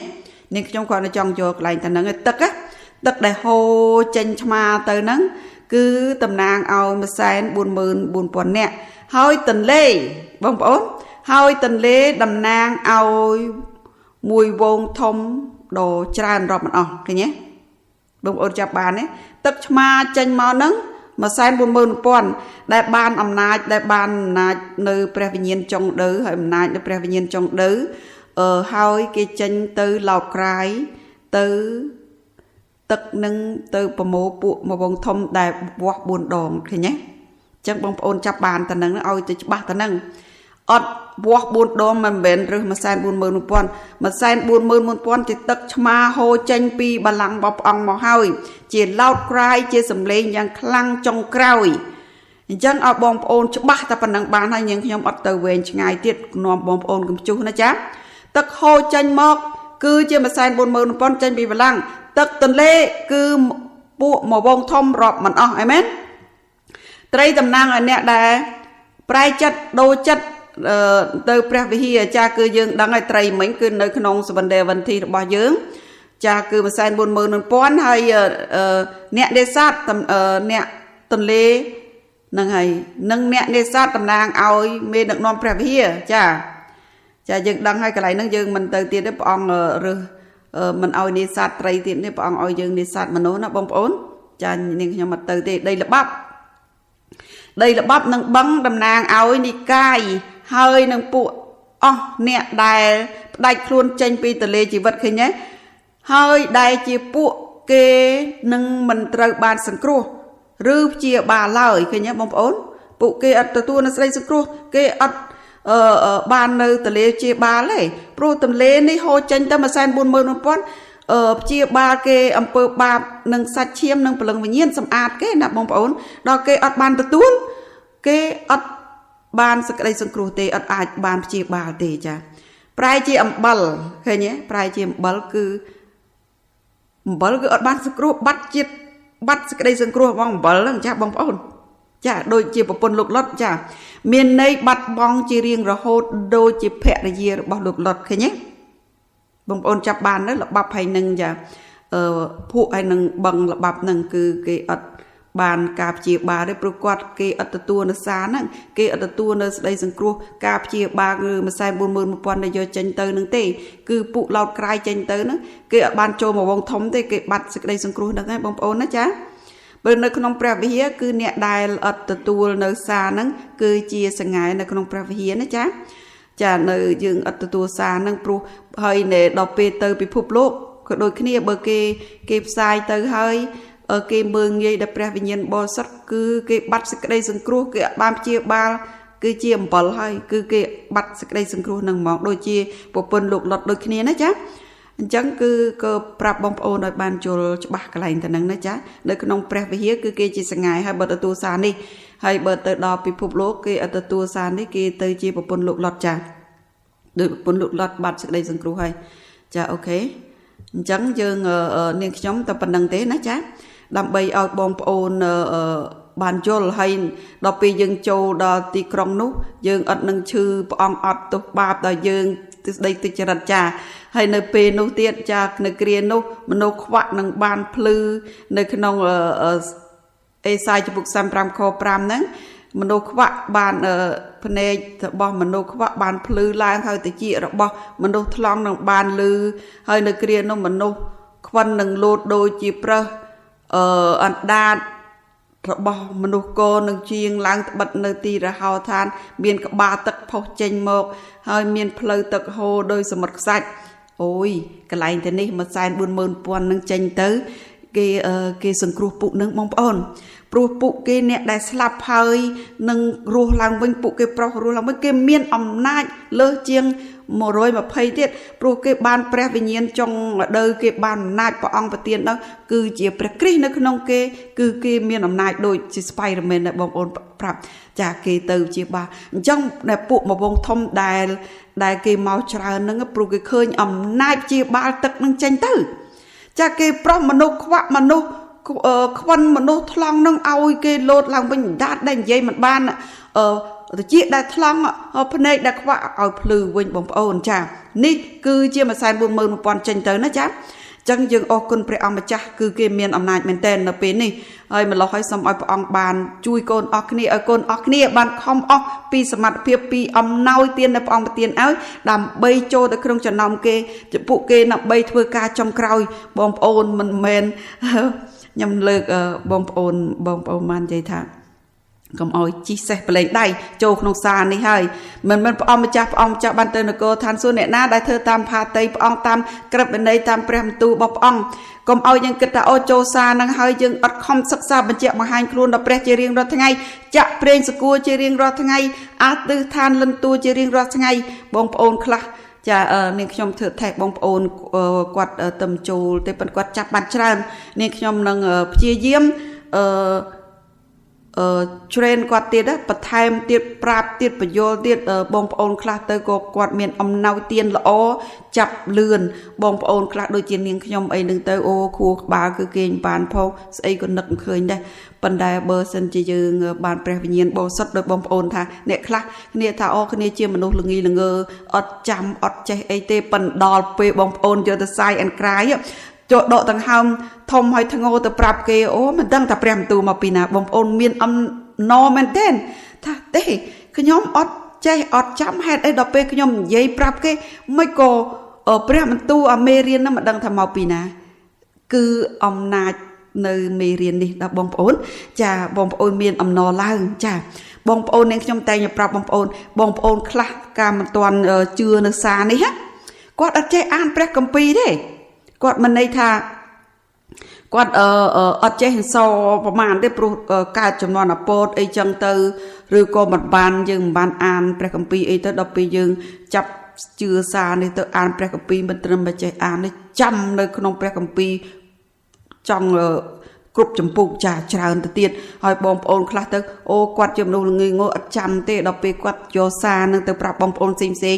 នាងខ្ញុំគាត់នៅចង់យកកន្លែងទៅហ្នឹងឯទឹកទឹកដែលហូរចេញឆ្មាទៅហ្នឹងគឺតំណាងឲ្យ144,000នាក់ហើយទន្លេបងប្អូនហើយទន្លេតំណាងឲ្យមួយវងធំដ៏ច្រើនរាប់មិនអស់ឃើញទេបងប្អូនចាប់បានទេទឹកឆ្មាចេញមកហ្នឹង144,000ដែលបានអំណាចនៅព្រះវិញ្ញាណចុងដៅហើយអំណាចនៅព្រះវិញ្ញាណចុងដៅហើយគេចេញទៅឡោតក្រៃទៅទឹកនឹងទៅប្រមូលពួកមកវងធំដែលវាស់4ដងឃើញទេអញ្ចឹងបងប្អូនចាប់បានតែនឹងឲ្យទៅច្បាស់តែនឹងអត់វាស់4ដងមិនមែនរើស144,000 144,000ជាទឹកឆ្មាហូរចេញពីបល្ល័ង្ករបស់ព្រះអង្គមកហើយជាឡោតក្រៃជាសម្លេងយ៉ាងខ្លាំងចុងក្រោយអញ្ចឹងឲ្យបងប្អូនច្បាស់តែប៉ុណ្ណឹងបានហើយញ៉ឹងខ្ញុំអត់ទៅវែងឆ្ងាយទៀតនាំបងប្អូនកុំជុះណាចាទឹកហូរចេញមកគឺជា144,000ចេញពីបល្ល័ង្កទឹកទន្លេគឺពួកមកវងធំរាប់មិនអស់អីមែនត្រីតំណាងឲ្យអ្នកដែលប្រែចិត្តដូរចិត្តទៅព្រះវិហារចាគឺយើងដឹងហើយត្រីមិញគឺនៅក្នុងសវណ្ណវន្ធីរបស់យើងចាគឺ144,000ហើយអ្នកនេសាទអ្នកទន្លេនឹងហើយនឹងអ្នកនេសាទតំណាងឲ្យមេដឹកនាំព្រះវិហារចាចាយើងដឹងហើយកន្លែងហ្នឹងយើងមិនទៅទៀតទេព្រះអង្គរើសមិនឲ្យនេសាទត្រីទៀតនេះព្រះអង្គឲ្យយើងនេសាទមនុស្សណាបងប្អូនចានាងខ្ញុំអត់ទៅទេដីល្បាប់នឹងបឹងតំណាងឲ្យនិកាយហើយនឹងពួកអស់អ្នកដែលផ្ដាច់ខ្លួនចេញពីទលេជីវិតឃើញទេហើយដែលជាពួកគេនឹងមិនត្រូវបានសង្គ្រោះឬព្យាបាលឡើយឃើញទេបងប្អូនពួកគេអត់ទទួលនៅស្រីសង្គ្រោះគេអត់បាននៅទលេជាបាលទេព្រោះទលេនេះហូរចេញទៅ144,000ព្យាបាលគេអំពើបាបនិងសាច់ឈាមនិងព្រលឹងវិញ្ញាណសម្អាតគេណាបងប្អូនដល់គេអត់បានទទួលគេអត់បានសេចក្តីសង្គ្រោះទេអត់អាចបានព្យាបាលទេចាប្រែជាអំបិលឃើញទេប្រែជាអំបិលគឺអំបិលគឺអត់បានសង្គ្រោះបាត់ជាតិបាត់សេចក្តីសង្គ្រោះរបស់អំបិលហ្នឹងចាបងប្អូនចាដូចជាប្រពន្ធលោកលុតចាមានន័យបាត់បង់ជារៀងរហូតដូចជាភរិយារបស់លោកលុតឃើញទេបងប្អូនចាប់បាននៅល្បាប់ហើយនឹងចាភក់ហើយនឹងបឹងល្បាប់ហ្នឹងគឺគេអត់បានការព្យាបាលទេព្រោះគាត់គេអត់ទទួលនៅសារហ្នឹងគេអត់ទទួលនៅស្ដីសង្គ្រោះការព្យាបាលគឺ144,000ដែលយកចេញទៅហ្នឹងទេគឺពួកឡោតក្រៃចេញទៅហ្នឹងគេអត់បានចូលមកវងធំទេគេបាត់សេចក្តីសង្គ្រោះហ្នឹងឯងបងប្អូនណាចាបើនៅក្នុងព្រះវិហារគឺអ្នកដែលអត់ទទួលនៅសារហ្នឹងគឺជាសង្ហែនៅក្នុងព្រះវិហារណាចាចានៅយើងអត់ទទួលសារហ្នឹងព្រោះហើយដល់ពេលទៅពិភពលោកក៏ដូចគ្នាបើគេផ្សាយទៅហើយ គេមើងងាយដល់ព្រះវិញ្ញាណបរិសុទ្ធគឺគេបាត់សេចក្តីសង្គ្រោះគេអត់បានព្យាបាលគឺជាអំបិលហើយគឺគេបាត់សេចក្តីសង្គ្រោះនឹងហ្មងដូចជាប្រពន្ធលោកលុតដូចគ្នាណាចាអញ្ចឹងគឺក៏ប្រាប់បងប្អូនឲ្យបានយល់ច្បាស់កន្លែងទៅនឹងណាចានៅក្នុងព្រះវិហារគឺគេជាសង្ហែហើយបើទទួលសារនេះហើយបើទៅដល់ពិភពលោកគេអត់ទទួលសារនេះគេទៅជាប្រពន្ធលោកលុតចាដោយប្រពន្ធលោកលុតបាត់សេចក្តីសង្គ្រោះហើយចាអូខេអញ្ចឹងយើងនាងខ្ញុំតែប៉ុណ្្នឹងទេណាចាដើម្បីឲ្យបងប្អូនបានយល់ហើយដល់ពេលយើងចូលដល់ទីក្រុងនោះយើងអត់នឹងឈឺព្រះអង្គអត់ទោសបាបដល់យើងទិស្ដីទុច្ចរិតចាហើយនៅពេលនោះទៀតចានៅគ្រានោះមនុស្សខ្វាក់នឹងបានភ្លឺនៅក្នុងអេសាយជំពូក35ខ5ហ្នឹងមនុស្សខ្វាក់បានភ្នែករបស់មនុស្សខ្វាក់បានភ្លឺឡើងហើយតិចរបស់មនុស្សថ្លង់នឹងបានលឺហើយនៅគ្រានោះមនុស្សខ្វិននឹងលោតដូចជាប្រើសអណ្ដាតរបស់មនុស្សកនឹងជាងឡើងត្បិតនៅទីរហោឋានមានក្បាលទឹកផុសចេញមកហើយមានផ្លូវទឹកហូរដោយសមុទ្រខ្សាច់អូយកន្លែងទៅនេះ140,000នឹងចេញទៅគេសង្គ្រោះពុកនឹងបងប្អូនព្រោះពួកគេអ្នកដែលស្លាប់ហើយនឹងរស់ឡើងវិញពួកគេប្រុសរស់ឡើងវិញគេមានអំណាចលើសជាង120ទៀតព្រោះគេបានព្រះវិញ្ញាណចុងរដូវគេបានអំណាចព្រះអង្គប្រទានដល់គឺជាព្រះគ្រីស្ទនៅក្នុងគេគឺគេមានអំណាចដូចជា Spider-Man ដែលបងប្អូនប្រាប់ចាគេទៅជាបាអញ្ចឹងដែលពួកមកវងធំដែលគេមកច្រើនហ្នឹងព្រោះគេឃើញអំណាចជាបាល់ទឹកនឹងចេញទៅចាគេប្រុសមនុស្សខ្វាក់មនុស្សខ្វិនមនុស្សថ្លង់នឹងឲ្យគេលោតឡើងវិញដាតដែលនិយាយមិនបានតិចដែលថ្លង់ភ្នែកដែលខ្វាក់ឲ្យភ្លឺវិញបងប្អូនចានេះគឺជា140,000ចេញទៅណាចាចឹងយើងអរគុណព្រះអង្គម្ចាស់គឺគេមានអំណាចមែនទែននៅពេលនេះហើយម្ល៉េះហើយសូមឲ្យព្រះអង្គបានជួយកូនអស់គ្នាឲ្យកូនអស់គ្នាបានខំអស់ពីសមត្ថភាពពីអំណោយទានដែលព្រះអង្គប្រទានឲ្យដើម្បីចូលទៅក្នុងចំណោមគេពួកគេដើម្បីធ្វើការចុងក្រោយបងប្អូនមិនមែនខ្ញុំលើកបងប្អូនបាននិយាយថាកុំឲ្យជីសេះប្រឡែងដៃចូលក្នុងសារនេះហើយមិនមែនព្រះអង្គម្ចាស់បានទៅនគរឋានសួគ៌អ្នកណាដែលធ្វើតាមផាតីព្រះអង្គតាមក្រឹតវិន័យតាមព្រះបន្ទូលរបស់ព្រះអង្គកុំឲ្យយើងគិតថាអូចូលសារនឹងហើយយើងអត់ខំសិក្សាបញ្ជាក់បង្ហាញខ្លួនដល់ព្រះជារៀងរាល់ថ្ងៃចាក់ព្រេងសកួរជារៀងរាល់ថ្ងៃអាទិដ្ឋានលិនតួជារៀងរាល់ថ្ងៃបងប្អូនខ្លះចានាងខ្ញុំធ្វើថេះបងប្អូនគាត់ទៅចូលទេប៉ុន្តែគាត់ចាប់បានច្រើននាងខ្ញុំនឹងព្យាយាមច្រេនគាត់ទៀតបន្ថែមទៀតប្រាប់ទៀតបញ្យល់ទៀតបងប្អូនខ្លះទៅក៏គាត់មានអំណោយទានល្អចាប់លឿនបងប្អូនខ្លះដូចជានាងខ្ញុំអីនឹងទៅអូខួរក្បាលគឺគេបានផងស្អីក៏នឹកមិនឃើញដែរប៉ុន្តែបើសិនជាយើងបានព្រះវិញ្ញាណបរិសុទ្ធដោយបងប្អូនថាអ្នកខ្លះគ្នាថាអូគ្នាជាមនុស្សល្ងីល្ងើអត់ចាំអត់ចេះអីទេប៉ុន្តែដល់ពេលបងប្អូនយកទៅសាយអានក្រៃចូលដកដង្ហើមធំហើយធ្ងោទៅប្រាប់គេអូមិនដឹងថាព្រះបន្ទូលមកពីណាបងប្អូនមានអំណរមែនទេថាទេខ្ញុំអត់ចេះអត់ចាំហេតុអីដល់ពេលខ្ញុំនិយាយប្រាប់គេមិនក៏ព្រះបន្ទូលអាមេរៀនហ្នឹងមិនដឹងថាមកពីណាគឺអំណាចនៅមេរៀននេះដល់បងប្អូនចាបងប្អូនមានអំណរឡើងចាបងប្អូននាងខ្ញុំតែងប្រាប់បងប្អូនខ្លះការមិនទាន់ជឿនៅសារនេះគាត់អត់ចេះអានព្រះគម្ពីរទេគាត់មិនន័យថាគាត់អត់ចេះអសរប្រមាណទេព្រោះកើតចំនួនអពតអីចឹងទៅឬក៏មិនបានយើងមិនបានអានព្រះគម្ពីរអីទៅដល់ពេលយើងចាប់ជឿសារនេះទៅអានព្រះគម្ពីរមិនត្រឹមតែចេះអាននេះចាំនៅក្នុងព្រះគម្ពីរចង់គ្រប់ចម្ពោះចាច្រើនទៅទៀតហើយបងប្អូនខ្លះទៅអូគាត់ជាមនុស្សល្ងីងអត់ចាំទេដល់ពេលគាត់យកសារនឹងទៅប្រាប់បងប្អូនផ្សេងផ្សេង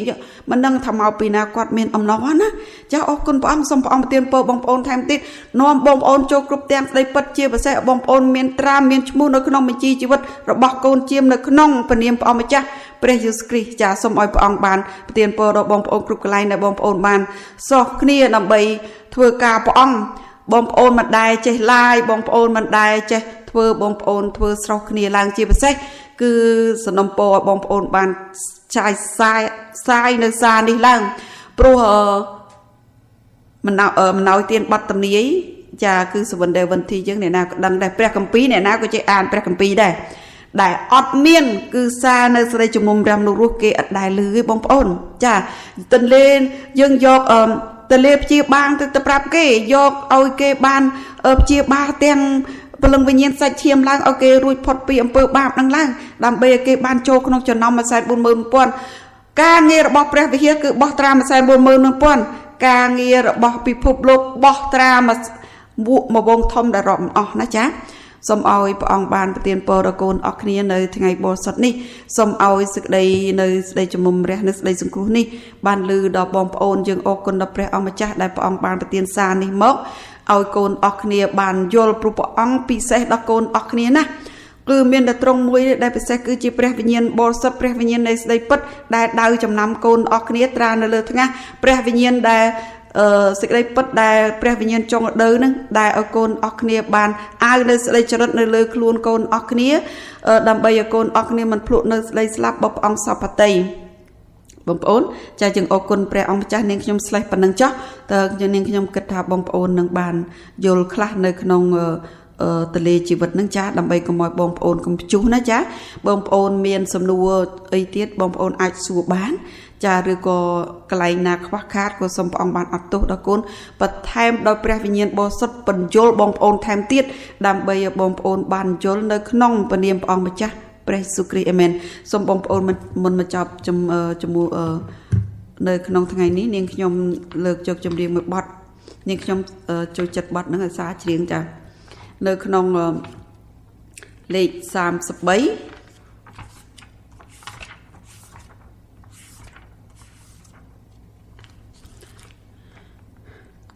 មិនដឹងថាមកពីណាគាត់មានអំណរណាចាអរគុណព្រះអង្គសូមព្រះអង្គប្រទានពរបងប្អូនថែមទៀតនាំបងប្អូនចូលគ្រប់ទាំងស្ដីពិតជាពិសេសបងប្អូនមានត្រាមានឈ្មោះនៅក្នុងបញ្ជីជីវិតរបស់កូនជាមនៅក្នុងព្រះនាមព្រះអង្គម្ចាស់ព្រះយេស៊ូវគ្រីស្ទចាសូមឲ្យព្រះអង្គបានប្រទានពរដល់បងប្អូនគ្រប់កន្លែងដែលបងប្អូនបានសោះគ្នាដើម្បីធ្វើការព្រះអង្គបងប្អូនមិនដែលចេះឡាយបងប្អូនមិនដែលចេះធ្វើបងប្អូនធ្វើស្រស់គ្នាឡើងជាពិសេសគឺសំណពរឲ្យបងប្អូនបានចាយសាយនៅសារនេះឡើងព្រោះមិនឲ្យទានបတ်ទំនាយចាគឺសវណ្ណដេវិនធីយើងអ្នកណាក៏ដឹងដែរព្រះគម្ពីរអ្នកណាក៏ចេះអានព្រះគម្ពីរដែរដែលអត់មានគឺសារនៅស្រីជំនុំរំនោះរស់គេអត់ដែលលឺទេបងប្អូនចាទន្លេយើងយក តលេព្យាបាលទៅប្រាប់គេយកឲ្យគេបានព្យាបាលទាំងព្រលឹងវិញ្ញាណសាច់ឈាមឡើងឲ្យគេរួចផុតពីអំពើបាបនឹងឡើងដើម្បីឲ្យគេបានចូលក្នុងចំណោម140,000ការងាររបស់ព្រះវិហារគឺបោះត្រា140,000ការងាររបស់ពិភពលោកបោះត្រាមួយវងធំដែលរាប់មិនអស់ណាចាសូមឲ្យព្រះអង្គបានប្រទានពរដល់កូនអស់គ្នានៅថ្ងៃបរិសុទ្ធនេះសូមឲ្យសេចក្តីនៅសេចក្តីជំនុំរះនៅសេចក្តីសង្គ្រោះនេះបានលឺដល់បងប្អូនយើងអរគុណដល់ព្រះអង្គម្ចាស់ដែលព្រះអង្គបានប្រទានសារនេះមកឲ្យកូនអស់គ្នាបានយល់ព្រោះព្រះអង្គពិសេសដល់កូនអស់គ្នាណាគឺមានតែត្រង់មួយដែលពិសេសគឺជាព្រះវិញ្ញាណបរិសុទ្ធព្រះវិញ្ញាណនៃសេចក្តីពិតដែលដៅចំណាំកូនអស់គ្នាត្រានៅលើថ្ងាសព្រះវិញ្ញាណដែលសេចក្តីពិតដែលព្រះវិញ្ញាណចុងរដូវហ្នឹងដែលឲ្យកូនអស់គ្នាបានអាវនៅសេចក្តីចរិតនៅលើខ្លួនកូនអស់គ្នាដើម្បីឲ្យកូនអស់គ្នាមិនភ្លក់នៅសេចក្តីស្លាប់របស់ព្រះអង្គសពតិបងប្អូនចាយើងអរគុណព្រះអង្គម្ចាស់នាងខ្ញុំស្លេះប៉ុណ្ណឹងចុះតើនាងខ្ញុំគិតថាបងប្អូននឹងបានយល់ខ្លះនៅក្នុងទលេជីវិតហ្នឹងចាដើម្បីកុំឲ្យបងប្អូនកុំព្យុះណាចាបងប្អូនមានសំណួរអីទៀតបងប្អូនអាចសួរបានចាឬក៏កន្លែងណាខ្វះខាតក៏សូមព្រះអង្គបានអត់ទោសដល់កូនបន្ថែមដោយព្រះវិញ្ញាណបរិសុទ្ធពន្យល់បងប្អូនថែមទៀតដើម្បីឲ្យបងប្អូនបានយល់នៅក្នុងព្រះនាមព្រះអង្គម្ចាស់ព្រះយេស៊ូវគ្រីស្ទអាមែនសូមបងប្អូនមុនមកចប់ជាមួយនៅក្នុងថ្ងៃនេះនាងខ្ញុំលើកយកចម្រៀងមួយបទនាងខ្ញុំចូលចិត្តបទហ្នឹងឲ្យសារច្រៀងចានៅក្នុងលេខ33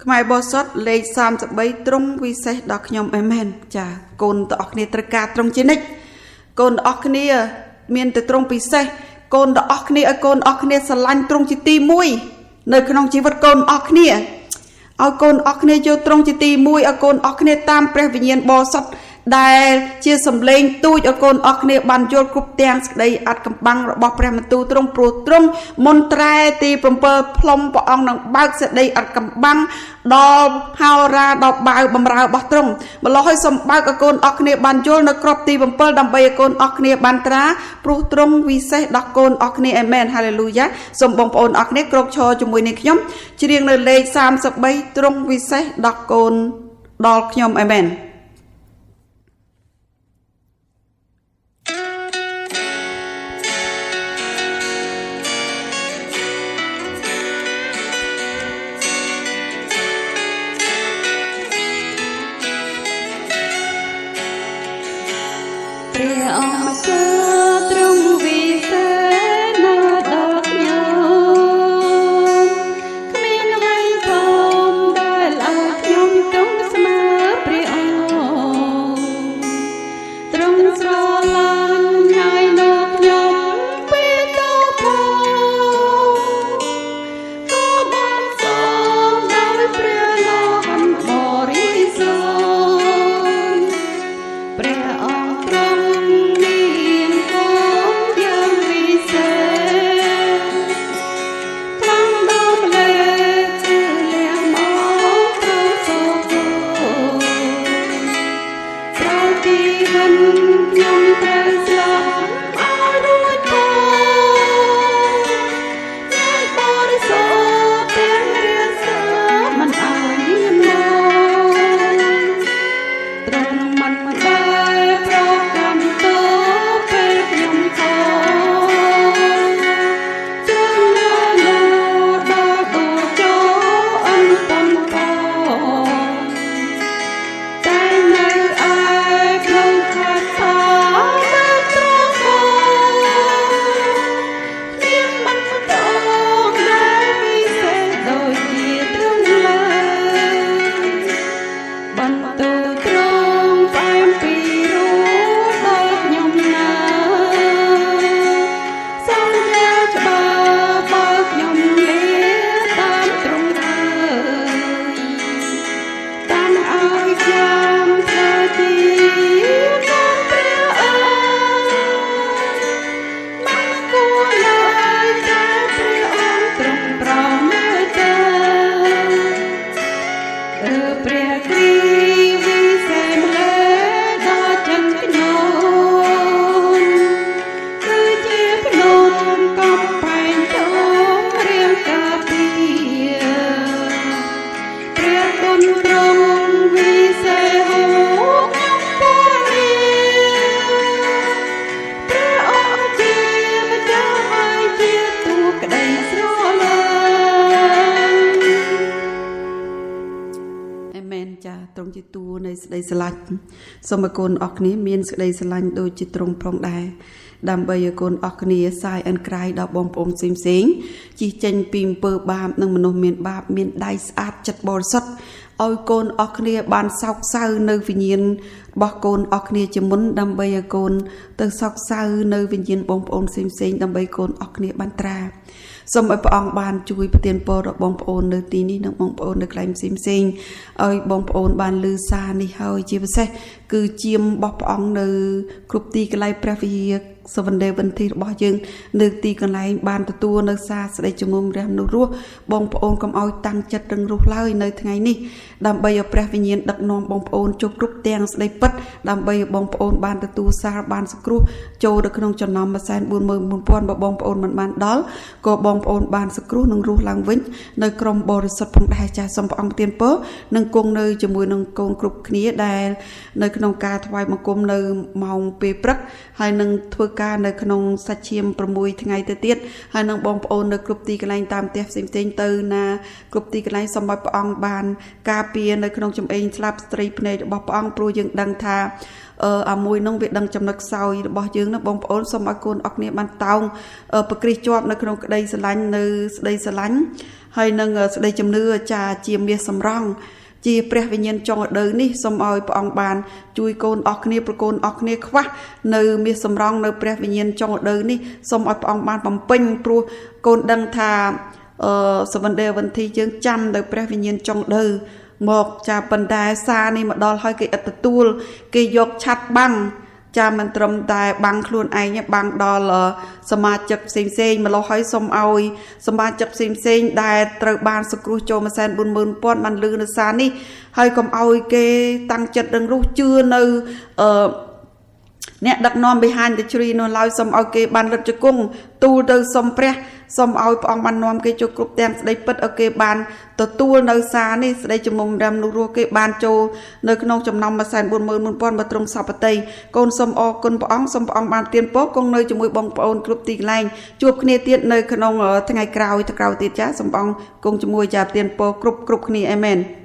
ខ្មែរបរិសុទ្ធលេខ33ទ្រង់វិសេសដល់ខ្ញុំអាមែនចាកូនទាំងអស់គ្នាត្រូវការទ្រង់ជានិច្ចកូនទាំងអស់គ្នាមានតែទ្រង់ពិសេសកូនទាំងអស់គ្នាឲ្យកូនអស់គ្នាស្រឡាញ់ទ្រង់ជាទី1នៅក្នុងជីវិតកូនអស់គ្នាឲ្យកូនអស់គ្នាយកទ្រង់ជាទី1ឲ្យកូនអស់គ្នាតាមព្រះវិញ្ញាណបរិសុទ្ធដែលជាសម្លេងទូចឲ្យកូនអស់គ្នាបានយល់គ្រប់ទាំងសេចក្តីអត់កំបាំងរបស់ព្រះបន្ទូលទ្រង់ព្រោះទ្រង់មន្ត្រែទី7ផ្លុំព្រះអង្គនឹងបើកសេចក្តីអត់កំបាំងដល់ហោរាដល់បាវបំរើរបស់ទ្រង់ម្លោះឲ្យសូមបើកឲ្យកូនអស់គ្នាបានយល់នៅក្របទី7ដើម្បីឲ្យកូនអស់គ្នាបានត្រាព្រោះទ្រង់វិសេសដល់កូនអស់គ្នាអាមែនហាឡេលូយ៉ាសូមបងប្អូនអស់គ្នាក្រោកឈរជាមួយនឹងខ្ញុំច្រៀងនៅលេខ33ទ្រង់វិសេសដល់កូនដល់ខ្ញុំអាមែនព្រះអង្គម្ចាស់ទ្រង់វិសេសណាស់ដល់ខ្ញុំគ្មានអ្វីធំដែលឲ្យខ្ញុំទង់ស្មើព្រះអង្គទ្រង់ស្រឡាញ់ហើយនៅខ្ញុំពេលតផងក៏បានសងដោយព្រះលោហិតបរិសុទ្ធព្រះអង្គទ្រង់ មែនចាទ្រង់ជាតួនៃសេចក្តីស្រឡាញ់សូមឲ្យកូនអស់គ្នាមានសេចក្តីស្រឡាញ់ដូចជាទ្រង់ផងដែរដើម្បីឲ្យកូនអស់គ្នាសាយអិនក្រៃដល់បងប្អូនផ្សេងផ្សេងជិះចេញពីអំពើបាបនិងមនុស្សមានបាបមានដៃស្អាតចិត្តបរិសុទ្ធឲ្យកូនអស់គ្នាបានសោកសៅនៅវិញ្ញាណរបស់កូនអស់គ្នាជាមុនដើម្បីឲ្យកូនទៅសោកសៅនៅវិញ្ញាណបងប្អូនផ្សេងផ្សេងដើម្បីកូនអស់គ្នាបានត្រាសូមឲ្យព្រះអង្គបានជួយប្រទានពរដល់បងប្អូននៅទីនេះនិងបងប្អូននៅកន្លែងផ្សេងផ្សេងឲ្យបងប្អូនបានឮសារនេះហើយជាពិសេសគឺជាមរបស់ព្រះអង្គនៅគ្រប់ទីកន្លែងព្រះវិហារសវណ្ណេវិនធីរបស់យើងនៅទីកន្លែងបានទទួលនៅសារស្ដីជំនុំរះមនុស្សរស់បងប្អូនកុំឲ្យតាំងចិត្តរឹងរូសឡើយនៅថ្ងៃនេះដើម្បីឲ្យព្រះវិញ្ញាណដឹកនាំបងប្អូនចូលគ្រប់ទាំងស្ដីពិតដើម្បីឲ្យបងប្អូនបានទទួលសារបានសង្គ្រោះចូលទៅក្នុងចំណោម144,000បើបងប្អូនមិនបានដល់ក៏បងប្អូនបានសង្គ្រោះនិងរស់ឡើងវិញនៅក្រុមបរិសុទ្ធផងដែរចាសសូមព្រះអង្គប្រទានពរនិងគង់នៅជាមួយនឹងកូនគ្រប់គ្នាដែលនៅក្នុងការថ្វាយបង្គំនៅម៉ោងពេលព្រឹកហើយនឹងធ្វើការនៅក្នុងសាច់ឈាម6ថ្ងៃទៅទៀតហើយនឹងបងប្អូននៅគ្រប់ទីកន្លែងតាមផ្ទះផ្សេងផ្សេងទៅណាគ្រប់ទីកន្លែងសូមឲ្យព្រះអង្គបានការពារនៅក្នុងចំអេងស្លាប់ស្ត្រីភ្នែករបស់ព្រះអង្គព្រោះយើងដឹងថាអាមួយនោះវាដឹងចំណុចខ្សោយរបស់យើងណាបងប្អូនសូមឲ្យកូនអស់គ្នាបានតោងប្រគ្រិះជាប់នៅក្នុងក្តីស្រឡាញ់នៅស្ដីស្រឡាញ់ហើយនឹងស្ដីជំនឿចាជាមាសសម្រង់ជាព្រះវិញ្ញាណចុងរដូវនេះសូមឲ្យព្រះអង្គបានជួយកូនអស់គ្នាប្រកូនអស់គ្នាខ្វះនៅមាសសម្រង់នៅព្រះវិញ្ញាណចុងរដូវនេះសូមឲ្យព្រះអង្គបានបំពេញព្រោះកូនដឹងថាសវណ្ណេវិនធីយើងចាំនៅព្រះវិញ្ញាណចុងរដូវមកចាប៉ុន្តែសារនេះមកដល់ហើយគេឥតទទួលគេយកឆាត់បាំងចាមិនត្រឹមតែបាំងខ្លួនឯងបាំងដល់សមាជិកផ្សេងផ្សេងម្លោះហើយសូមឲ្យសមាជិកផ្សេងផ្សេងដែលត្រូវបានសង្គ្រោះចូល144,000បានលឺនៅសារនេះហើយកុំឲ្យគេតាំងចិត្តរឹងរូសជឿនៅអ្នកដឹកនាំបិហាញទៅជ្រីនោះឡើយសូមឲ្យគេបានលិទ្ធជង្គង់ទូលទៅសុំព្រះសូមឲ្យព្រះអង្គបាននាំគេចូលគ្រប់ទាំងស្ដីពិតឲ្យគេបានទទួលនៅសារនេះស្ដីជំនុំរំនោះរស់គេបានចូលនៅក្នុងចំណោម144,000បើទ្រង់សពតិកូនសូមអរគុណព្រះអង្គសូមព្រះអង្គបានទានពរគង់នៅជាមួយបងប្អូនគ្រប់ទីកន្លែងជួបគ្នាទៀតនៅក្នុងថ្ងៃក្រោយទៅក្រោយទៀតចាសូមព្រះអង្គគង់ជាមួយចាទានពរគ្រប់គ្នាអាមែន។